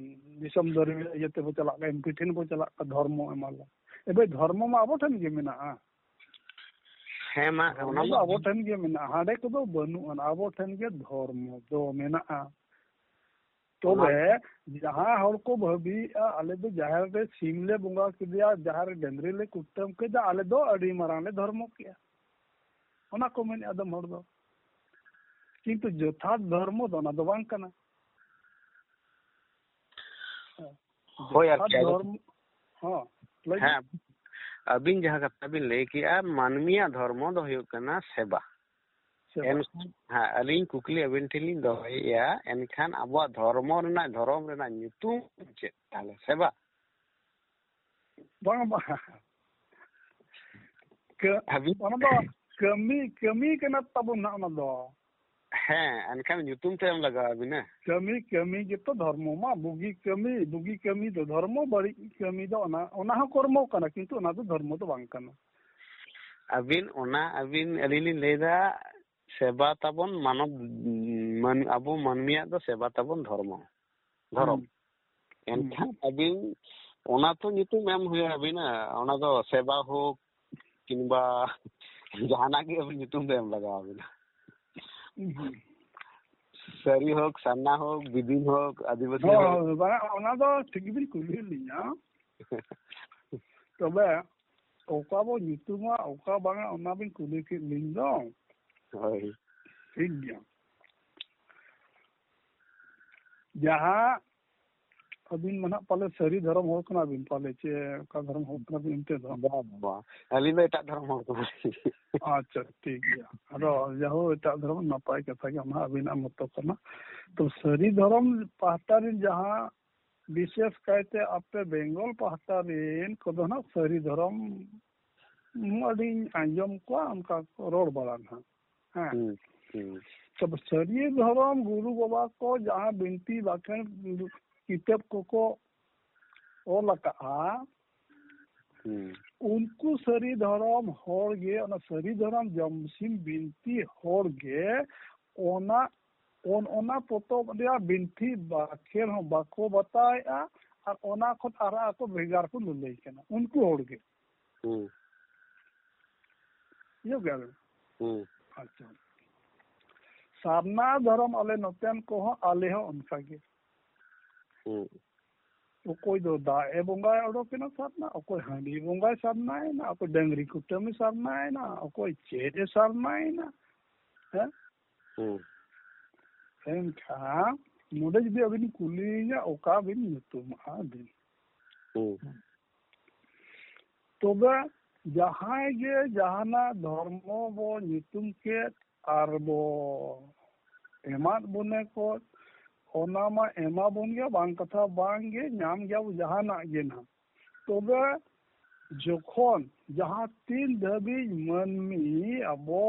ᱫᱤᱥᱚᱢ ᱫᱚᱨᱵᱟᱨᱤᱭᱟᱹ ᱤᱭᱟᱹ ᱛᱮᱵᱚ ᱪᱟᱞᱟᱜ ᱠᱟᱱᱟ, M P ᱴᱷᱮᱱ ᱵᱚ ᱪᱟᱞᱟᱜ ᱠᱟᱱᱟ, ᱫᱷᱚᱨᱢᱚ ᱮᱢᱟ ᱞᱮ᱾ ᱮᱵᱮ, ᱫᱷᱚᱨᱢᱚ ᱢᱟ ᱟᱵᱚ ᱴᱷᱮᱱ ᱜᱮ ᱢᱮᱱᱟᱜᱼᱟ᱾ ᱦᱮᱸ, ᱢᱟ, ᱫᱷᱚᱨᱢᱚ ᱚᱱᱟ ᱫᱚ ᱢᱟ ᱟᱵᱚ ᱴᱷᱮᱱ ᱜᱮ ᱢᱮᱱᱟᱜᱼᱟ, ᱦᱟᱸᱰᱮ ᱠᱚᱫᱚ ᱵᱟᱹᱱᱩᱜᱼᱟ, ᱟᱵᱚ ᱴᱷᱮᱱ ᱜᱮ ᱫᱷᱚᱨᱢᱚ ᱫᱚ ᱢᱮᱱᱟᱜᱼᱟ᱾ ᱛᱚᱵᱮ ᱚᱱᱟ ᱡᱟᱦᱟᱸ ᱦᱚᱲ ᱠᱚ ᱵᱷᱟᱹᱵᱤᱭᱮᱫᱼᱟ, ᱟᱞᱮ ᱫᱚ ᱡᱟᱦᱮᱨ ᱨᱮ ᱥᱤᱢ ᱞᱮ ᱵᱚᱸᱜᱟ ᱠᱮᱫᱮᱭᱟ, ᱡᱟᱦᱮᱨ ᱨᱮ ᱰᱟᱹᱝᱨᱤ ᱞᱮ ᱠᱩᱴᱟᱹᱢ ᱠᱮᱫᱟ, ᱟᱞᱮ ᱫᱚ ᱟᱹᱰᱤ ᱢᱟᱨᱟᱝ ᱞᱮ ᱫᱷᱚᱨᱢᱚ ᱠᱮᱜᱼᱟ, ᱚᱱᱟ ᱠᱚ ᱢᱮᱱᱮᱫᱼᱟ ᱟᱫᱚᱢ ᱦᱚᱲ ᱫᱚ᱾ ᱠᱤᱱᱛᱩ ᱡᱚᱛᱷᱟᱛ ᱫᱷᱚᱨᱢᱚ ᱫᱚ ᱚᱱᱟ ᱫᱚ ᱵᱟᱝ ᱠᱟᱱᱟ᱾ ᱦᱳᱭ, ᱟᱨᱠᱤ, ᱡᱚᱛᱷᱟᱛ ᱟᱫᱚ ᱫᱷᱚᱨᱢᱚ, ᱦᱚᱸ, ᱞᱟᱹᱭ ᱢᱮ᱾ ᱦᱮᱸ, ᱟᱹᱵᱤᱱ ᱡᱟᱦᱟᱸ ᱠᱟᱛᱷᱟ ᱵᱤᱱ ᱞᱟᱹᱭ ᱠᱮᱜᱼᱟ, ᱢᱟᱹᱱᱢᱤᱭᱟᱜ ᱫᱷᱚᱨᱢᱚ ᱫᱚ ᱦᱩᱭᱩᱜ ᱠᱟᱱᱟ ᱥᱮᱵᱟ᱾ ᱥᱮᱵᱟ᱾ ᱮᱱᱠᱷᱟᱱ, ᱦᱮᱸ, ᱟᱹᱞᱤᱧ ᱠᱩᱠᱞᱤ ᱟᱹᱵᱤᱱ ᱴᱷᱮᱱ ᱞᱤᱧ ᱫᱚᱦᱚᱭᱮᱫᱼᱟ, ᱮᱱᱠᱷᱟᱱ ᱟᱵᱚᱣᱟᱜ ᱫᱷᱚᱨᱢᱚ ᱨᱮᱱᱟᱜ, ᱫᱷᱚᱨᱚᱢ ᱨᱮᱱᱟᱜ ᱧᱩᱛᱩᱢ ᱪᱮᱫ ᱛᱟᱦᱚᱞᱮ? ᱥᱮᱵᱟ? ᱵᱟᱝ, ᱵᱟᱝ᱾ ᱠᱟᱹ-, ᱦᱟᱹᱵᱤᱡ? ᱚᱱᱟ ᱫᱚ ᱠᱟᱹᱢᱤ, ᱠᱟᱹᱢᱤ ᱠᱟᱱᱟ ᱛᱟᱵᱚᱱ ᱱᱟᱜ ᱚᱱᱟ ᱫᱚ᱾ ᱦᱮᱸ, ᱮᱱᱠᱷᱟᱱ ᱧᱩᱛᱩᱢ ᱛᱮ ᱮᱢ ᱞᱟᱜᱟᱣ ᱟᱵᱤᱱᱟ᱾ ᱠᱟᱹᱢᱤ, ᱠᱟᱹᱢᱤ ᱜᱮᱛᱚ ᱫᱷᱚᱨᱢᱚ ᱢᱟ, ᱵᱩᱜᱤ ᱠᱟᱹᱢᱤ, ᱵᱩᱜᱤ ᱠᱟᱹᱢᱤ ᱫᱚ ᱫᱷᱚᱨᱢᱚ, ᱵᱟᱹᱲᱤᱡ ᱠᱟᱹᱢᱤ ᱫᱚ ᱚᱱᱟ, ᱚᱱᱟ ᱦᱚᱸ ᱠᱚᱨᱢᱚ ᱠᱟᱱᱟ, ᱠᱤᱱᱛᱩ ᱚᱱᱟ ᱫᱚ ᱫᱷᱚᱨᱢᱚ ᱫᱚ ᱵᱟᱝ ᱠᱟᱱᱟ᱾ ᱟᱹᱵᱤᱱ ᱚᱱᱟ, ᱟᱹᱵᱤᱱ, ᱟᱹᱞᱤᱧ ᱞᱤᱧ ᱞᱟᱹᱭᱫᱟ, ᱥᱮᱵᱟ ᱛᱟᱵᱚᱱ ᱢᱟᱱᱚᱵ, ᱢᱟᱱ-, ᱟᱵᱚ ᱢᱟᱹᱱᱢᱤᱭᱟᱜ ᱫᱚ ᱥᱮᱵᱟ ᱛᱟᱵᱚᱱ ᱫᱷᱚᱨᱢᱚ, ᱫᱷᱚᱨᱚᱢ᱾ ᱦᱩᱸ᱾ ᱮᱱᱠᱷᱟᱱ ᱦᱩᱸ᱾ ᱟᱹᱵᱤᱱ ᱚᱱᱟ ᱛᱚ ᱧᱩᱛᱩᱢ ᱮᱢ ᱦᱩᱭ ᱟᱹᱵᱤᱱᱟ, ᱚᱱᱟ ᱫᱚ ᱥᱮᱵᱟ ᱦᱳᱠ ᱠᱤᱝᱵᱟ ᱡᱟᱦᱟᱱᱟᱜ ᱜᱮ ᱟᱹᱵᱤᱱ ᱧᱩᱛᱩᱢ ᱫᱚ ᱮᱢ ᱞᱟᱜᱟᱣ ᱟᱹᱵᱤᱱᱟ᱾ ᱦᱩᱸ᱾ ᱥᱟᱹᱨᱤ ᱦᱳᱠ, ᱥᱟᱨᱱᱟ ᱦᱳᱠ, ᱵᱤᱫᱤᱱ ᱦᱳᱠ, ᱟᱹᱫᱤᱵᱟᱹᱥᱤ ᱦᱳᱭ, ᱦᱳᱠ᱾ ᱦᱳᱭ, ᱵᱟᱝ, ᱚᱱᱟ ᱫᱚ ᱴᱷᱤᱠ ᱜᱮᱵᱤᱱ ᱠᱩᱞᱤᱭᱮᱫ ᱞᱤᱧᱟ᱾ ᱛᱚᱵᱮ ᱚᱠᱟ ᱵᱚ ᱧᱩᱛᱩᱢᱟ, ᱚᱠᱟ ᱵᱟᱝᱟ, ᱚᱱᱟ ᱵᱤᱱ ᱠᱩᱞᱤ ᱠᱮᱫ ᱞᱤᱧ ᱫᱚ᱾ ᱦᱳᱭ᱾ ᱴᱷᱤᱠ ᱜᱮᱭᱟ᱾ ᱡᱟᱦᱟᱸ ᱟᱹᱵᱤᱱ ᱢᱟ ᱱᱟᱦᱟᱜ ᱯᱟᱞᱮ ᱥᱟᱹᱨᱤ ᱫᱷᱚᱨᱚᱢ ᱦᱚᱲ ᱠᱟᱱᱟ ᱵᱤᱱ ᱯᱟᱞᱮ, ᱪᱮ ᱚᱠᱟ ᱫᱷᱚᱨᱚᱢ ᱦᱚᱲ ᱠᱟᱱᱟ ᱵᱤᱱ ᱮᱱᱛᱮ ᱫᱚ? ᱵᱟᱝ, ᱵᱟᱝ᱾ ᱟᱹᱞᱤᱧ ᱫᱚ ᱮᱴᱟᱜ ᱫᱷᱚᱨᱚᱢ ᱦᱚᱲ ᱠᱟᱱᱟᱞᱤᱧ᱾ ᱟᱪᱪᱷᱟ, ᱴᱷᱤᱠ ᱜᱮᱭᱟ᱾ ᱟᱫᱚ ᱡᱟᱦᱳ, ᱮᱴᱟᱜ ᱫᱷᱚᱨᱚᱢ ᱱᱟᱯᱟᱭ ᱠᱟᱛᱷᱟ ᱜᱮ, ᱚᱱᱟ ᱟᱹᱵᱤᱱᱟᱜ ᱢᱚᱛᱚ ᱠᱟᱱᱟ᱾ ᱛᱚ ᱥᱟᱹᱨᱤ ᱫᱷᱚᱨᱚᱢ ᱯᱟᱦᱴᱟ ᱨᱮᱱ ᱡᱟᱦᱟᱸ ᱵᱤᱥᱮᱥ ᱠᱟᱭᱛᱮ ᱟᱯᱮ ᱵᱮᱝᱜᱚᱞ ᱯᱟᱦᱴᱟ ᱨᱮᱱ ᱠᱚᱫᱚ ᱱᱟᱜ ᱥᱟᱹᱨᱤ ᱫᱷᱚᱨᱚᱢ ᱟᱹᱰᱤᱧ ᱟᱸᱡᱚᱢ ᱠᱚᱣᱟ, ᱚᱱᱠᱟ ᱠᱚ ᱨᱚᱲ ᱵᱟᱲᱟ ᱱᱟᱜ᱾ ᱦᱮᱸ᱾ ᱦᱩᱸ, ᱦᱩᱸ᱾ ᱛᱚᱵᱮ ᱥᱟᱹᱨᱤ ᱫᱷᱚᱨᱚᱢ ᱜᱩᱨᱩ ᱵᱟᱵᱟ ᱠᱚ ᱡᱟᱦᱟᱸ ᱵᱤᱱᱛᱤ ᱵᱟᱠᱷᱮᱬ ᱠᱤᱛᱟᱹᱵ ᱠᱚᱠᱚ ᱚᱞ ᱟᱠᱟᱜᱼᱟ, ᱦᱩᱸ᱾ ᱩᱱᱠᱩ ᱥᱟᱹᱨᱤ ᱫᱷᱚᱨᱚᱢ ᱦᱚᱲ ᱜᱮ, ᱚᱱᱟ ᱥᱟᱹᱨᱤ ᱫᱷᱚᱨᱚᱢ ᱡᱚᱢᱥᱤᱢ ᱵᱤᱱᱛᱤ ᱦᱚᱲ ᱜᱮ ᱚᱱᱟ, ᱚᱱ-, ᱚᱱᱟ ᱯᱚᱛᱚᱵ ᱨᱮᱭᱟᱜ ᱵᱤᱱᱛᱤ ᱵᱟᱠᱷᱮᱬ ᱦᱚᱸ ᱵᱟᱠᱚ ᱵᱟᱛᱟᱣᱮᱫᱼᱟ, ᱟᱨ ᱚᱱᱟ ᱠᱷᱚᱱ ᱟᱨᱦᱚᱸ ᱟᱠᱚ ᱵᱷᱮᱜᱟᱨ ᱠᱚ ᱞᱟᱹᱞᱟᱹᱭ ᱠᱟᱱᱟ, ᱩᱱᱠᱩ ᱦᱚᱲ ᱜᱮ᱾ ᱦᱩᱸ᱾ ᱵᱩᱡᱷᱟᱹᱣ ᱠᱮᱜᱼᱟ ᱵᱮᱱ? ᱦᱩᱸ᱾ ᱟᱪᱪᱷᱟ᱾ ᱥᱟᱨᱱᱟ ᱫᱷᱚᱨᱚᱢ ᱟᱞᱮ ᱱᱚᱛᱮᱱ ᱠᱚᱦᱚᱸ, ᱟᱞᱮ ᱦᱚᱸ ᱚᱱᱠᱟ ᱜᱮ᱾ ᱦᱩᱸ᱾ ᱚᱠᱚᱭ ᱫᱚ ᱫᱟᱜ ᱮ ᱵᱚᱸᱜᱟᱭ ᱚᱰᱚᱠᱮᱱᱟ ᱥᱟᱨᱱᱟ, ᱚᱠᱚᱭ ᱦᱟᱺᱰᱤ ᱵᱚᱸᱜᱟᱭ ᱥᱟᱨᱱᱟᱭᱮᱱᱟ, ᱚᱠᱚᱭ ᱰᱟᱹᱝᱨᱤ ᱠᱩᱴᱟᱹᱢᱮ ᱥᱟᱨᱱᱟᱭᱮᱱᱟ, ᱚᱠᱚᱭ ᱪᱮᱫ ᱮ ᱥᱟᱨᱱᱟᱭᱮᱱᱟ᱾ ᱦᱮᱸ? ᱦᱩᱸ᱾ ᱮᱱᱠᱷᱟᱱ ᱱᱚᱰᱮ ᱡᱩᱫᱤ ᱟᱹᱵᱤᱱ ᱠᱩᱞᱤᱭᱤᱧᱟ, ᱚᱠᱟ ᱵᱤᱱ ᱧᱩᱛᱩᱢᱟᱜᱼᱟ ᱵᱤᱱ? ᱦᱩᱸ᱾ ᱛᱚᱵᱮ ᱡᱟᱦᱟᱸᱭ ᱜᱮ ᱡᱟᱦᱟᱱᱟᱜ ᱫᱷᱚᱨᱢᱚ ᱵᱚ ᱧᱩᱛᱩᱢ ᱠᱮᱫ ᱟᱨ ᱵᱚ ᱮᱢᱟᱫ ᱵᱚᱱᱮ ᱠᱚ, ᱚᱱᱟ ᱢᱟ ᱮᱢᱟ ᱵᱚᱱ ᱜᱮ, ᱵᱟᱝ ᱠᱟᱛᱷᱟ ᱵᱟᱝ ᱜᱮ, ᱧᱟᱢ ᱜᱮᱭᱟ ᱵᱚ ᱡᱟᱦᱟᱱᱟᱜ ᱜᱮ ᱱᱟᱦᱟᱜ᱾ ᱛᱚᱵᱮ ᱡᱚᱠᱷᱚᱱ ᱡᱟᱦᱟᱸ ᱛᱤᱱ ᱫᱷᱟᱹᱵᱤᱡ ᱢᱟᱹᱱᱢᱤ ᱟᱵᱚ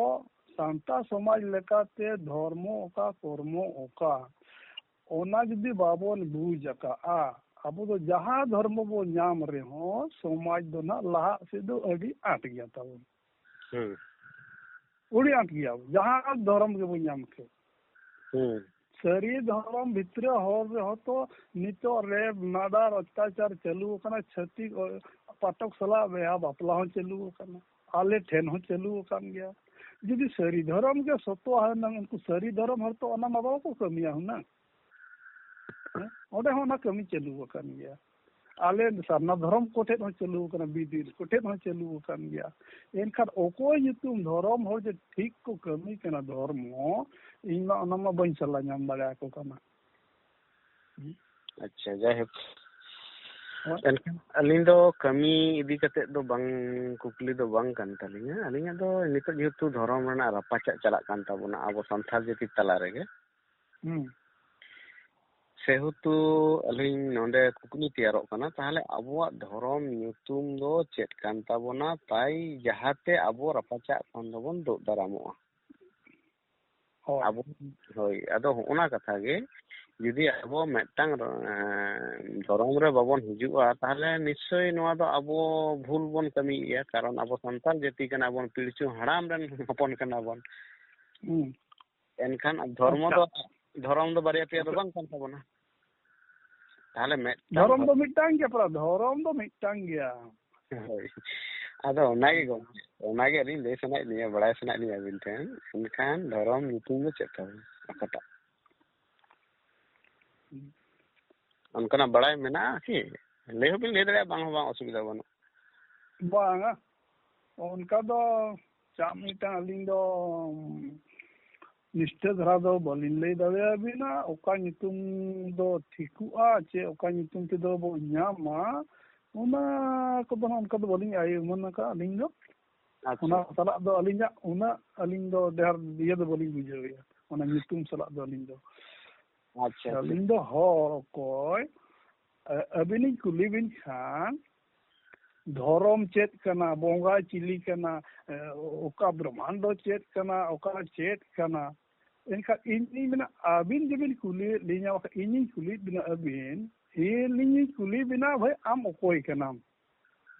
ᱥᱟᱱᱛᱟᱲ ᱥᱚᱢᱟᱡᱽ ᱞᱮᱠᱟᱛᱮ ᱫᱷᱚᱨᱢᱚ ᱚᱠᱟ, ᱠᱚᱨᱢᱚ ᱚᱠᱟ, ᱚᱱᱟ ᱡᱩᱫᱤ ᱵᱟᱵᱚᱱ ᱵᱩᱡᱽ ᱟᱠᱟᱜᱼᱟ, ᱟᱵᱚ ᱫᱚ ᱡᱟᱦᱟᱸ ᱫᱷᱚᱨᱢᱚ ᱵᱚᱱ ᱧᱟᱢ ᱨᱮᱦᱚᱸ ᱥᱚᱢᱟᱡᱽ ᱫᱚ ᱱᱟᱦᱟᱜ ᱞᱟᱦᱟᱜ ᱥᱮᱫ ᱫᱚ ᱟᱹᱰᱤ ᱟᱸᱴ ᱜᱮᱭᱟ ᱛᱟᱵᱚᱱ᱾ ᱦᱩᱸ᱾ ᱟᱹᱰᱤ ᱟᱸᱴ ᱜᱮᱭᱟ, ᱡᱟᱦᱟᱸ ᱫᱷᱚᱨᱚᱢ ᱜᱮᱵᱚᱱ ᱧᱟᱢ ᱠᱮᱫ᱾ ᱦᱩᱸ᱾ ᱥᱟᱹᱨᱤ ᱫᱷᱚᱨᱚᱢ ᱵᱷᱤᱛᱨᱤ ᱦᱚᱲ ᱨᱮᱦᱚᱸ ᱛᱚ ᱱᱤᱛᱚᱜ ᱨᱮᱯ, ᱢᱟᱨᱰᱟᱨ, ᱚᱛᱛᱟᱪᱟᱨ ᱪᱟᱹᱞᱩ ᱟᱠᱟᱱᱟ᱾ ᱪᱷᱟᱹᱛᱤᱠ, ᱚ, ᱯᱟᱴᱚᱠ ᱥᱟᱞᱟᱜ ᱵᱮᱦᱟ ᱵᱟᱯᱞᱟ ᱦᱚᱸ ᱪᱟᱹᱞᱩ ᱟᱠᱟᱱᱟ, ᱟᱞᱮ ᱴᱷᱮᱱ ᱦᱚᱸ ᱪᱟᱹᱞᱩ ᱟᱠᱟᱱ ᱜᱮᱭᱟ᱾ ᱡᱩᱫᱤ ᱥᱟᱹᱨᱤ ᱫᱷᱚᱨᱚᱢ ᱜᱮ ᱥᱚᱛᱚ ᱦᱩᱱᱟᱹᱝ, ᱩᱱᱠᱩ ᱥᱟᱹᱨᱤ ᱫᱷᱚᱨᱚᱢ ᱦᱚᱲ ᱛᱚ ᱚᱱᱟ ᱢᱟ ᱵᱟᱠᱚ ᱠᱟᱹᱢᱤᱭᱟ ᱦᱩᱱᱟᱹᱝ᱾ ᱦᱮᱸ? ᱚᱸᱰᱮ ᱦᱚᱸ ᱚᱱᱟ ᱠᱟᱹᱢᱤ ᱪᱟᱹᱞᱩ ᱟᱠᱟᱱ ᱜᱮᱭᱟ᱾ ᱟᱞᱮ ᱥᱟᱨᱱᱟ ᱫᱷᱚᱨᱚᱢ ᱠᱚᱴᱷᱮᱱ ᱦᱚᱸ ᱪᱟᱹᱞᱩ ᱟᱠᱟᱱᱟ, ᱵᱤᱫᱤᱨ ᱠᱚᱴᱷᱮᱱ ᱦᱚᱸ ᱪᱟᱹᱞᱩ ᱟᱠᱟᱱ ᱜᱮᱭᱟ᱾ ᱮᱱᱠᱷᱟᱱ ᱚᱠᱚᱭ ᱧᱩᱛᱩᱢ ᱫᱷᱚᱨᱚᱢ ᱦᱚᱲ ᱡᱮ ᱴᱷᱤᱠ ᱠᱚ ᱠᱟᱹᱢᱤ ᱠᱟᱱᱟ ᱫᱷᱚᱨᱢᱚ, ᱤᱧ ᱢᱟ ᱚᱱᱟ ᱢᱟ ᱵᱟᱹᱧ ᱥᱟᱞᱟ ᱧᱟᱢ ᱫᱟᱲᱮᱭᱟᱠᱚ ᱠᱟᱱᱟ᱾ ᱟᱪᱪᱷᱟ, ᱡᱟᱭᱦᱳᱠ᱾ ᱦᱳᱭ᱾ ᱮᱱᱠᱷᱟᱱ ᱟᱹᱞᱤᱧ ᱫᱚ ᱠᱟᱹᱢᱤ ᱤᱫᱤ ᱠᱟᱛᱮᱫ ᱫᱚ ᱵᱟᱝ, ᱠᱩᱠᱞᱤ ᱫᱚ ᱵᱟᱝ ᱠᱟᱱ ᱛᱟᱹᱞᱤᱧᱟ᱾ ᱟᱹᱞᱤᱧᱟᱜ ᱫᱚ ᱱᱤᱛᱚᱜ ᱡᱮᱦᱮᱛᱩ ᱫᱷᱚᱨᱚᱢ ᱨᱮᱱᱟᱜ ᱨᱟᱯᱟᱪᱟᱜ ᱪᱟᱞᱟᱜ ᱠᱟᱱ ᱛᱟᱵᱚᱱᱟ ᱟᱵᱚ ᱥᱟᱱᱛᱟᱲ ᱡᱟᱹᱛᱤ ᱛᱟᱞᱟ ᱨᱮᱜᱮ, ᱦᱩᱸ᱾ ᱥᱮᱦᱮᱛᱩ ᱟᱹᱞᱤᱧ ᱱᱚᱰᱮ ᱠᱩᱠᱞᱤ ᱛᱮᱭᱟᱨᱚᱜ ᱠᱟᱱᱟ, ᱛᱟᱦᱚᱞᱮ ᱟᱵᱚᱣᱟᱜ ᱫᱷᱚᱨᱚᱢ ᱧᱩᱛᱩᱢ ᱫᱚ ᱪᱮᱫ ᱠᱟᱱ ᱛᱟᱵᱚᱱᱟ? ᱛᱟᱭ ᱡᱟᱦᱟᱸᱛᱮ ᱟᱵᱚ ᱨᱟᱯᱟᱪᱟᱜ ᱠᱷᱚᱱ ᱫᱚᱵᱚᱱ ᱫᱩᱜ ᱫᱟᱨᱟᱢᱚᱜᱼᱟ᱾ ᱦᱳᱭ᱾ ᱟᱵᱚ, ᱦᱳᱭ, ᱟᱫᱚ ᱦᱚᱸᱜᱼᱚᱱᱟ ᱠᱟᱛᱷᱟ ᱜᱮ, ᱡᱩᱫᱤ ᱟᱵᱚ ᱢᱤᱫᱴᱟᱝ, ᱮᱸ, ᱫᱷᱚᱨᱚᱢ ᱨᱮ ᱵᱟᱵᱚᱱ ᱦᱤᱡᱩᱜᱼᱟ, ᱛᱟᱦᱚᱞᱮ ᱱᱤᱥᱪᱳᱭ ᱱᱚᱣᱟ ᱫᱚ ᱟᱵᱚ ᱵᱷᱩᱞ ᱵᱚᱱ ᱠᱟᱹᱢᱤᱭᱮᱫᱼᱟ, ᱠᱟᱨᱚᱱ ᱟᱵᱚ ᱥᱟᱱᱛᱟᱲ ᱡᱟᱹᱛᱤ ᱠᱟᱱᱟ ᱵᱚᱱ, ᱯᱤᱞᱪᱩ ᱦᱟᱲᱟᱢ ᱨᱮᱱ ᱦᱚᱯᱚᱱ ᱠᱟᱱᱟ ᱵᱚᱱ᱾ ᱦᱩᱸ᱾ ᱮᱱᱠᱷᱟᱱ ᱫᱷᱚᱨᱢᱚ ᱟᱪᱪᱷᱟ᱾ ᱫᱚ, ᱫᱷᱚᱨᱚᱢ ᱫᱚ ᱵᱟᱨᱭᱟ ᱯᱮᱭᱟ ᱫᱚ ᱟᱪᱪᱷᱟ᱾ ᱵᱟᱝ ᱠᱟᱱ ᱛᱟᱵᱚᱱᱟ᱾ ᱛᱟᱦᱚᱞᱮ ᱢᱤᱫᱴᱟᱝ ᱫᱷᱚᱨᱚᱢ ᱫᱚ ᱫᱷᱚᱨ- ᱢᱤᱫᱴᱟᱝ ᱜᱮᱭᱟ, ᱯᱨᱟ-, ᱫᱷᱚᱨᱚᱢ ᱫᱚ ᱢᱤᱫᱴᱟᱝ ᱜᱮᱭᱟ᱾ ᱦᱳᱭ᱾ ᱟᱫᱚ ᱚᱱᱟᱜᱮ ᱜᱚᱢᱠᱮ, ᱚᱱᱟᱜᱮ ᱟᱹᱞᱤᱧ ᱞᱟᱹᱭ ᱥᱟᱱᱟᱭᱮᱫ ᱞᱤᱧᱟ, ᱵᱟᱲᱟᱭ ᱥᱟᱱᱟᱭᱮᱫ ᱞᱤᱧᱟ ᱟᱹᱵᱤᱱ ᱴᱷᱮᱱ, ᱮᱱᱠᱷᱟᱱ ᱫᱷᱚᱨᱚᱢ ᱧᱩᱛᱩᱢ ᱫᱚ ᱪᱮᱫ ᱛᱟᱵᱚᱱ? ᱚᱠᱟᱴᱟᱜ? ᱚᱱᱠᱟᱱᱟᱜ ᱵᱟᱲᱟᱭ ᱢᱮᱱᱟᱜᱼᱟ ᱠᱤ? ᱞᱟᱹᱭ ᱦᱚᱸᱵᱤᱱ ᱞᱟᱹᱭ ᱫᱟᱲᱮᱭᱟᱜᱼᱟ, ᱵᱟᱝ ᱦᱚᱸ ᱵᱟᱝ, ᱚᱥᱩᱵᱤᱫᱷᱟ ᱵᱟᱹᱱᱩᱜ᱾ ᱵᱟᱝᱟ, ᱚᱱᱠᱟ ᱫᱚ ᱪᱟᱜ ᱢᱤᱫᱴᱟᱝ ᱟᱹᱞᱤᱧ ᱫᱚ ᱱᱤᱥᱴᱟᱹ ᱫᱷᱟᱨᱟ ᱫᱚ ᱵᱟᱹᱞᱤᱧ ᱞᱟᱹᱭ ᱫᱟᱲᱮᱭᱟᱵᱤᱱᱟ, ᱚᱠᱟ ᱧᱩᱛᱩᱢ ᱫᱚ ᱴᱷᱤᱠᱚᱜᱼᱟ ᱪᱮ ᱚᱠᱟ ᱧᱩᱛᱩᱢ ᱛᱮᱫᱚ ᱵᱚ ᱧᱟᱢᱟ, ᱚᱱᱟ ᱠᱚᱫᱚ ᱦᱟᱸᱜ ᱚᱱᱠᱟ ᱫᱚ ᱵᱟᱹᱞᱤᱧ ᱟᱭ ᱩᱢᱟᱹᱱ ᱟᱠᱟᱫ ᱟᱹᱞᱤᱧ ᱫᱚ᱾ ᱟᱪᱪᱷᱟ᱾ ᱚᱱᱟ ᱥᱟᱞᱟᱜ ᱫᱚ ᱟᱹᱞᱤᱧᱟᱜ ᱩᱱᱟᱹᱜ ᱟᱹᱞᱤᱧ ᱫᱚ ᱰᱷᱮᱨ ᱤᱭᱟᱹ ᱫᱚ ᱵᱟᱹᱞᱤᱧ ᱵᱩᱡᱷᱟᱹᱣᱮᱫᱼᱟ, ᱚᱱᱟ ᱧᱩᱛᱩᱢ ᱥᱟᱞᱟᱜ ᱫᱚ ᱟᱹᱞᱤᱧ ᱫᱚ᱾ ᱟᱪᱪᱷᱟ, ᱟᱪᱪᱷᱟ᱾ ᱟᱹᱞᱤᱧ ᱫᱚ ᱦᱚᱲ ᱚᱠᱚᱭ, ᱟ-, ᱟᱹᱵᱤᱱᱤᱧ ᱠᱩᱞᱤ ᱵᱤᱱ ᱠᱷᱟᱱ, ᱫᱷᱚᱨᱚᱢ ᱪᱮᱫ ᱠᱟᱱᱟ, ᱵᱚᱸᱜᱟ ᱪᱤᱞᱤ ᱠᱟᱱᱟ, ᱮ, ᱚᱠᱟ ᱵᱨᱚᱦᱢᱟᱱᱰᱚ ᱪᱮᱫ ᱠᱟᱱᱟ, ᱚᱠᱟ ᱪᱮᱫ ᱠᱟᱱᱟ, ᱮᱱᱠᱷᱟᱱ ᱤᱧᱤᱧ ᱢᱮᱱᱟ, ᱟᱹᱵᱤᱱ ᱡᱮᱵᱤᱱ ᱠᱩᱞᱤᱭᱮᱫ ᱞᱤᱧᱟ, ᱵᱟᱠᱷᱟᱱ ᱤᱧᱤᱧ ᱠᱩᱞᱤᱭᱮᱫ ᱵᱤᱱᱟ ᱟᱹᱵᱤᱱ, ᱤᱧᱤᱧ ᱠᱩᱞᱤ ᱵᱤᱱᱟ, ᱵᱷᱟᱹᱭ, ᱟᱢ ᱚᱠᱚᱭ ᱠᱟᱱᱟᱢ?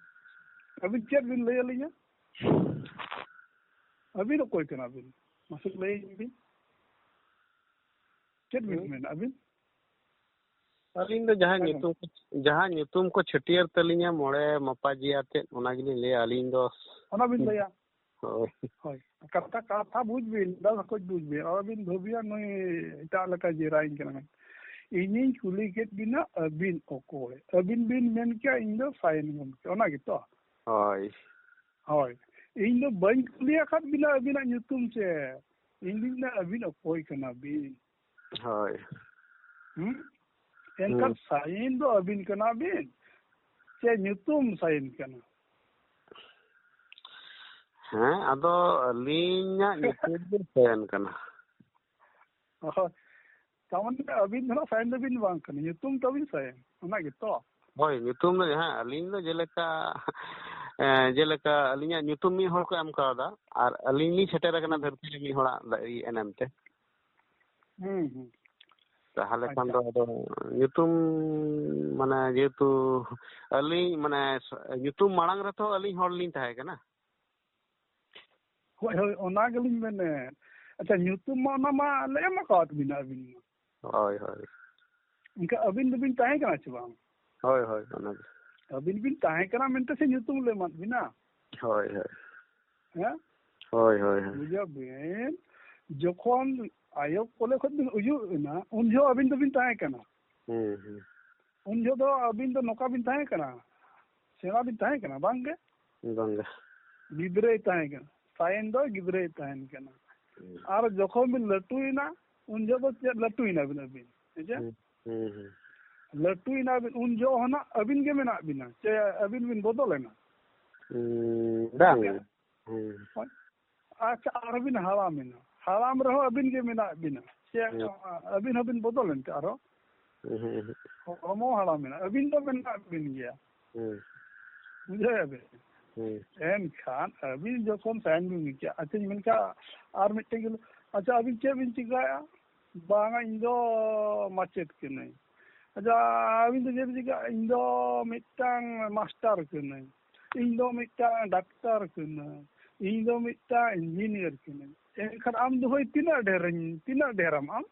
ᱟᱹᱵᱤᱱ ᱪᱮᱫ ᱵᱤᱱ ᱞᱟᱹᱭ ᱟᱹᱞᱤᱧᱟ? ᱟᱹᱵᱤᱱ ᱚᱠᱚᱭ ᱠᱟᱱᱟ ᱵᱤᱱ? ᱢᱟᱥᱮ ᱞᱟᱹᱭᱟᱹᱧ ᱵᱤᱱ᱾ ᱪᱮᱫ ᱵᱤᱱ ᱦᱩᱸ᱾ ᱢᱮᱱᱟ ᱟᱹᱵᱤᱱ? ᱟᱹᱞᱤᱧ ᱫᱚ ᱡᱟᱦᱟᱸ ᱦᱮᱸ, ᱧᱩᱛᱩᱢ ᱠᱚ, ᱡᱟᱦᱟᱸ ᱧᱩᱛᱩᱢ ᱠᱚ ᱪᱷᱟᱹᱴᱭᱟᱹᱨ ᱛᱟᱹᱞᱤᱧᱟ, ᱢᱚᱬᱮ ᱢᱟᱯᱟᱡᱤ ᱟᱛᱮᱫ, ᱚᱱᱟ ᱜᱮᱞᱤᱧ ᱞᱟᱹᱭᱟ ᱟᱹᱞᱤᱧ ᱫᱚ᱾ ᱚᱱᱟ ᱵᱤᱱ ᱞᱟᱹᱭᱟ? ᱦᱳᱭ᱾ ᱦᱳᱭ, ᱠᱟᱛᱷᱟ, ᱠᱟᱛᱷᱟ ᱵᱩᱡᱽ ᱵᱤᱱ, ᱫᱟᱫᱟ ᱠᱚ ᱵᱩᱡᱽ ᱵᱤᱱ, ᱟᱞᱚᱵᱤᱱ ᱵᱷᱟᱹᱵᱤᱭᱟ ᱱᱩᱭ ᱮᱴᱟᱜ ᱞᱮᱠᱟ ᱡᱮᱨᱟᱧ ᱠᱟᱱᱟ ᱢᱮᱱᱛᱮ᱾ ᱤᱧᱤᱧ ᱠᱩᱞᱤ ᱠᱮᱫ ᱵᱤᱱᱟ, ᱟᱹᱵᱤᱱ ᱚᱠᱚᱭ? ᱟᱹᱵᱤᱱ ᱵᱤᱱ ᱢᱮᱱ ᱠᱮᱭᱟ, "ᱤᱧ ᱫᱚ ᱥᱟᱭᱮᱱ ᱜᱚᱢᱠᱮ", ᱚᱱᱟ ᱜᱮᱛᱚ? ᱦᱳᱭ᱾ ᱦᱳᱭ, ᱤᱧ ᱫᱚ ᱵᱟᱹᱧ ᱠᱩᱞᱤ ᱟᱠᱟᱫ ᱵᱤᱱᱟ ᱟᱹᱵᱤᱱᱟᱜ ᱧᱩᱛᱩᱢ ᱪᱮᱫ, ᱤᱧ ᱫᱩᱧ ᱢᱮᱱᱟ ᱟᱹᱵᱤᱱ ᱚᱠᱚᱭ ᱠᱟᱱᱟ ᱵᱤᱱ? ᱦᱳᱭ᱾ ᱦᱩᱸ? ᱮᱱᱠᱷᱟᱱ ᱦᱩᱸ᱾ ᱥᱟᱭᱮᱱ ᱫᱚ ᱟᱹᱵᱤᱱ ᱠᱟᱱᱟ ᱵᱤᱱ, ᱪᱮ ᱧᱩᱛᱩᱢ ᱥᱟᱭᱮᱱ ᱠᱟᱱᱟ? ᱦᱮᱸ, ᱟᱫᱚ ᱟᱹᱞᱤᱧᱟᱜ ᱧᱩᱛᱩᱢ ᱫᱚ ᱥᱟᱭᱮᱱ ᱠᱟᱱᱟ᱾ ᱦᱳᱭ᱾ ᱛᱟᱨ ᱢᱟᱱᱮ ᱟᱹᱵᱤᱱ ᱫᱚ ᱱᱟᱜ ᱥᱟᱭᱮᱱ ᱫᱚᱵᱤᱱ ᱵᱟᱝ ᱠᱟᱱᱟ, ᱧᱩᱛᱩᱢ ᱛᱟᱹᱵᱤᱱ ᱥᱟᱭᱮᱱ, ᱚᱱᱟ ᱜᱮᱛᱚ? ᱦᱳᱭ, ᱧᱩᱛᱩᱢ ᱫᱚ ᱡᱟᱦᱟᱸ ᱟᱹᱞᱤᱧ ᱫᱚ ᱡᱮᱞᱮᱠᱟ, ᱮᱸ, ᱡᱮᱞᱮᱠᱟ ᱟᱹᱞᱤᱧᱟᱜ ᱧᱩᱛᱩᱢ ᱢᱤᱫ ᱦᱚᱲ ᱠᱚ ᱮᱢ ᱠᱟᱣᱫᱟ, ᱟᱨ ᱟᱹᱞᱤᱧ ᱞᱤᱧ ᱥᱮᱴᱮᱨ ᱟᱠᱟᱱᱟ ᱦᱩᱸ᱾ ᱫᱷᱟᱹᱨᱛᱤ ᱨᱮ ᱢᱤᱫ ᱦᱚᱲᱟᱜ ᱫᱟ-, ᱤᱭᱟᱹ ᱮᱱᱮᱢ ᱛᱮ᱾ ᱦᱩᱸ, ᱦᱩᱸ᱾ ᱛᱟᱦᱚᱞᱮ ᱠᱷᱟᱱ ᱟᱪᱪᱷᱟ᱾ ᱫᱚ ᱟᱫᱚ ᱧᱩᱛᱩᱢ ᱢᱟᱱᱮ ᱡᱮᱦᱮᱛᱩ ᱟᱹᱞᱤᱧ ᱢᱟᱱᱮ ᱧᱩᱛᱩᱢ ᱢᱟᱲᱟᱝ ᱨᱮᱛᱚ ᱟᱹᱞᱤᱧ ᱦᱚᱲ ᱞᱤᱧ ᱛᱟᱦᱮᱸ ᱠᱟᱱᱟ᱾ ᱦᱳᱭ, ᱦᱳᱭ, ᱚᱱᱟ ᱜᱮᱞᱤᱧ ᱢᱮᱱᱮᱫ᱾ ᱟᱪᱪᱷᱟ, ᱧᱩᱛᱩᱢ ᱢᱟ ᱚᱱᱟ ᱢᱟ ᱞᱮ ᱮᱢ ᱟᱠᱟᱣᱟᱫ ᱵᱤᱱᱟ ᱟᱹᱵᱤᱱ ᱢᱟ᱾ ᱦᱳᱭ, ᱦᱳᱭ᱾ ᱮᱱᱠᱷᱟᱱ ᱟᱹᱵᱤᱱ ᱫᱚᱵᱤᱱ ᱛᱟᱦᱮᱸ ᱠᱟᱱᱟ ᱪᱮ ᱵᱟᱝ? ᱦᱳᱭ, ᱦᱳᱭ, ᱚᱱᱟ ᱜᱮ᱾ ᱟᱹᱵᱤᱱ ᱵᱤᱱ ᱛᱟᱦᱮᱸ ᱠᱟᱱᱟ ᱢᱮᱱᱛᱮ ᱥᱮ ᱧᱩᱛᱩᱢ ᱞᱮ ᱮᱢᱟᱫ ᱵᱤᱱᱟ? ᱦᱳᱭ, ᱦᱳᱭ᱾ ᱦᱮᱸ? ᱦᱳᱭ, ᱦᱳᱭ, ᱦᱳᱭ᱾ ᱵᱩᱡᱷᱟᱹᱣ ᱵᱤᱱ, ᱡᱚᱠᱷᱚᱱ ᱟᱭᱳ ᱠᱚᱞᱮ ᱠᱷᱚᱱ ᱵᱤᱱ ᱩᱭᱩᱜ ᱮᱱᱟ, ᱩᱱ ᱡᱚᱦᱚᱜ ᱟᱹᱵᱤᱱ ᱫᱚᱵᱤᱱ ᱛᱟᱦᱮᱸ ᱠᱟᱱᱟ᱾ ᱦᱩᱸ, ᱦᱩᱸ᱾ ᱩᱱ ᱡᱚᱦᱚᱜ ᱫᱚ ᱟᱹᱵᱤᱱ ᱫᱚ ᱱᱚᱝᱠᱟ ᱵᱤᱱ ᱛᱟᱦᱮᱸ ᱠᱟᱱᱟ, ᱥᱮᱬᱟ ᱵᱤᱱ ᱛᱟᱦᱮᱸ ᱠᱟᱱᱟ, ᱵᱟᱝ ᱜᱮ? ᱵᱟᱝ ᱜᱮ᱾ ᱜᱤᱫᱽᱨᱟᱹᱭ ᱛᱟᱦᱮᱸ ᱠᱟᱱᱟ, ᱥᱟᱭᱮᱱ ᱫᱚ ᱜᱤᱫᱽᱨᱟᱹᱭ ᱛᱟᱦᱮᱸ ᱠᱟᱱᱟ᱾ ᱦᱩᱸ᱾ ᱟᱨ ᱡᱚᱠᱷᱚᱱ ᱵᱤᱱ ᱞᱟᱹᱴᱩᱭᱮᱱᱟ, ᱩᱱ ᱡᱚᱦᱚᱜ ᱫᱚ ᱪᱮᱫ ᱞᱟᱹᱴᱩᱭᱮᱱᱟ ᱵᱤᱱ ᱟᱹᱵᱤᱱ? ᱦᱮᱸ ᱪᱮ? ᱦᱩᱸ, ᱦᱩᱸ, ᱦᱩᱸ᱾ ᱞᱟᱹᱴᱩᱭᱮᱱᱟ ᱵᱤᱱ, ᱩᱱ ᱡᱚᱦᱚᱜ ᱦᱚᱸ ᱱᱟᱜ ᱟᱹᱵᱤᱱ ᱜᱮ ᱢᱮᱱᱟᱜ ᱵᱤᱱᱟ, ᱪᱮ ᱟᱹᱵᱤᱱ ᱵᱤᱱ ᱵᱚᱫᱚᱞᱮᱱᱟ? ᱦᱩᱸ, ᱵᱟᱝ᱾ ᱦᱮᱸ᱾ ᱦᱩᱸ᱾ ᱦᱳᱭ᱾ ᱟᱪᱪᱷᱟ, ᱟᱨᱦᱚᱸ ᱵᱤᱱ ᱦᱟᱲᱟᱢᱮᱱᱟ᱾ ᱦᱟᱲᱟᱢ ᱨᱮᱦᱚᱸ ᱟᱹᱵᱤᱱ ᱜᱮ ᱢᱮᱱᱟᱜ ᱵᱤᱱᱟ᱾ ᱪᱮ ᱦᱩᱸ᱾ ᱟᱹᱵᱤᱱ ᱦᱚᱸᱵᱤᱱ ᱵᱚᱫᱚᱞᱮᱱ ᱛᱮ ᱟᱨᱦᱚᱸ? ᱦᱩᱸ, ᱦᱩᱸ, ᱦᱩᱸ᱾ ᱦᱚᱲᱢᱚ ᱦᱟᱲᱟᱢᱮᱱᱟ᱾ ᱟᱹᱵᱤᱱ ᱫᱚ ᱢᱮᱱᱟᱜ ᱵᱤᱱ ᱜᱮᱭᱟ᱾ ᱦᱩᱸ᱾ ᱵᱩᱡᱷᱟᱹᱣᱮᱫ ᱵᱤᱱ? ᱦᱩᱸ᱾ ᱮᱱᱠᱷᱟᱱ ᱟᱹᱵᱤᱱ ᱡᱚᱠᱷᱚᱱ ᱛᱟᱭᱚᱢ ᱵᱤᱱ ᱵᱩᱡᱟ, ᱟᱪᱪᱷᱟᱧ ᱢᱮᱱ ᱠᱮᱭᱟ, ᱟᱨ ᱢᱤᱫᱴᱮᱱ ᱜᱮ, ᱟᱪᱪᱷᱟ, ᱟᱹᱵᱤᱱ ᱪᱮᱫ ᱵᱤᱱ ᱪᱤᱠᱟᱹᱭᱟ? ᱵᱟᱝᱟ, ᱤᱧ ᱫᱚ ᱢᱟᱪᱮᱫ ᱠᱟᱹᱱᱟᱹᱧ᱾ ᱟᱪᱪᱷᱟ, ᱟᱹᱵᱤᱱ ᱫᱚ ᱪᱮᱫ ᱵᱤᱱ ᱪᱤᱠᱟᱹᱭᱟ? ᱤᱧ ᱫᱚ ᱢᱤᱫᱴᱟᱝ ᱢᱟᱥᱴᱟᱨ ᱠᱟᱹᱱᱟᱹᱧ, ᱤᱧ ᱫᱚ ᱢᱤᱫᱴᱟᱝ ᱰᱟᱠᱛᱟᱨ ᱠᱟᱹᱱᱟᱹᱧ, ᱤᱧ ᱫᱚ ᱢᱤᱫᱴᱟᱝ ᱤᱧᱡᱤᱱᱤᱭᱟᱨ ᱠᱟᱹᱱᱟᱹᱧ᱾ ᱮᱱᱠᱷᱟᱱ ᱟᱢ ᱫᱚ ᱦᱳᱭ ᱛᱤᱱᱟᱹᱜ ᱰᱷᱮᱨᱤᱧ, ᱛᱤᱱᱟᱹᱜ ᱰᱷᱮᱨᱟᱢ ᱟᱢ?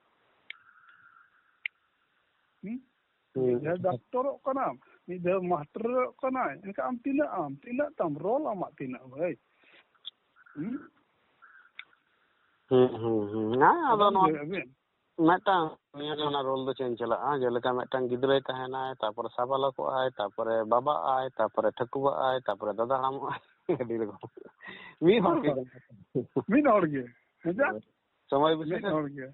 ᱦᱩᱸ? ᱦᱩᱸ᱾ ᱢᱤᱫ ᱫᱷᱟᱣ ᱰᱟᱠᱛᱚᱨᱚᱜ ᱠᱟᱱᱟᱢ, ᱢᱤᱫ ᱫᱷᱟᱣ ᱢᱟᱥᱴᱟᱨᱚᱜ ᱠᱟᱱᱟᱭ, ᱮᱱᱠᱷᱟᱱ ᱟᱢ ᱛᱤᱱᱟᱹᱜ ᱟᱢ, ᱛᱤᱱᱟᱹᱜ ᱛᱟᱢ, ᱨᱳᱞ ᱟᱢᱟᱜ ᱛᱤᱱᱟᱹᱜ ᱵᱷᱟᱹᱭ? ᱦᱩᱸ? ᱦᱩᱸ, ᱦᱩᱸ, ᱦᱩᱸ᱾ ᱦᱮᱸ, ᱟᱫᱚ ᱟᱫᱚ ᱱᱚᱣᱟ ᱵᱩᱡᱷᱟᱹᱣᱮᱫ ᱵᱤᱱ? ᱢᱤᱫᱴᱟᱝ ᱱᱤᱭᱟᱹ ᱨᱮ ᱚᱱᱟ ᱨᱳᱞ ᱫᱚ ᱪᱮᱧᱡᱽ ᱪᱟᱞᱟᱜᱼᱟ, ᱡᱮᱞᱮᱠᱟ ᱢᱤᱫᱴᱟᱝ ᱜᱤᱫᱽᱨᱟᱹᱭ ᱛᱟᱦᱮᱱᱟᱭ, ᱛᱟᱯᱚᱨᱮ ᱥᱟᱵᱟᱞᱚᱠᱚᱜᱼᱟᱭ, ᱛᱟᱯᱚᱨᱮ ᱵᱟᱵᱟᱜᱼᱟᱭ, ᱛᱟᱯᱚᱨᱮ ᱴᱷᱟᱹᱠᱩᱵᱟᱜᱼᱟᱭ, ᱛᱟᱯᱚᱨᱮ ᱫᱟᱫᱟ ᱦᱟᱲᱟᱢᱚᱜᱼᱟᱭ᱾ ᱟᱹᱰᱤ ᱨᱚᱠᱚᱢ᱾ ᱢᱤᱫ ᱦᱚᱲ ᱜᱮ᱾ ᱢᱤᱫ ᱦᱚᱲ ᱜᱮ, ᱦᱮᱸ ᱥᱮ? ᱥᱚᱢᱚᱭ ᱵᱤᱥᱮᱥ ᱢᱤᱫ ᱦᱚᱲ ᱜᱮ᱾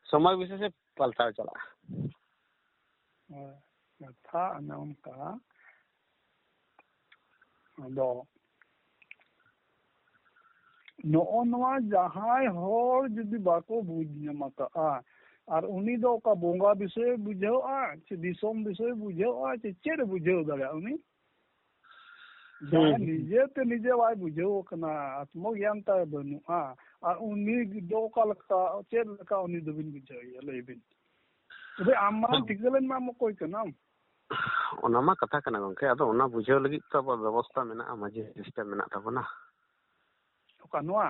ᱥᱚᱢᱚᱭ ᱵᱤᱥᱮᱥᱮ ᱯᱟᱞᱴᱟᱣ ᱪᱟᱞᱟᱜᱼᱟ᱾ ᱦᱳᱭ, ᱠᱟᱛᱷᱟ ᱚᱱᱮ ᱚᱱᱠᱟ᱾ ᱟᱫᱚ ᱱᱚᱜᱼᱚ ᱱᱚᱣᱟ ᱡᱟᱦᱟᱸᱭ ᱦᱚᱲ ᱡᱩᱫᱤ ᱵᱟᱠᱚ ᱵᱩᱡᱽ ᱧᱟᱢ ᱟᱠᱟᱫᱼᱟ, ᱟᱨ ᱩᱱᱤ ᱫᱚ ᱚᱠᱟ ᱵᱚᱸᱜᱟ ᱵᱤᱥᱚᱭᱮ ᱵᱩᱡᱷᱟᱹᱣᱟ, ᱪᱮ ᱫᱤᱥᱚᱢ ᱵᱤᱥᱚᱭᱮ ᱵᱩᱡᱷᱟᱹᱣᱟ, ᱪᱮ ᱪᱮᱫ ᱮ ᱵᱩᱡᱷᱟᱹᱣ ᱫᱟᱲᱮᱭᱟᱜᱼᱟ ᱩᱱᱤ? ᱦᱩᱸ, ᱡᱟᱦᱟᱸᱭ ᱦᱩᱸ᱾ ᱱᱤᱡᱮᱛᱮ ᱱᱤᱡᱮ ᱵᱟᱭ ᱵᱩᱡᱷᱟᱹᱣ ᱟᱠᱟᱱᱟ, ᱟᱛᱢᱚ ᱜᱮᱭᱟᱱ ᱛᱟᱭ ᱵᱟᱹᱱᱩᱜᱼᱟ, ᱟᱨ ᱩᱱᱤ ᱫᱚ ᱚᱠᱟ ᱞᱮᱠᱟ, ᱪᱮᱫ ᱞᱮᱠᱟ ᱩᱱᱤ ᱫᱚᱵᱤᱱ ᱵᱩᱡᱷᱟᱹᱣᱮᱭᱟ, ᱞᱟᱹᱭ ᱵᱤᱱ? ᱛᱚᱵᱮ ᱟᱢ ᱢᱟᱨᱟᱝ ᱦᱩᱸ᱾ ᱴᱷᱤᱠᱟᱹ ᱞᱮᱱ ᱢᱟ ᱟᱢ ᱚᱠᱚᱭ ᱠᱟᱱᱟᱢ? ᱚᱱᱟ ᱢᱟ ᱠᱟᱛᱷᱟ ᱠᱟᱱᱟ ᱜᱚᱝᱠᱮ, ᱟᱫᱚ ᱚᱱᱟ ᱵᱩᱡᱷᱟᱹᱣ ᱞᱟᱹᱜᱤᱫ ᱛᱚ ᱟᱵᱚᱣᱟᱜ ᱵᱮᱵᱚᱥᱛᱷᱟ ᱢᱮᱱᱟᱜᱼᱟ, ᱢᱟᱹᱡᱷᱤ ᱥᱤᱥᱴᱮᱢ ᱢᱮᱱᱟᱜ ᱛᱟᱵᱚᱱᱟ᱾ ᱚᱠᱟ ᱱᱚᱣᱟ?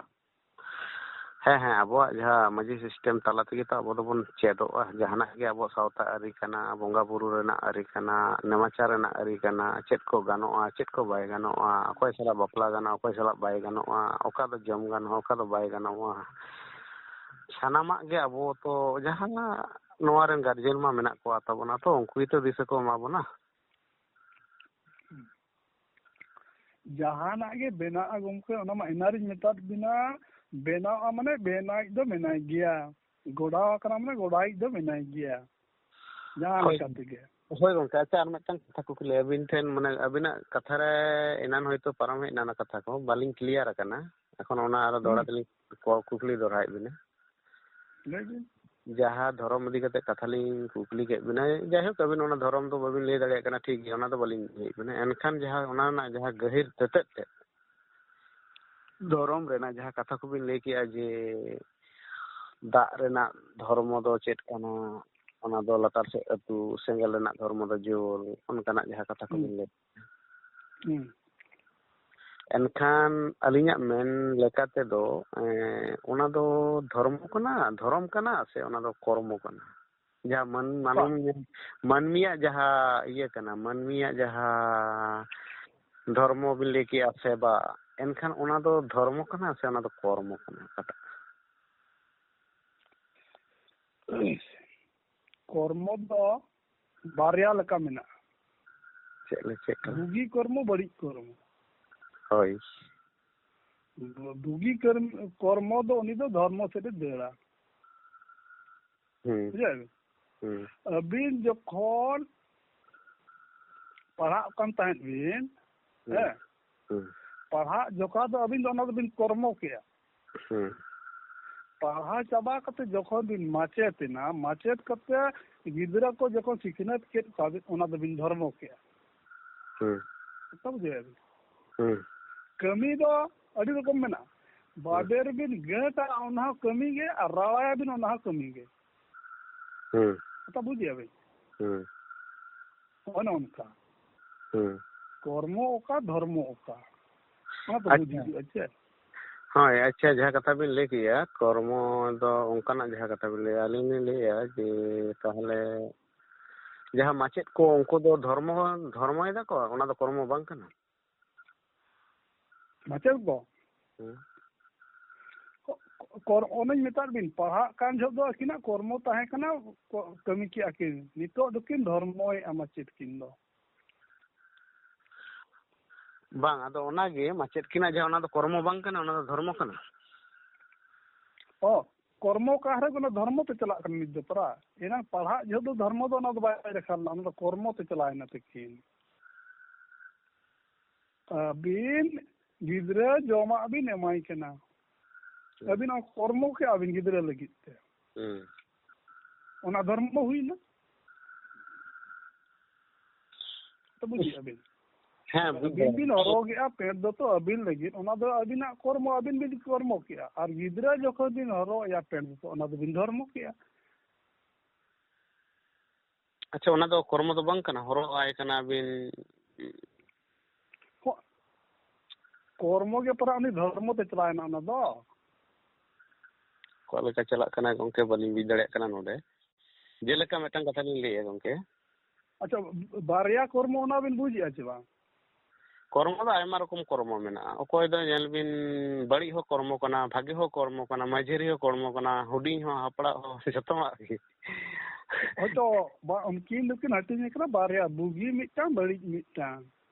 ᱦᱮᱸ, ᱦᱮᱸ, ᱟᱵᱚᱣᱟᱜ ᱡᱟᱦᱟᱸ ᱢᱟᱹᱡᱷᱤ ᱥᱤᱥᱴᱮᱢ ᱛᱟᱞᱟ ᱛᱮᱜᱮ ᱛᱚ ᱟᱵᱚ ᱫᱚᱵᱚᱱ ᱪᱮᱫᱚᱜᱼᱟ᱾ ᱡᱟᱦᱟᱱᱟᱜ ᱜᱮ ᱟᱵᱚᱣᱟᱜ ᱥᱟᱶᱛᱟ ᱟᱹᱨᱤ ᱠᱟᱱᱟ, ᱵᱚᱸᱜᱟ ᱵᱩᱨᱩ ᱨᱮᱱᱟᱜ ᱟᱹᱨᱤ ᱠᱟᱱᱟ, ᱱᱮᱢᱟᱪᱟᱨ ᱨᱮᱱᱟᱜ ᱟᱹᱨᱤ ᱠᱟᱱᱟ, ᱪᱮᱫ ᱠᱚ ᱜᱟᱱᱚᱜᱼᱟ, ᱪᱮᱫ ᱠᱚ ᱵᱟᱭ ᱜᱟᱱᱚᱜᱼᱟ, ᱚᱠᱚᱭ ᱥᱟᱞᱟᱜ ᱵᱟᱯᱞᱟ ᱜᱟᱱᱚᱜᱼᱟ, ᱚᱠᱚᱭ ᱥᱟᱞᱟᱜ ᱵᱟᱭ ᱜᱟᱱᱚᱜᱼᱟ, ᱚᱠᱟ ᱫᱚ ᱡᱚᱢ ᱜᱟᱱᱚᱜᱼᱟ, ᱚᱠᱟ ᱫᱚ ᱵᱟᱭ ᱜᱟᱱᱚᱜᱼᱟ, ᱥᱟᱱᱟᱢᱟᱜ ᱜᱮ ᱟᱵᱚ ᱛᱚ ᱡᱟᱦᱟᱱᱟᱜ ᱱᱚᱣᱟ ᱨᱮᱱ ᱜᱟᱨᱡᱮᱱ ᱢᱟ ᱢᱮᱱᱟᱜ ᱠᱚᱣᱟ ᱛᱟᱵᱚᱱᱟ ᱛᱚ, ᱩᱱᱠᱩ ᱜᱮᱛᱚ ᱫᱤᱥᱟᱹ ᱠᱚ ᱮᱢᱟ ᱵᱚᱱᱟ᱾ ᱡᱟᱦᱟᱱᱟᱜ ᱜᱮ ᱵᱮᱱᱟᱜᱼᱟ ᱜᱚᱢᱠᱮ, ᱚᱱᱟ ᱢᱟ ᱮᱱᱟᱨᱤᱧ ᱢᱮᱛᱟᱫ ᱵᱤᱱᱟ, ᱵᱮᱱᱟᱣᱟ ᱢᱟᱱᱮ ᱵᱮᱱᱟᱣᱤᱡ ᱫᱚ ᱢᱮᱱᱟᱭ ᱜᱮᱭᱟ, ᱜᱚᱲᱟᱣ ᱟᱠᱟᱱᱟ ᱢᱟᱱᱮ ᱜᱚᱲᱟᱣᱤᱡ ᱫᱚ ᱢᱮᱱᱟᱭ ᱜᱮᱭᱟ, ᱡᱟᱦᱟᱸ ᱦᱳᱭ᱾ ᱞᱮᱠᱟ ᱛᱮᱜᱮ᱾ ᱦᱳᱭ ᱜᱚᱝᱠᱮ, ᱟᱪᱪᱷᱟ, ᱟᱨ ᱢᱤᱫᱴᱟᱝ ᱠᱟᱛᱷᱟ ᱠᱩᱠᱞᱤ ᱟᱹᱵᱤᱱ ᱴᱷᱮᱱ, ᱢᱟᱱᱮ ᱟᱹᱵᱤᱱᱟᱜ ᱠᱟᱛᱷᱟ ᱨᱮ ᱮᱱᱟᱱ ᱦᱚᱭᱛᱳ ᱯᱟᱨᱚᱢ ᱦᱮᱡ ᱮᱱᱟ ᱚᱱᱟ ᱠᱟᱛᱷᱟ ᱠᱚ, ᱵᱟᱹᱞᱤᱧ ᱠᱞᱤᱭᱟᱨ ᱟᱠᱟᱱᱟ᱾ ᱮᱠᱷᱚᱱ ᱚᱱᱟ ᱟᱨᱚ ᱫᱚᱦᱲᱟ ᱦᱩᱸ᱾ ᱛᱮᱞᱤᱧ ᱠᱚ-, ᱠᱩᱠᱞᱤ ᱫᱚᱦᱲᱟᱭᱮᱫ ᱵᱤᱱᱟ᱾ ᱞᱟᱹᱭ ᱵᱤᱱ᱾ ᱡᱟᱦᱟᱸ ᱫᱷᱚᱨᱚᱢ ᱤᱫᱤ ᱠᱟᱛᱮ ᱠᱟᱛᱷᱟ ᱞᱤᱧ ᱠᱩᱠᱞᱤ ᱠᱮᱫ ᱵᱤᱱᱟ, ᱡᱟᱭᱦᱳᱠ ᱟᱹᱵᱤᱱ ᱚᱱᱟ ᱫᱷᱚᱨᱚᱢ ᱫᱚ ᱵᱟᱹᱵᱤᱱ ᱞᱟᱹᱭ ᱫᱟᱲᱮᱭᱟᱜ ᱠᱟᱱᱟ, ᱴᱷᱤᱠ ᱜᱮᱭᱟ, ᱚᱱᱟ ᱫᱚ ᱵᱟᱹᱞᱤᱧ ᱞᱟᱹᱭᱮᱫ ᱵᱤᱱᱟ᱾ ᱮᱱᱠᱷᱟᱱ ᱡᱟᱦᱟᱸ ᱚᱱᱟ ᱨᱮᱱᱟᱜ ᱡᱟᱦᱟᱸ ᱜᱟᱹᱦᱤᱨ ᱛᱮᱛᱮᱫ ᱛᱮᱫ, ᱫᱷᱚᱨᱚᱢ ᱨᱮᱱᱟᱜ ᱡᱟᱦᱟᱸ ᱠᱟᱛᱷᱟ ᱠᱚᱵᱤᱱ ᱞᱟᱹᱭ ᱠᱮᱜᱼᱟ ᱡᱮ ᱫᱟᱜ ᱨᱮᱱᱟᱜ ᱫᱷᱚᱨᱢᱚ ᱫᱚ ᱪᱮᱫ ᱠᱟᱱᱟ, ᱚᱱᱟ ᱫᱚ ᱞᱟᱛᱟᱨ ᱥᱮᱫ ᱟᱹᱛᱩ, ᱥᱮᱸᱜᱮᱞ ᱨᱮᱱᱟᱜ ᱫᱷᱚᱨᱢᱚ ᱫᱚ ᱡᱳᱞ, ᱚᱱᱠᱟᱱᱟᱜ ᱡᱟᱦᱟᱸ ᱠᱟᱛᱷᱟ ᱦᱩᱸ᱾ ᱠᱚᱵᱤᱱ ᱞᱟᱹᱭ᱾ ᱦᱩᱸ᱾ ᱮᱱᱠᱷᱟᱱ ᱟᱹᱞᱤᱧᱟᱜ ᱢᱮᱱ ᱞᱮᱠᱟ ᱛᱮᱫᱚ, ᱮᱸ, ᱚᱱᱟ ᱫᱚ ᱫᱷᱚᱨᱢᱚ ᱠᱟᱱᱟ, ᱫᱷᱚᱨᱚᱢ ᱠᱟᱱᱟ ᱥᱮ ᱚᱱᱟ ᱫᱚ ᱠᱚᱨᱢᱚ ᱠᱟᱱᱟ? ᱡᱟᱦᱟᱸ ᱢᱟᱹᱱ-, ᱵᱟᱝ᱾ ᱢᱟᱹᱱᱢᱤ-, ᱢᱟᱹᱱᱢᱤᱭᱟᱜ ᱡᱟᱦᱟᱸ ᱤᱭᱟᱹ ᱠᱟᱱᱟ, ᱢᱟᱹᱱᱢᱤᱭᱟᱜ ᱡᱟᱦᱟᱸ ᱫᱷᱚᱨᱢᱚ ᱵᱤᱱ ᱞᱟᱹᱭ ᱠᱮᱜᱼᱟ, ᱥᱮᱵᱟ, ᱮᱱᱠᱷᱟᱱ ᱚᱱᱟ ᱫᱚ ᱫᱷᱚᱨᱢᱚ ᱠᱟᱱᱟ ᱥᱮ ᱚᱱᱟ ᱫᱚ ᱠᱚᱨᱢᱚ ᱠᱟᱱᱟ, ᱚᱠᱟᱴᱟᱜ? ᱠᱚᱨᱢᱚ ᱫᱚ ᱵᱟᱨᱭᱟ ᱞᱮᱠᱟ ᱢᱮᱱᱟᱜᱼᱟ᱾ ᱪᱮᱫ ᱞᱮ-, ᱪᱮᱫ ᱠᱟᱱᱟ? ᱵᱩᱜᱤ ᱠᱚᱨᱢᱚ, ᱵᱟᱹᱲᱤᱡ ᱠᱚᱨᱢᱚ᱾ ᱦᱳᱭ᱾ ᱵᱩᱜᱤ ᱠᱚᱨᱢ-, ᱠᱚᱨᱢᱚ ᱫᱚ ᱩᱱᱤ ᱫᱚ ᱫᱷᱚᱨᱢᱚ ᱥᱮᱫ ᱮ ᱫᱟᱹᱲᱟ᱾ ᱦᱩᱸ᱾ ᱵᱩᱡᱷᱟᱹᱣ ᱵᱤᱱ? ᱦᱩᱸ᱾ ᱟᱹᱵᱤᱱ ᱡᱚᱠᱷᱚᱱ ᱯᱟᱲᱦᱟᱜ ᱠᱟᱱ ᱛᱟᱦᱮᱸᱫ ᱵᱤᱱ, ᱦᱩᱸ᱾ ᱦᱮᱸ, ᱦᱩᱸ᱾ ᱯᱟᱲᱦᱟᱜ ᱡᱚᱠᱷᱟ ᱫᱚ ᱟᱹᱵᱤᱱ ᱫᱚ ᱚᱱᱟ ᱫᱚᱵᱤᱱ ᱠᱚᱨᱢᱚ ᱠᱮᱜᱼᱟ᱾ ᱦᱩᱸ᱾ ᱯᱟᱲᱦᱟᱣ ᱪᱟᱵᱟ ᱠᱟᱛᱮ ᱡᱚᱠᱷᱚᱱ ᱵᱤᱱ ᱢᱟᱪᱮᱫ ᱮᱱᱟ, ᱢᱟᱪᱮᱫ ᱠᱟᱛᱮ ᱜᱤᱫᱽᱨᱟᱹ ᱠᱚ ᱡᱚᱠᱷᱚᱱ ᱥᱤᱠᱷᱱᱟᱹᱛ ᱠᱮᱫ ᱠᱚᱣᱟ ᱵᱤᱱ, ᱚᱱᱟ ᱫᱚᱵᱤᱱ ᱫᱷᱚᱨᱢᱚ ᱠᱮᱜᱼᱟ᱾ ᱦᱩᱸ᱾ ᱠᱟᱛᱷᱟ ᱵᱩᱡᱷᱟᱹᱣ ᱵᱤᱱ? ᱦᱩᱸ᱾ ᱠᱟᱹᱢᱤ ᱫᱚ ᱟᱹᱰᱤ ᱨᱚᱠᱚᱢ ᱢᱮᱱᱟᱜᱼᱟ᱾ ᱦᱩᱸ᱾ ᱵᱟᱵᱮᱨ ᱵᱤᱱ ᱜᱟᱹᱴᱟ, ᱚᱱᱟ ᱦᱚᱸ ᱠᱟᱹᱢᱤ ᱜᱮ, ᱟᱨ ᱨᱟᱣᱟᱭᱟᱵᱤᱱ, ᱚᱱᱟ ᱦᱚᱸ ᱠᱟᱹᱢᱤ ᱜᱮ᱾ ᱦᱩᱸ᱾ ᱠᱟᱛᱷᱟ ᱵᱩᱡᱷᱟᱹᱣ ᱵᱤᱱ? ᱦᱩᱸ᱾ ᱚᱱᱮ ᱚᱱᱠᱟ᱾ ᱦᱩᱸ᱾ ᱠᱚᱨᱢᱚ ᱚᱠᱟ, ᱫᱷᱚᱨᱢᱚ ᱚᱠᱟ, ᱚᱱᱟ ᱫᱚ ᱵᱩᱡᱽ ᱟᱪᱪᱷᱟ᱾ ᱦᱩᱭᱩᱜᱼᱟ, ᱪᱮ? ᱦᱳᱭ, ᱟᱪᱪᱷᱟ, ᱡᱟᱦᱟᱸ ᱠᱟᱛᱷᱟ ᱵᱤᱱ ᱞᱟᱹᱭ ᱠᱮᱜᱼᱟ, ᱠᱚᱨᱢᱚ ᱫᱚ ᱚᱱᱠᱟᱱᱟᱜ ᱡᱟᱦᱟᱸ ᱠᱟᱛᱷᱟ ᱵᱤᱱ ᱞᱟᱹᱭᱟ, ᱟᱹᱞᱤᱧ ᱞᱤᱧ ᱞᱟᱹᱭᱮᱜᱼᱟ ᱡᱮ ᱛᱟᱦᱚᱞᱮ ᱡᱟᱦᱟᱸ ᱢᱟᱪᱮᱫ ᱠᱚ, ᱩᱱᱠᱩ ᱫᱚ ᱫᱷᱚᱨᱢᱚ, ᱫᱷᱚᱨᱢᱚᱭ ᱫᱟᱠᱚ, ᱚᱱᱟ ᱫᱚ ᱠᱚᱨᱢᱚ ᱵᱟᱝ ᱠᱟᱱᱟ? ᱢᱟᱪᱮᱫ ᱠᱚ? ᱦᱩᱸ᱾ ᱠᱚ-, ᱠᱚ-, ᱚᱱᱮᱧ ᱢᱮᱛᱟᱫ ᱵᱤᱱ, ᱯᱟᱲᱦᱟᱜ ᱠᱟᱱ ᱡᱚᱦᱚᱜ ᱫᱚ ᱟᱹᱠᱤᱱᱟᱜ ᱠᱚᱨᱢᱚ ᱛᱟᱦᱮᱸ ᱠᱟᱱᱟ, ᱠᱚ-, ᱠᱟᱹᱢᱤ ᱠᱮᱜᱼᱟ ᱠᱤᱱ᱾ ᱱᱤᱛᱚᱜ ᱫᱚᱠᱤᱱ ᱫᱷᱚᱨᱢᱚᱭᱮᱜᱼᱟ ᱢᱟᱪᱮᱫ ᱠᱤᱱ ᱫᱚ᱾ ᱵᱟᱝ, ᱟᱫᱚ ᱚᱱᱟᱜᱮ, ᱢᱟᱪᱮᱫ ᱠᱤᱱᱟᱜ ᱡᱟᱦᱟᱸ, ᱚᱱᱟ ᱫᱚ ᱠᱚᱨᱢᱚ ᱵᱟᱝ ᱠᱟᱱᱟ, ᱚᱱᱟ ᱫᱚ ᱫᱷᱚᱨᱢᱚ ᱠᱟᱱᱟ᱾ ᱚ, ᱠᱚᱨᱢᱚ ᱚᱠᱟ ᱨᱮ ᱚᱱᱟ ᱫᱷᱚᱨᱢᱚ ᱛᱮ ᱪᱟᱞᱟᱜ ᱠᱟᱱᱟ ᱱᱤᱛ ᱫᱚ ᱯᱟᱨᱟ᱾ ᱮᱱᱟᱝ ᱯᱟᱲᱦᱟᱜ ᱡᱚᱦᱚᱜ ᱫᱚ ᱫᱷᱚᱨᱢᱚ ᱫᱚ ᱚᱱᱟ ᱫᱚ ᱵᱟᱭ ᱨᱟᱠᱷᱟ ᱞᱮᱱᱟ, ᱚᱱᱟ ᱫᱚ ᱠᱚᱨᱢᱚ ᱛᱮ ᱪᱟᱞᱟᱣ ᱮᱱᱟ ᱛᱤᱠᱤᱱ᱾ ᱟᱹᱵᱤᱱ ᱜᱤᱫᱽᱨᱟᱹ ᱡᱚᱢᱟᱜ ᱵᱤᱱ ᱮᱢᱟᱭ ᱠᱟᱱᱟ, ᱦᱩᱸ᱾ ᱟᱹᱵᱤᱱ ᱚᱱᱟ ᱠᱚᱨᱢᱚ ᱠᱮᱜᱼᱟ ᱵᱤᱱ ᱜᱤᱫᱽᱨᱟᱹ ᱞᱟᱹᱜᱤᱫ ᱛᱮ, ᱦᱩᱸ᱾ ᱚᱱᱟ ᱫᱷᱚᱨᱢᱚ ᱦᱩᱭᱱᱟ᱾ ᱛᱚ ᱵᱩᱡᱷᱟᱹᱣ ᱟᱹᱵᱤᱱ? ᱦᱮᱸ, ᱵᱩᱡᱷᱟᱹᱣ ᱟᱹᱵᱤᱱ ᱵᱤᱱ ᱦᱚᱨᱚᱜᱮᱜᱼᱟ ᱯᱮᱱᱴ ᱫᱚᱛᱚ ᱟᱹᱵᱤᱱ ᱞᱟᱹᱜᱤᱫ, ᱚᱱᱟ ᱫᱚ ᱟᱹᱵᱤᱱᱟᱜ ᱠᱚᱨᱢᱚ, ᱟᱹᱵᱤᱱ ᱵᱤᱱ ᱠᱚᱨᱢᱚ ᱠᱮᱜᱼᱟ᱾ ᱟᱨ ᱜᱤᱫᱽᱨᱟᱹ ᱡᱚᱠᱷᱚᱱ ᱵᱤᱱ ᱦᱚᱨᱚᱜ ᱮᱭᱟ ᱯᱮᱱᱴ ᱫᱚᱛᱚ, ᱚᱱᱟ ᱫᱚᱵᱤᱱ ᱫᱷᱚᱨᱢᱚ ᱠᱮᱜᱼᱟ᱾ ᱟᱪᱪᱷᱟ, ᱚᱱᱟ ᱫᱚ ᱠᱚᱨᱢᱚ ᱫᱚ ᱵᱟᱝ ᱠᱟᱱᱟ, ᱦᱚᱨᱚᱜ ᱟᱭ ᱠᱟᱱᱟ ᱵᱤᱱ᱾ ᱠᱚ-, ᱠᱚᱨᱢᱚ ᱜᱮ ᱯᱟᱨᱟ ᱩᱱᱤ ᱫᱷᱚᱨᱢᱚ ᱛᱮ ᱪᱟᱞᱟᱣᱮᱱᱟ ᱚᱱᱟ ᱫᱚ᱾ ᱚᱠᱟ ᱞᱮᱠᱟ ᱪᱟᱞᱟᱜ ᱠᱟᱱᱟ ᱜᱚᱝᱠᱮ, ᱵᱟᱹᱞᱤᱧ ᱵᱩᱡᱽ ᱫᱟᱲᱮᱭᱟᱜ ᱠᱟᱱᱟ ᱱᱚᱰᱮ᱾ ᱡᱮᱞᱮᱠᱟ ᱢᱤᱫᱴᱟᱝ ᱠᱟᱛᱷᱟ ᱞᱤᱧ ᱞᱟᱹᱭᱮᱜᱼᱟ ᱜᱚᱝᱠᱮ᱾ ᱟᱪᱪᱷᱟ, ᱵᱟᱨᱭᱟ ᱠᱚᱨᱢᱚ ᱚᱱᱟ ᱵᱤᱱ ᱵᱩᱡᱮᱜᱼᱟ ᱪᱮ ᱵᱟᱝ? ᱠᱚᱨᱢᱚ ᱫᱚ ᱟᱭᱢᱟ ᱨᱚᱠᱚᱢ ᱠᱚᱨᱢᱚ ᱢᱮᱱᱟᱜᱼᱟ᱾ ᱚᱠᱚᱭ ᱫᱚ ᱧᱮᱞ ᱵᱤᱱ ᱵᱟᱹᱲᱤᱡ ᱦᱚᱸ ᱠᱚᱨᱢᱚ ᱠᱟᱱᱟ, ᱵᱷᱟᱜᱮ ᱦᱚᱸ ᱠᱚᱨᱢᱚ ᱠᱟᱱᱟ, ᱢᱟᱹᱡᱷᱟᱹᱨᱤ ᱦᱚᱸ ᱠᱚᱨᱢᱚ ᱠᱟᱱᱟ, ᱦᱩᱰᱤᱧ ᱦᱚᱸ, ᱦᱟᱯᱲᱟᱜ ᱦᱚᱸ, ᱡᱚᱛᱚᱣᱟᱜ ᱜᱮ᱾ ᱦᱚᱭᱛᱚ ᱵᱟ-, ᱩᱱᱠᱤᱱ ᱫᱚᱠᱤᱱ ᱦᱟᱹᱴᱤᱧ ᱟᱠᱟᱱᱟ ᱵᱟᱨᱭᱟ, ᱵᱩᱜᱤ ᱢᱤᱫᱴᱟᱝ, ᱵᱟᱹᱲᱤᱡ ᱢᱤᱫᱴᱟᱝ᱾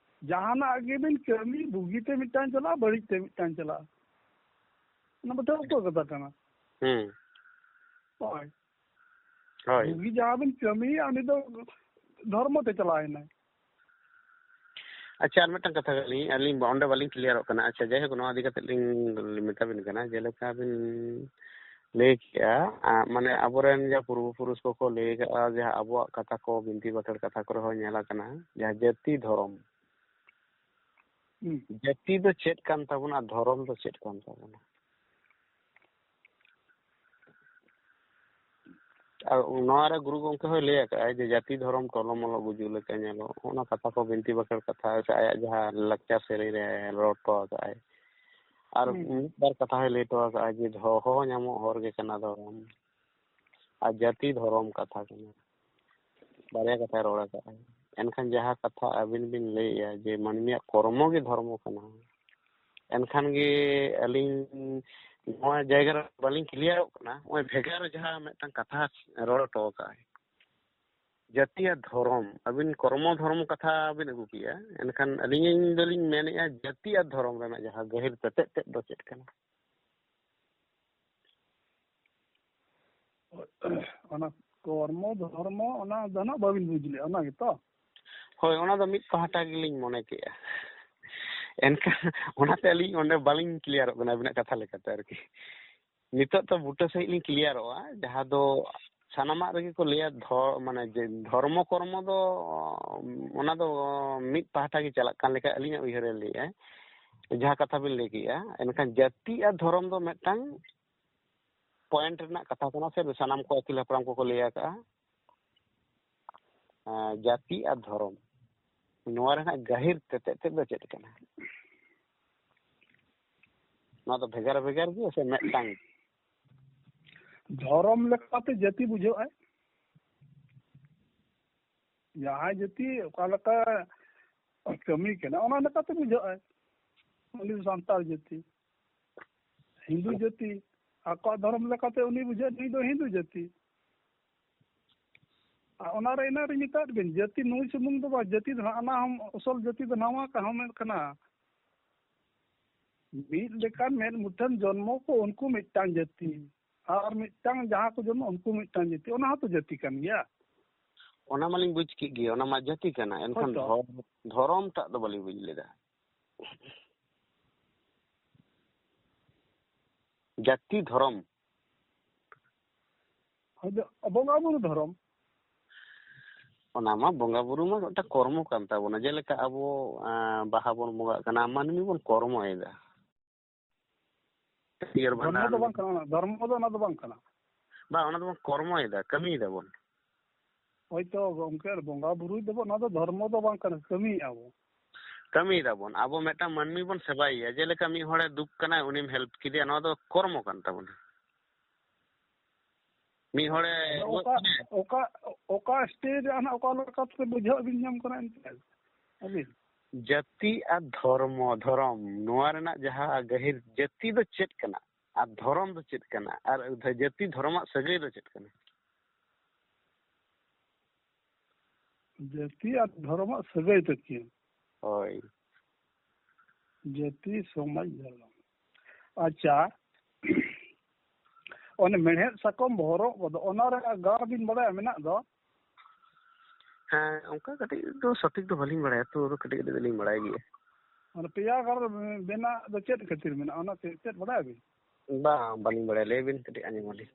ᱡᱟᱦᱟᱱᱟᱜ ᱜᱮᱵᱤᱱ ᱠᱟᱹᱢᱤ, ᱵᱩᱜᱤᱛᱮ ᱢᱤᱫᱴᱟᱝ ᱪᱟᱞᱟᱜᱼᱟ, ᱵᱟᱹᱲᱤᱡ ᱛᱮ ᱢᱤᱫᱴᱟᱝ ᱪᱟᱞᱟᱜᱼᱟ᱾ ᱚᱱᱟ ᱢᱟ ᱴᱷᱟᱹᱣᱠᱟᱹ ᱠᱟᱛᱷᱟ ᱠᱟᱱᱟ᱾ ᱦᱩᱸ᱾ ᱦᱳᱭ᱾ ᱦᱳᱭ᱾ ᱵᱩᱜᱤ ᱡᱟᱦᱟᱸ ᱵᱤᱱ ᱠᱟᱹᱢᱤᱭᱟ, ᱩᱱᱤ ᱫᱚ ᱫᱷᱚᱨᱢᱚ ᱛᱮ ᱪᱟᱞᱟᱣ ᱮᱱᱟᱭ᱾ ᱟᱪᱪᱷᱟ, ᱟᱨ ᱢᱤᱫᱴᱟᱝ ᱠᱟᱛᱷᱟ ᱟᱹᱞᱤᱧ, ᱟᱹᱞᱤᱧ ᱚᱸᱰᱮ ᱵᱟᱹᱞᱤᱧ ᱠᱞᱤᱭᱟᱨᱚᱜ ᱠᱟᱱᱟ᱾ ᱟᱪᱪᱷᱟ, ᱡᱟᱭᱦᱳᱠ, ᱱᱚᱣᱟ ᱤᱫᱤ ᱠᱟᱛᱮ ᱞᱤᱧ ᱢᱮᱛᱟ ᱵᱤᱱ ᱠᱟᱱᱟ, ᱡᱮᱞᱮᱠᱟ ᱵᱤᱱ ᱞᱟᱹᱭ ᱠᱮᱜᱼᱟ, ᱟ, ᱢᱟᱱᱮ ᱟᱵᱚᱨᱮᱱ ᱡᱟᱦᱟᱸ ᱯᱩᱨᱵᱚ ᱯᱩᱨᱩᱥ ᱠᱚᱠᱚ ᱞᱟᱹᱭ ᱠᱟᱜᱼᱟ, ᱡᱟᱦᱟᱸ ᱟᱵᱚᱣᱟᱜ ᱠᱟᱛᱷᱟ ᱠᱚ, ᱵᱤᱱᱛᱤ ᱵᱟᱠᱷᱮᱲ ᱠᱟᱛᱷᱟ ᱠᱚᱨᱮ ᱦᱚᱸ ᱧᱮᱞ ᱟᱠᱟᱱᱟ, ᱡᱟᱦᱟᱸ ᱡᱟᱹᱛᱤ ᱫᱷᱚᱨᱚᱢ, ᱦᱩᱸ᱾ ᱡᱟᱹᱛᱤ ᱫᱚ ᱪᱮᱫ ᱠᱟᱱ ᱛᱟᱵᱚᱱᱟ ᱟᱨ ᱫᱷᱚᱨᱚᱢ ᱫᱚ ᱪᱮᱫ ᱠᱟᱱ ᱛᱟᱵᱚᱱᱟ? ᱟᱨ ᱱᱚᱣᱟ ᱨᱮ ᱜᱩᱨᱩ ᱜᱚᱢᱠᱮ ᱦᱚᱸᱭ ᱞᱟᱹᱭ ᱟᱠᱟᱫᱼᱟᱭ ᱡᱮ, "ᱡᱟᱹᱛᱤ ᱫᱷᱚᱨᱚᱢ ᱴᱚᱞᱚᱢᱚᱞᱚ ᱜᱩᱡᱩᱜ ᱞᱮᱠᱟ ᱧᱮᱞᱚᱜ", ᱚᱱᱟ ᱠᱟᱛᱷᱟ ᱠᱚ ᱵᱤᱱᱛᱤ ᱵᱟᱠᱷᱮᱲ ᱠᱟᱛᱷᱟ ᱥᱮ ᱟᱭᱟᱜ ᱡᱟᱦᱟᱸ ᱞᱟᱠᱪᱟᱨ ᱥᱮᱨᱮᱧ ᱨᱮ ᱨᱚᱲ ᱦᱚᱴᱚ ᱟᱠᱟᱫᱼᱟᱭ᱾ ᱟᱨ ᱦᱩᱸ᱾ ᱢᱤᱫ ᱵᱟᱨ ᱠᱟᱛᱷᱟ ᱦᱚᱸᱭ ᱞᱟᱹᱭ ᱦᱚᱴᱚ ᱟᱠᱟᱫᱼᱟ ᱡᱮ, ᱫᱷᱚ-, ᱦᱚᱦᱚ ᱧᱟᱢᱚᱜ ᱦᱚᱨ ᱜᱮ ᱠᱟᱱᱟ ᱫᱷᱚᱨᱚᱢ᱾ ᱟᱨ ᱡᱟᱹᱛᱤ ᱫᱷᱚᱨᱚᱢ ᱠᱟᱛᱷᱟ ᱠᱟᱱᱟ᱾ ᱵᱟᱨᱭᱟ ᱠᱟᱛᱷᱟᱭ ᱨᱚᱲ ᱟᱠᱟᱫᱼᱟ᱾ ᱮᱱᱠᱷᱟᱱ ᱡᱟᱦᱟᱸ ᱠᱟᱛᱷᱟ ᱟᱹᱵᱤᱱ ᱵᱤᱱ ᱞᱟᱹᱭᱮᱜᱼᱟ ᱡᱮ ᱢᱟᱹᱱᱢᱤᱭᱟᱜ ᱠᱚᱨᱢᱚ ᱜᱮ ᱫᱷᱚᱨᱢᱚ ᱠᱟᱱᱟ, ᱮᱱᱠᱷᱟᱱ ᱜᱮ ᱟᱹᱞᱤᱧ ᱱᱚᱣᱟ ᱡᱟᱭᱜᱟ ᱨᱮ ᱵᱟᱹᱞᱤᱧ ᱠᱞᱤᱭᱟᱨᱚᱜ ᱠᱟᱱᱟ᱾ ᱱᱚᱜᱼᱚᱭ ᱵᱷᱮᱜᱟᱨ ᱡᱟᱦᱟᱸ ᱢᱤᱫᱴᱟᱝ ᱠᱟᱛᱷᱟ ᱨᱚᱲ ᱦᱚᱴᱚ ᱟᱠᱟᱫᱼᱟᱭ, ᱡᱟᱹᱛᱤ ᱟᱨ ᱫᱷᱚᱨᱚᱢ, ᱟᱹᱵᱤᱱ ᱠᱚᱨᱢᱚ ᱫᱷᱚᱨᱚᱢ ᱠᱟᱛᱷᱟ ᱵᱤᱱ ᱟᱹᱜᱩ ᱠᱮᱜᱼᱟ, ᱮᱱᱠᱷᱟᱱ ᱟᱹᱞᱤᱧ ᱫᱚᱞᱤᱧ ᱢᱮᱱᱮᱜᱼᱟ ᱡᱟᱹᱛᱤ ᱟᱨ ᱫᱷᱚᱨᱚᱢ ᱨᱮᱱᱟᱜ ᱡᱟᱦᱟᱸ ᱜᱟᱹᱦᱤᱨ ᱛᱮᱛᱮᱫ ᱛᱮᱫ ᱫᱚ ᱪᱮᱫ ᱠᱟᱱᱟ? ᱚᱱᱟ ᱠᱚᱨᱢᱚ ᱫᱷᱚᱨᱢᱚ ᱚᱱᱟ ᱫᱚ ᱱᱟᱜ ᱵᱟᱹᱵᱤᱱ ᱵᱩᱡᱽ ᱞᱮᱜᱼᱟ, ᱚᱱᱟ ᱜᱮᱛᱚ? ᱦᱳᱭ, ᱚᱱᱟ ᱫᱚ ᱢᱤᱫ ᱯᱟᱦᱴᱟ ᱜᱮᱞᱤᱧ ᱢᱚᱱᱮ ᱠᱮᱜᱼᱟ᱾ ᱮᱱᱠᱷᱟᱱ ᱚᱱᱟᱛᱮ ᱟᱹᱞᱤᱧ ᱚᱸᱰᱮ ᱵᱟᱹᱞᱤᱧ ᱠᱞᱤᱭᱟᱨᱚᱜ ᱠᱟᱱᱟ ᱟᱹᱵᱤᱱᱟᱜ ᱠᱟᱛᱷᱟ ᱞᱮᱠᱟᱛᱮ ᱟᱨᱠᱤ᱾ ᱱᱤᱛᱚᱜ ᱛᱚ ᱵᱩᱴᱟᱹ ᱥᱟᱺᱦᱤᱡ ᱞᱤᱧ ᱠᱞᱤᱭᱟᱨᱚᱜᱼᱟ, ᱡᱟᱦᱟᱸ ᱫᱚ ᱥᱟᱱᱟᱢᱟᱜ ᱨᱮᱜᱮ ᱠᱚ ᱞᱟᱹᱭᱟ ᱫᱷᱚ-, ᱢᱟᱱᱮ ᱡᱮ ᱫᱷᱚᱨᱢᱚ ᱠᱚᱨᱢᱚ ᱫᱚ, ᱚᱱᱟ ᱫᱚ ᱢᱤᱫ ᱯᱟᱦᱴᱟ ᱜᱮ ᱪᱟᱞᱟᱜ ᱠᱟᱱ ᱞᱮᱠᱟ ᱟᱹᱞᱤᱧᱟᱜ ᱩᱭᱦᱟᱹᱨᱮ ᱞᱟᱹᱭᱮᱜᱼᱟ, ᱡᱟᱦᱟᱸ ᱠᱟᱛᱷᱟ ᱵᱤᱱ ᱞᱟᱹᱭ ᱠᱮᱜᱼᱟ᱾ ᱮᱱᱠᱷᱟᱱ ᱡᱟᱹᱛᱤ ᱟᱨ ᱫᱷᱚᱨᱚᱢ ᱫᱚ ᱢᱤᱫᱴᱟᱝ ᱯᱚᱭᱮᱱᱴ ᱨᱮᱱᱟᱜ ᱠᱟᱛᱷᱟ ᱠᱟᱱᱟ ᱥᱮ, ᱥᱟᱱᱟᱢ ᱠᱚ ᱟᱹᱜᱤᱞ ᱦᱟᱯᱲᱟᱢ ᱠᱚᱠᱚ ᱞᱟᱹᱭ ᱟᱠᱟᱜᱼᱟ᱾ ᱮᱸ, ᱡᱟᱹᱛᱤ ᱟᱨ ᱫᱷᱚᱨᱚᱢ, ᱱᱚᱣᱟ ᱨᱮᱱᱟᱜ ᱜᱟᱹᱦᱤᱨ ᱛᱮᱛᱮᱫ ᱛᱮᱫ ᱫᱚ ᱪᱮᱫ ᱠᱟᱱᱟ? ᱱᱚᱣᱟ ᱫᱚ ᱵᱷᱮᱜᱟᱨ ᱵᱷᱮᱜᱟᱨ ᱜᱮᱭᱟ ᱥᱮ ᱢᱤᱫᱴᱟᱝ? ᱫᱷᱚᱨᱚᱢ ᱞᱮᱠᱟᱛᱮ ᱡᱟᱹᱛᱤ ᱵᱩᱡᱷᱟᱹᱜᱼᱟᱭ, ᱡᱟᱦᱟᱸᱭ ᱡᱟᱹᱛᱤ ᱚᱠᱟ ᱞᱮᱠᱟ ᱠᱟᱹᱢᱤ ᱠᱟᱱᱟ, ᱚᱱᱟ ᱞᱮᱠᱟᱛᱮ ᱵᱩᱡᱷᱟᱹᱜᱼᱟᱭ ᱩᱱᱤ ᱫᱚ ᱥᱟᱱᱛᱟᱲ ᱡᱟᱹᱛᱤ᱾ ᱦᱤᱱᱫᱩ ᱡᱟᱹᱛᱤ, ᱟᱠᱚᱣᱟᱜ ᱫᱷᱚᱨᱚᱢ ᱞᱮᱠᱟᱛᱮ ᱩᱱᱤ ᱵᱩᱡᱷᱟᱹᱜ, ᱱᱩᱭ ᱫᱚ ᱦᱤᱱᱫᱩ ᱡᱟᱹᱛᱤ᱾ ᱟᱨ ᱚᱱᱟᱨᱮ, ᱤᱱᱟᱹ ᱨᱮ ᱢᱮᱛᱟᱫ ᱵᱤᱱ, ᱡᱟᱹᱛᱤ ᱱᱩᱭ ᱥᱩᱢᱩᱝ ᱫᱚ ᱵᱟᱝ, ᱡᱟᱹᱛᱤ ᱫᱚ ᱦᱟᱸᱜ ᱚᱱᱟ ᱦᱚᱸ ᱟᱥᱚᱞ ᱡᱟᱹᱛᱤ ᱫᱚ ᱱᱟᱣᱟ ᱠᱟᱦᱚᱸ ᱢᱮᱱ ᱠᱟᱱᱟ᱾ ᱢᱤᱫ ᱞᱮᱠᱟᱱ ᱢᱮᱫ ᱢᱩᱴᱷᱟᱹᱱ ᱡᱚᱱᱢᱚ ᱠᱚ ᱩᱱᱠᱩ ᱢᱤᱫᱴᱟᱝ ᱡᱟᱹᱛᱤ, ᱟᱨ ᱢᱤᱫᱴᱟᱝ ᱡᱟᱦᱟᱸ ᱠᱚ ᱡᱚᱱᱢᱚ ᱩᱱᱠᱩ ᱢᱤᱫᱴᱟᱝ ᱡᱟᱹᱛᱤ, ᱚᱱᱟ ᱦᱚᱸᱛᱚ ᱡᱟᱹᱛᱤ ᱠᱟᱱ ᱜᱮᱭᱟ᱾ ᱚᱱᱟ ᱢᱟᱞᱤᱧ ᱵᱩᱡᱽ ᱠᱮᱫ ᱜᱮ, ᱚᱱᱟ ᱢᱟ ᱡᱟᱹᱛᱤ ᱠᱟᱱᱟ, ᱮᱱᱠᱷᱟᱱ ᱦᱳᱭᱛᱚ᱾ ᱫᱷᱚᱨ-, ᱫᱷᱚᱨᱚᱢ ᱴᱟᱜ ᱫᱚ ᱵᱟᱹᱞᱤᱧ ᱵᱩᱡᱽ ᱞᱮᱫᱟ᱾ ᱡᱟᱹᱛᱤ ᱫᱷᱚᱨᱚᱢ᱾ ᱦᱳᱭ, ᱵᱚᱸᱜᱟ ᱵᱩᱨᱩ ᱫᱷᱚᱨᱚᱢ᱾ ᱚᱱᱟ ᱢᱟ ᱵᱚᱸᱜᱟ ᱵᱩᱨᱩ ᱢᱟ ᱢᱤᱫᱴᱟᱝ ᱠᱚᱨᱢᱚ ᱠᱟᱱ ᱛᱟᱵᱚᱱᱟ, ᱡᱮᱞᱮᱠᱟ ᱟᱵᱚ, ᱟᱸ, ᱵᱟᱦᱟ ᱵᱚᱱ ᱵᱚᱸᱜᱟᱜ ᱠᱟᱱᱟ, ᱢᱟᱹᱱᱢᱤ ᱵᱚᱱ ᱠᱚᱨᱢᱚᱭᱮᱫᱟ᱾ ᱪᱷᱟᱹᱴᱭᱟᱹᱨ ᱫᱷᱚᱨᱢᱚ ᱵᱷᱟᱸᱰᱟᱱ᱾ ᱫᱚ ᱵᱟᱝ ᱠᱟᱱᱟ, ᱚᱱᱟ ᱫᱷᱚᱨᱢᱚ ᱫᱚ ᱚᱱᱟ ᱫᱚ ᱵᱟᱝ ᱠᱟᱱᱟ᱾ ᱵᱟᱝ, ᱚᱱᱟ ᱫᱚᱵᱚᱱ ᱠᱚᱨᱢᱚᱭᱮᱫᱟ, ᱠᱟᱹᱢᱤᱭᱮᱫᱟ ᱵᱚᱱ᱾ ᱦᱳᱭᱛᱚ ᱜᱚᱢᱠᱮ, ᱵᱚᱸᱜᱟ ᱵᱩᱨᱩᱭ ᱫᱟᱵᱚᱱ, ᱚᱱᱟ ᱫᱚ ᱫᱷᱚᱨᱢᱚ ᱫᱚ ᱵᱟᱝ ᱠᱟᱱᱟ, ᱠᱟᱹᱢᱤᱭᱮᱫᱼᱟ ᱵᱚᱱ᱾ ᱠᱟᱹᱢᱤᱭᱮᱫᱟ ᱵᱚᱱ, ᱟᱵᱚ ᱢᱤᱫᱴᱟᱝ ᱢᱟᱹᱱᱢᱤ ᱵᱚᱱ ᱥᱮᱵᱟᱭᱮᱭᱟ, ᱡᱮᱞᱮᱠᱟ ᱢᱤᱫ ᱦᱚᱲᱮ ᱫᱩᱠ ᱠᱟᱱᱟᱭ, ᱩᱱᱤᱢ ᱦᱮᱞᱯ ᱠᱮᱫᱮᱭᱟ, ᱱᱚᱣᱟ ᱫᱚ ᱠᱚᱨᱢᱚ ᱠᱟᱱ ᱛᱟᱵᱚᱱᱟ᱾ ᱢᱤᱫ ᱦᱚᱲᱮ ᱟᱫᱚ ᱨᱩᱣᱟᱹᱜ ᱚᱠᱟ, ᱠᱟᱱᱟᱭ᱾ ᱚᱠᱟ, ᱚᱠᱟ ᱥᱴᱮᱡ ᱨᱮ ᱦᱟᱸᱜ ᱚᱠᱟ ᱞᱮᱠᱟᱛᱮ ᱵᱩᱡᱷᱟᱹᱣ ᱵᱤᱱ ᱧᱟᱢ ᱠᱟᱱᱟ ᱮᱱᱛᱮᱫ ᱟᱹᱵᱤᱱ? ᱡᱟᱹᱛᱤ ᱟᱨ ᱫᱷᱚᱨᱢᱚ, ᱫᱷᱚᱨᱚᱢ, ᱱᱚᱣᱟ ᱨᱮᱱᱟᱜ ᱡᱟᱦᱟᱸ ᱜᱟᱹᱦᱤᱨ, ᱡᱟᱹᱛᱤ ᱫᱚ ᱪᱮᱫ ᱠᱟᱱᱟ ᱟᱨ ᱫᱷᱚᱨᱚᱢ ᱫᱚ ᱪᱮᱫ ᱠᱟᱱᱟ ᱟᱨ ᱡᱟᱹᱛᱤ ᱫᱷᱚᱨᱚᱢᱟᱜ ᱥᱟᱹᱜᱟᱹᱭ ᱫᱚ ᱪᱮᱫ ᱠᱟᱱᱟ? ᱡᱟᱹᱛᱤ ᱟᱨ ᱫᱷᱚᱨᱚᱢᱟᱜ ᱥᱟᱹᱜᱟᱹᱭ ᱛᱟᱹᱠᱤᱱ᱾ ᱦᱳᱭ᱾ ᱡᱟᱹᱛᱤ, ᱥᱚᱢᱟᱡᱽ, ᱫᱷᱚᱨᱚᱢ᱾ ᱟᱪᱪᱷᱟ, ᱚᱱᱮ ᱢᱮᱲᱦᱮᱫ ᱥᱟᱠᱚᱢ ᱵᱚᱦᱚᱨᱚᱜ ᱜᱚᱫᱚᱜ, ᱚᱱᱟ ᱨᱮᱭᱟᱜ ᱜᱟᱲ ᱵᱤᱱ ᱵᱟᱲᱟᱭᱟ ᱢᱮᱱᱟᱜ ᱫᱚ? ᱦᱮᱸ, ᱚᱱᱠᱟ ᱠᱟᱹᱴᱤᱡ ᱫᱚ ᱥᱚᱴᱷᱤᱠ ᱫᱚ ᱵᱟᱹᱞᱤᱧ ᱵᱟᱲᱟᱭᱟ, ᱛᱚ ᱠᱟᱹᱴᱤᱡ ᱠᱟᱹᱴᱤᱡ ᱫᱚᱞᱤᱧ ᱵᱟᱲᱟᱭ ᱜᱮᱭᱟ᱾ ᱢᱟᱱᱮ ᱯᱮᱭᱟ ᱜᱟᱲ ᱵᱮᱱᱟᱜ ᱫᱚ ᱪᱮᱫ ᱠᱷᱟᱹᱛᱤᱨ ᱢᱮᱱᱟᱜᱼᱟ, ᱚᱱᱟ ᱪᱮᱫ, ᱪᱮᱫ ᱵᱟᱲᱟᱭᱟᱵᱤᱱ? ᱵᱟᱝ, ᱵᱟᱹᱞᱤᱧ ᱵᱟᱲᱟᱭᱟ, ᱞᱟᱹᱭ ᱵᱤᱱ ᱠᱟᱹᱴᱤᱡ ᱟᱸᱡᱚᱢ ᱟᱹᱞᱤᱧ᱾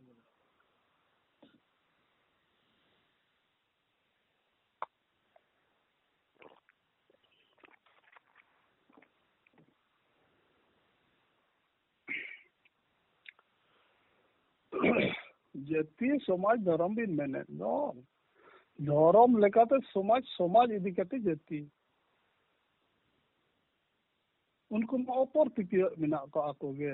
ᱡᱟᱹᱛᱤ, ᱥᱚᱢᱟᱡᱽ, ᱫᱷᱚᱨᱚᱢ ᱵᱤᱱ ᱢᱮᱱᱮᱫ ᱫᱚ, ᱫᱷᱚᱨᱚᱢ ᱞᱮᱠᱟᱛᱮ ᱥᱚᱢᱟᱡᱽ, ᱥᱚᱢᱟᱡᱽ ᱤᱫᱤ ᱠᱟᱛᱮ ᱡᱟᱹᱛᱤ᱾ ᱩᱱᱠᱩ ᱢᱟ ᱚᱯᱚᱨ ᱛᱤᱯᱤᱭᱟᱹᱜ ᱢᱮᱱᱟᱜ ᱠᱚ ᱟᱠᱚ ᱜᱮ᱾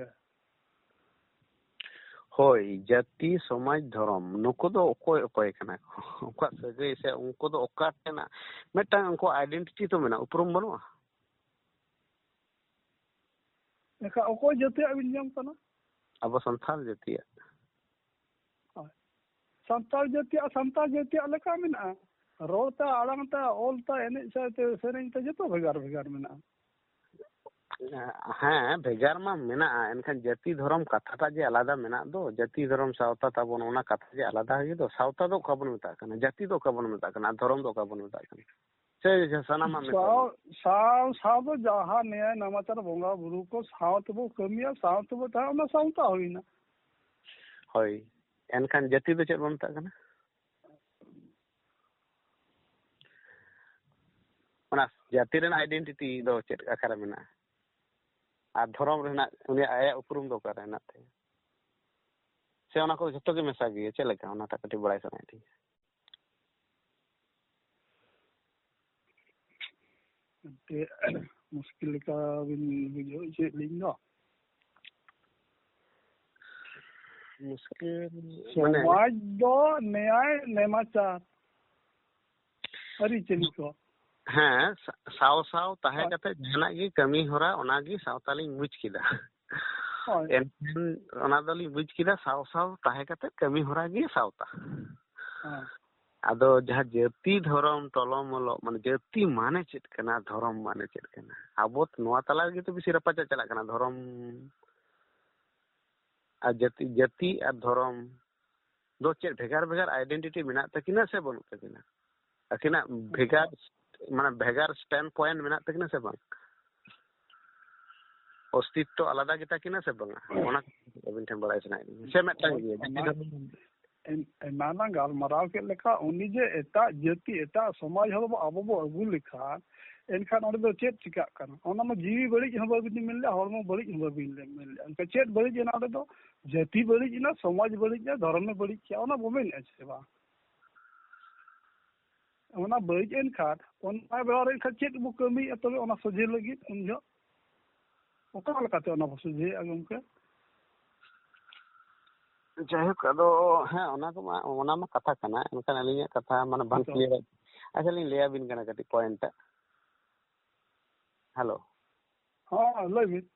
ᱦᱳᱭ, ᱡᱟᱹᱛᱤ, ᱥᱚᱢᱟᱡᱽ, ᱫᱷᱚᱨᱚᱢ, ᱱᱩᱠᱩ ᱫᱚ ᱚᱠᱚᱭ ᱚᱠᱚᱭ ᱠᱟᱱᱟ ᱠᱚ? ᱩᱱᱠᱩᱣᱟᱜ ᱥᱟᱹᱜᱟᱹᱭ ᱥᱮ ᱩᱱᱠᱩ ᱫᱚ ᱚᱠᱟ ᱴᱷᱮᱱᱟᱜ ᱢᱤᱫᱴᱟᱝ ᱩᱱᱠᱩᱣᱟᱜ ᱟᱭᱰᱮᱱᱴᱤᱴᱤ ᱛᱚ ᱢᱮᱱᱟᱜᱼᱟ, ᱩᱯᱨᱩᱢ ᱵᱟᱹᱱᱩᱜᱼᱟ? ᱮᱱᱠᱷᱟᱱ ᱚᱠᱚᱭ ᱡᱟᱹᱛᱤᱭᱟᱜ ᱵᱤᱱ ᱧᱟᱢ ᱠᱟᱱᱟ? ᱟᱵᱚ ᱥᱟᱱᱛᱟᱲ ᱡᱟᱹᱛᱤᱭᱟᱜ᱾ ᱦᱳᱭ᱾ ᱥᱟᱱᱛᱟᱲ ᱡᱟᱹᱛᱤᱭᱟᱜ, ᱥᱟᱱᱛᱟᱲ ᱡᱟᱹᱛᱤᱭᱟᱜ ᱞᱮᱠᱟ ᱢᱮᱱᱟᱜᱼᱟ᱾ ᱨᱚᱲ ᱛᱟ, ᱟᱲᱟᱝ ᱛᱟ, ᱚᱞ ᱛᱟ, ᱮᱱᱮᱡ ᱥᱟᱭᱛᱮ, ᱥᱮᱨᱮᱧ ᱛᱮ ᱡᱚᱛᱚ ᱵᱷᱮᱜᱟᱨ ᱵᱷᱮᱜᱟᱨ ᱢᱮᱱᱟᱜᱼᱟ᱾ ᱦᱮᱸ, ᱵᱷᱮᱜᱟᱨ ᱢᱟ ᱢᱮᱱᱟᱜᱼᱟ, ᱮᱱᱠᱷᱟᱱ ᱡᱟᱹᱛᱤ ᱫᱷᱚᱨᱚᱢ ᱠᱟᱛᱷᱟᱴᱟᱜ ᱡᱮ ᱟᱞᱟᱫᱟ ᱢᱮᱱᱟᱜ ᱫᱚ, ᱡᱟᱹᱛᱤ ᱫᱷᱚᱨᱚᱢ ᱥᱟᱶᱛᱟ ᱛᱟᱵᱚᱱ, ᱚᱱᱟ ᱠᱟᱛᱷᱟ ᱡᱮ ᱟᱞᱟᱫᱟ ᱜᱮ ᱫᱚ, ᱥᱟᱶᱛᱟ ᱫᱚ ᱚᱠᱟ ᱵᱚᱱ ᱢᱮᱛᱟᱜ ᱠᱟᱱᱟ, ᱡᱟᱹᱛᱤ ᱫᱚ ᱚᱠᱟ ᱵᱚᱱ ᱢᱮᱛᱟᱜ ᱠᱟᱱᱟ, ᱟᱨ ᱫᱷᱚᱨᱚᱢ ᱫᱚ ᱚᱠᱟ ᱵᱚᱱ ᱢᱮᱛᱟᱜ ᱠᱟᱱᱟ? ᱥᱮ ᱥᱟᱱᱟᱢᱟᱜ ᱢᱮᱥᱟ ᱥᱟᱶ, ᱜᱮ? ᱥᱟᱶ, ᱥᱟᱶ ᱫᱚ ᱡᱟᱦᱟᱸ ᱱᱮᱭᱟᱭ ᱱᱟᱢᱟᱪᱟᱨ ᱵᱚᱸᱜᱟ ᱵᱩᱨᱩ ᱠᱚ ᱥᱟᱶ ᱛᱮᱵᱚ ᱠᱟᱹᱢᱤᱭᱟ, ᱥᱟᱶ ᱛᱮᱵᱚ ᱛᱟᱦᱮᱸ, ᱚᱱᱟ ᱥᱟᱶᱛᱟ ᱦᱩᱭᱱᱟ᱾ ᱦᱳᱭ, ᱮᱱᱠᱷᱟᱱ ᱡᱟᱹᱛᱤ ᱫᱚ ᱪᱮᱫ ᱵᱚᱱ ᱢᱮᱛᱟᱜ ᱠᱟᱱᱟ? ᱚᱱᱟ ᱡᱟᱹᱛᱤ ᱨᱮᱱᱟᱜ ᱟᱭᱰᱮᱱᱴᱤᱴᱤ ᱫᱚ ᱪᱮᱫ ᱟᱠᱟᱨᱮ ᱢᱮᱱᱟᱜᱼᱟ? ᱟᱨ ᱫᱷᱚᱨᱚᱢ ᱨᱮᱱᱟᱜ ᱩᱱᱤᱭᱟᱜ, ᱟᱭᱟᱜ ᱩᱯᱨᱩᱢ ᱫᱚ ᱚᱠᱟᱨᱮ ᱦᱮᱱᱟᱜ ᱛᱟᱭᱟ? ᱥᱮ ᱚᱱᱟ ᱠᱚ ᱡᱷᱚᱛᱚ ᱜᱮ ᱢᱮᱥᱟ ᱜᱮᱭᱟ? ᱪᱮᱫ ᱞᱮᱠᱟ, ᱚᱱᱟᱴᱟᱜ ᱠᱟᱹᱴᱤᱡ ᱵᱟᱲᱟᱭ ᱥᱟᱱᱟᱭᱮᱫ ᱞᱤᱧᱟ᱾ ᱮᱱᱛᱮ ᱢᱩᱥᱠᱤᱞ ᱞᱮᱠᱟ ᱵᱤᱱ ᱵᱩᱡᱷᱟᱹᱣ ᱦᱚᱪᱚᱭᱮᱫ ᱞᱤᱧ ᱫᱚ᱾ ᱢᱩᱥᱠᱤᱞ ᱢᱟᱱᱮ ᱥᱚᱢᱟᱡᱽ ᱫᱚ ᱱᱮᱭᱟᱭ ᱱᱮᱢᱟᱪᱟᱨ ᱟᱹᱨᱤᱪᱟᱹᱞᱤ ᱠᱚ᱾ ᱦᱮᱸ, ᱥᱟ-, ᱥᱟᱶ ᱥᱟᱶ ᱛᱟᱦᱮᱸ ᱦᱳᱭ᱾ ᱠᱟᱛᱮ ᱡᱟᱦᱟᱱᱟᱜ ᱜᱮ ᱠᱟᱹᱢᱤ ᱦᱚᱨᱟ, ᱚᱱᱟᱜᱮ ᱥᱟᱶᱛᱟ ᱞᱤᱧ ᱵᱩᱡᱽ ᱠᱮᱫᱟ᱾ ᱦᱳᱭ᱾ ᱮᱱᱠᱷᱟᱱ ᱚᱱᱟ ᱫᱚᱞᱤᱧ ᱵᱩᱡᱽ ᱠᱮᱫᱟ, ᱥᱟᱶ ᱥᱟᱶ ᱛᱟᱦᱮᱸ ᱠᱟᱛᱮ ᱠᱟᱹᱢᱤ ᱦᱚᱨᱟ ᱜᱮ ᱥᱟᱶᱛᱟ᱾ ᱦᱮᱸ᱾ ᱟᱫᱚ ᱡᱟᱦᱟᱸ ᱡᱟᱹᱛᱤ, ᱫᱷᱚᱨᱚᱢ, ᱴᱚᱞᱚᱢᱚᱞᱚ, ᱢᱟᱱᱮ ᱡᱟᱹᱛᱤ ᱢᱟᱱᱮ ᱪᱮᱫ ᱠᱟᱱᱟ, ᱫᱷᱚᱨᱚᱢ ᱢᱟᱱᱮ ᱪᱮᱫ ᱠᱟᱱᱟ, ᱟᱵᱚ ᱱᱚᱣᱟ ᱛᱟᱞᱟ ᱨᱮᱜᱮ ᱛᱚ ᱵᱮᱥᱤ ᱨᱟᱯᱟᱪᱟᱜ ᱪᱟᱞᱟᱜ ᱠᱟᱱᱟ, ᱫᱷᱚᱨᱚᱢ᱾ ᱟᱨ ᱡᱟᱹᱛᱤ, ᱡᱟᱹᱛᱤ ᱟᱨ ᱫᱷᱚᱨᱚᱢ ᱫᱚ ᱪᱮᱫ ᱵᱷᱮᱜᱟᱨ ᱵᱷᱮᱜᱟᱨ identity ᱢᱮᱱᱟᱜ ᱛᱟᱹᱠᱤᱱᱟ ᱥᱮ ᱵᱟᱹᱱᱩᱜ ᱛᱟᱹᱠᱤᱱᱟ? ᱟᱹᱠᱤᱱᱟᱜ ᱵᱷᱮᱜᱟᱨ, ᱢᱟᱱᱮ ᱵᱷᱮᱜᱟᱨ stand point ᱢᱮᱱᱟᱜ ᱛᱟᱹᱠᱤᱱᱟ ᱥᱮ ᱵᱟᱝ? ᱚᱥᱛᱤᱛᱛᱚ ᱟᱞᱟᱫᱟ ᱜᱮᱛᱟ ᱠᱤᱱᱟ ᱥᱮ ᱵᱟᱝᱟ? ᱚᱱᱟ ᱟᱹᱵᱤᱱ ᱴᱷᱮᱱ ᱵᱟᱲᱟᱭ ᱥᱟᱱᱟᱭᱮᱫ ᱞᱤᱧᱟ᱾ ᱥᱮ ᱢᱤᱫᱴᱟᱝ ᱜᱮᱭᱟ? ᱡᱟᱹᱛᱤ ᱚᱱᱟ ᱫᱷᱚᱨᱚᱢ ᱮᱱ-, ᱮᱱᱟᱱ ᱞᱟᱝ ᱜᱟᱞᱢᱟᱨᱟᱣ ᱠᱮᱫ ᱞᱮᱠᱟ, ᱩᱱᱤ ᱡᱮ ᱮᱴᱟᱜ ᱡᱟᱹᱛᱤ, ᱮᱴᱟᱜ ᱥᱚᱢᱟᱡᱽ ᱦᱚᱲ ᱵᱚ, ᱟᱵᱚ ᱵᱚ ᱟᱹᱜᱩ ᱞᱮᱠᱷᱟᱱ, ᱮᱱᱠᱷᱟᱱ ᱚᱸᱰᱮ ᱫᱚ ᱪᱮᱫ ᱪᱤᱠᱟᱹᱜ ᱠᱟᱱᱟ? ᱚᱱᱟ ᱢᱟ ᱡᱤᱣᱤ ᱵᱟᱹᱲᱤᱡ ᱦᱚᱸ ᱵᱟᱹᱵᱤᱱ ᱢᱮᱱ ᱞᱮᱫᱼᱟ, ᱦᱚᱲᱢᱚ ᱵᱟᱹᱲᱤᱡ ᱦᱚᱸ ᱵᱟᱹᱵᱤᱱ ᱢᱮᱱ ᱞᱮᱫᱼᱟ᱾ ᱮᱱᱠᱷᱟᱱ ᱪᱮᱫ ᱵᱟᱹᱲᱤᱡ ᱮᱱᱟ ᱚᱸᱰᱮ ᱫᱚ? ᱡᱟᱹᱛᱤ ᱵᱟᱹᱲᱤᱡ ᱮᱱᱟ, ᱥᱚᱢᱟᱡᱽ ᱵᱟᱹᱲᱤᱡ ᱮᱱᱟ, ᱫᱷᱚᱨᱚᱢᱮ ᱵᱟᱹᱲᱤᱡ ᱠᱮᱜᱼᱟ, ᱚᱱᱟ ᱵᱚ ᱢᱮᱱᱮᱫᱼᱟ ᱪᱮ ᱵᱟᱝ? ᱚᱱᱟ ᱵᱟᱹᱲᱤᱡ ᱮᱱ ᱠᱷᱟᱱ, ᱚᱱᱟ ᱵᱮᱲᱟ ᱨᱮ ᱮᱱᱠᱷᱟᱱ ᱪᱮᱫ ᱵᱚ ᱠᱟᱹᱢᱤᱭᱮᱫᱼᱟ ᱛᱚᱵᱮ ᱚᱱᱟ ᱥᱚᱡᱷᱮ ᱞᱟᱹᱜᱤᱫ ᱩᱱ ᱡᱚᱦᱚᱜ? ᱚᱠᱟ ᱞᱮᱠᱟᱛᱮ ᱚᱱᱟ ᱵᱚ ᱥᱚᱡᱷᱮᱭᱟ ᱜᱚᱢᱠᱮ? ᱡᱟᱭᱦᱳᱠ, ᱟᱫᱚ ᱦᱮᱸ, ᱚᱱᱟ ᱠᱚᱢᱟ, ᱚᱱᱟ ᱢᱟ ᱠᱟᱛᱷᱟ ᱠᱟᱱᱟ, ᱮᱱᱠᱷᱟᱱ ᱟᱹᱞᱤᱧᱟᱜ ᱠᱟᱛᱷᱟ ᱢᱟᱱᱮ ᱵᱟᱝ ᱛᱚ᱾ Clear ᱟ᱾ ᱟᱪᱪᱷᱟ, ᱞᱤᱧ ᱞᱟᱹᱭ ᱟᱵᱤᱱ ᱠᱟᱱᱟ ᱠᱟᱹᱴᱤᱡ point ᱴᱟᱜ᱾ Hello᱾ ᱦᱚᱸ, ᱞᱟᱹᱭ ᱵᱤᱱ᱾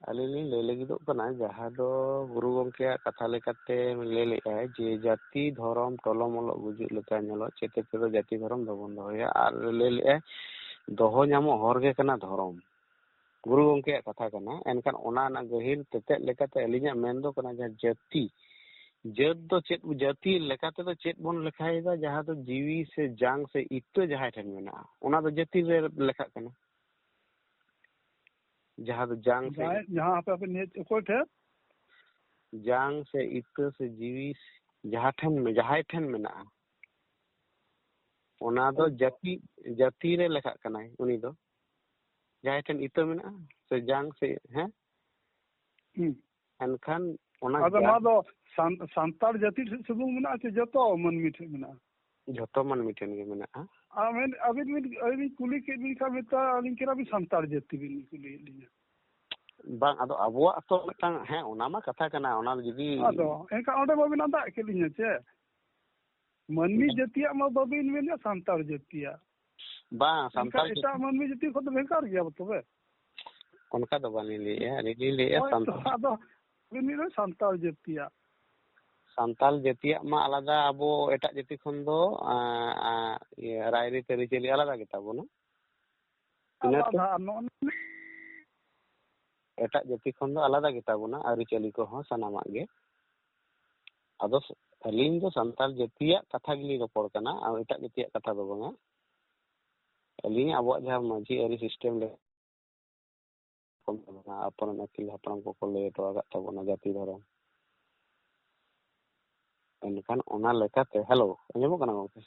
ᱟᱹᱞᱤᱧ ᱞᱤᱧ ᱞᱟᱹᱭ ᱞᱟᱹᱜᱤᱫᱚᱜ ᱠᱟᱱᱟ, ᱡᱟᱦᱟᱸ ᱫᱚ ᱜᱩᱨᱩ ᱜᱚᱢᱠᱮᱭᱟᱜ ᱠᱟᱛᱷᱟ ᱞᱮᱠᱟᱛᱮ ᱞᱟᱹᱭ ᱞᱮᱫᱼᱟᱭ ᱡᱮ, "ᱡᱟᱹᱛᱤ ᱫᱷᱚᱨᱚᱢ ᱴᱚᱞᱚᱢᱚᱞᱚᱜ ᱜᱩᱡᱩᱜ ᱞᱮᱠᱟ ᱧᱮᱞᱚᱜ, ᱪᱮᱛᱮ ᱛᱮᱫᱚ ᱡᱟᱹᱛᱤ ᱫᱷᱚᱨᱚᱢ ᱫᱚᱵᱚᱱ ᱫᱚᱦᱚᱭᱟ", ᱟᱨ ᱞᱟᱹᱭ ᱞᱮᱫᱼᱟᱭ, "ᱫᱚᱦᱚ ᱧᱟᱢᱚᱜ ᱦᱚᱨ ᱜᱮ ᱠᱟᱱᱟ ᱫᱷᱚᱨᱚᱢ᱾" ᱜᱩᱨᱩ ᱜᱚᱢᱠᱮᱭᱟᱜ ᱠᱟᱛᱷᱟ ᱠᱟᱱᱟ᱾ ᱮᱱᱠᱷᱟᱱ ᱚᱱᱟ ᱨᱮᱱᱟᱜ ᱜᱟᱹᱦᱤᱨ ᱛᱮᱛᱮᱫ ᱞᱮᱠᱟᱛᱮ ᱟᱹᱞᱤᱧᱟᱜ ᱢᱮᱱ ᱫᱚ ᱠᱟᱱᱟ, ᱡᱟᱦᱟᱸ ᱡᱟᱹᱛᱤ, ᱡᱟᱹᱛ ᱫᱚ ᱪᱮᱫ, ᱡᱟᱹᱛᱤ ᱞᱮᱠᱟ ᱛᱮᱫᱚ ᱪᱮᱫ ᱵᱚᱱ ᱞᱮᱠᱷᱟᱭᱮᱫᱟ? ᱡᱟᱦᱟᱸ ᱫᱚ ᱡᱤᱣᱤ ᱥᱮ ᱡᱟᱝ ᱥᱮ ᱤᱛᱟᱹ ᱡᱟᱦᱟᱸᱭ ᱴᱷᱮᱱ ᱢᱮᱱᱟᱜᱼᱟ, ᱚᱱᱟ ᱫᱚ ᱡᱟᱹᱛᱤ ᱨᱮ ᱞᱮᱠᱷᱟᱜ ᱠᱟᱱᱟ᱾ ᱡᱟᱦᱟᱸ ᱫᱚ ᱡᱟᱝ ᱥᱮ ᱡᱟᱦᱟᱸᱭ, ᱡᱟᱦᱟᱸ ᱟᱯᱮ, ᱟᱯᱮ ᱱᱤᱭᱟᱹ ᱚᱠᱚᱭ ᱴᱷᱮᱱ? ᱡᱟᱝ ᱥᱮ ᱤᱛᱟᱹ ᱥᱮ ᱡᱤᱣᱤ ᱡᱟᱦᱟᱸ ᱴᱷᱮᱱ, ᱡᱟᱦᱟᱸᱭ ᱴᱷᱮᱱ ᱢᱮᱱᱟᱜᱼᱟ, ᱚᱱᱟ ᱫᱚ ᱦᱳᱭ᱾ ᱡᱟᱹᱛᱤ, ᱡᱟᱹᱛᱤ ᱨᱮ ᱞᱮᱠᱷᱟᱜ ᱠᱟᱱᱟᱭ ᱩᱱᱤ ᱫᱚ, ᱡᱟᱦᱟᱸᱭ ᱴᱷᱮᱱ ᱤᱛᱟᱹ ᱢᱮᱱᱟᱜᱼᱟ ᱥᱮ ᱡᱟᱝ ᱥᱮ, ᱦᱮᱸ? ᱦᱩᱸ᱾ ᱮᱱᱠᱷᱟᱱ ᱚᱱᱟ ᱟᱫᱚ ᱡᱟᱝ ᱱᱚᱣᱟ ᱫᱚ ᱥᱟᱱ-, ᱥᱟᱱᱛᱟᱲ ᱡᱟᱹᱛᱤ ᱴᱷᱮᱱ ᱥᱩᱢᱩᱝ ᱢᱮᱱᱟᱜᱼᱟ ᱪᱮ ᱡᱚᱛᱚ ᱢᱟᱹᱱᱢᱤ ᱴᱷᱮᱱ ᱢᱮᱱᱟᱜᱼᱟ? ᱡᱷᱚᱛᱚ ᱢᱟᱹᱱᱢᱤ ᱴᱷᱮᱱ ᱜᱮ ᱢᱮᱱᱟᱜᱼᱟ᱾ ᱟᱵᱮᱱ, ᱟᱵᱮᱱ ᱵᱤᱱ, ᱟᱹᱞᱤᱧ ᱠᱩᱞᱤ ᱠᱮᱫ ᱵᱤᱱ ᱠᱷᱟᱱ ᱢᱮᱛᱟ ᱟᱹᱞᱤᱧ ᱠᱟᱱᱟ ᱵᱤᱱ ᱥᱟᱱᱛᱟᱲ ᱡᱟᱹᱛᱤ ᱵᱤᱱ ᱠᱩᱞᱤᱭᱮᱫ ᱞᱤᱧᱟ᱾ ᱵᱟᱝ, ᱟᱫᱚ ᱟᱵᱚᱣᱟᱜ ᱛᱚ ᱢᱤᱫᱴᱟᱝ, ᱦᱮᱸ, ᱚᱱᱟ ᱢᱟ ᱠᱟᱛᱷᱟ ᱠᱟᱱᱟ, ᱚᱱᱟ ᱡᱩᱫᱤ ᱟᱫᱚ ᱮᱱᱠᱷᱟᱱ ᱚᱸᱰᱮ ᱵᱟᱵᱤᱱ ᱟᱫᱟᱜ ᱠᱮᱫ ᱞᱤᱧᱟ ᱪᱮ? ᱢᱟᱹᱱᱢᱤ ᱵᱟᱝ᱾ ᱡᱟᱹᱛᱤᱭᱟᱜ ᱢᱟ ᱵᱟᱵᱤᱱ ᱢᱮᱱᱮᱫ ᱥᱟᱱᱛᱟᱲ ᱡᱟᱹᱛᱤᱭᱟᱜ᱾ ᱵᱟᱝ, ᱮᱱᱠᱷᱟᱱ ᱥᱟᱱᱛᱟᱲ ᱡᱟᱹᱛᱤ ᱮᱴᱟᱜ ᱢᱟᱹᱱᱢᱤ ᱡᱟᱹᱛᱤ ᱠᱷᱚᱱ ᱫᱚ ᱵᱷᱮᱜᱟᱨ ᱜᱮᱭᱟ ᱵᱚ ᱛᱚᱵᱮ᱾ ᱚᱱᱠᱟ ᱫᱚ ᱵᱟᱹᱞᱤᱧ ᱞᱟᱹᱭᱮᱫᱼᱟ, ᱟᱹᱞᱤᱧ ᱞᱤᱧ ᱞᱟᱹᱭᱮᱫᱼᱟ ᱦᱳᱭ ᱛᱚ, ᱥᱟᱱᱛᱟᱲ᱾ ᱟᱫᱚ ᱟᱹᱵᱤᱱ ᱢᱮᱱᱮᱫ ᱥᱟᱱᱛᱟᱲ ᱡᱟᱹᱛᱤᱭᱟᱜ᱾ ᱥᱟᱱᱛᱟᱲ ᱡᱟᱹᱛᱤᱭᱟᱜ ᱢᱟ ᱟᱞᱟᱫᱟ, ᱟᱵᱚ ᱮᱴᱟᱜ ᱡᱟᱹᱛᱤ ᱠᱷᱚᱱ ᱫᱚ, ᱟᱸ, ᱟᱸ, ᱤᱭᱟᱹ, ᱨᱟᱭᱨᱤᱛ ᱟᱹᱨᱤᱪᱟᱹᱞᱤ ᱟᱞᱟᱫᱟ ᱜᱮᱛᱟ ᱵᱚᱱᱟ᱾ ᱤᱱᱟᱹ ᱛᱮ ᱟᱞᱟᱫᱟ, ᱱᱚᱜᱼᱚ ᱮᱴᱟᱜ ᱡᱟᱹᱛᱤ ᱠᱷᱚᱱ ᱫᱚ ᱟᱞᱟᱫᱟ ᱜᱮᱛᱟ ᱵᱚᱱᱟ, ᱟᱹᱨᱤᱪᱟᱹᱞᱤ ᱠᱚᱦᱚᱸ ᱥᱟᱱᱟᱢᱟᱜ ᱜᱮ᱾ ᱟᱫᱚ ᱥ- ᱟᱹᱞᱤᱧ ᱫᱚ ᱥᱟᱱᱛᱟᱲ ᱡᱟᱹᱛᱤᱭᱟᱜ ᱠᱟᱛᱷᱟ ᱜᱮᱞᱤᱧ ᱨᱚᱯᱚᱲ ᱠᱟᱱᱟ, ᱟᱨ ᱮᱴᱟᱜ ᱡᱟᱹᱛᱤᱭᱟᱜ ᱠᱟᱛᱷᱟ ᱫᱚ ᱵᱟᱝᱟ᱾ ᱟᱹᱞᱤᱧ ᱟᱵᱚᱣᱟᱜ ᱡᱟᱦᱟᱸ ᱢᱟᱹᱡᱷᱤ ᱟᱹᱨᱤ system ᱞᱮ ᱟᱯᱟᱱ ᱟᱹᱠᱤᱞ ᱦᱟᱯᱲᱟᱢ ᱠᱚᱠᱚ ᱞᱟᱹᱭ ᱦᱚᱴᱚ ᱟᱠᱟᱫ ᱛᱟᱵᱚᱱᱟ ᱡᱟᱹᱛᱤ ᱫᱷᱚᱨᱚᱢ᱾ ᱮᱱᱠᱷᱟᱱ ᱚᱱᱟ ᱞᱮᱠᱟᱛᱮ, hello, ᱟᱸᱡᱚᱢᱚᱜ ᱠᱟᱱᱟ ᱜᱚᱢᱠᱮ?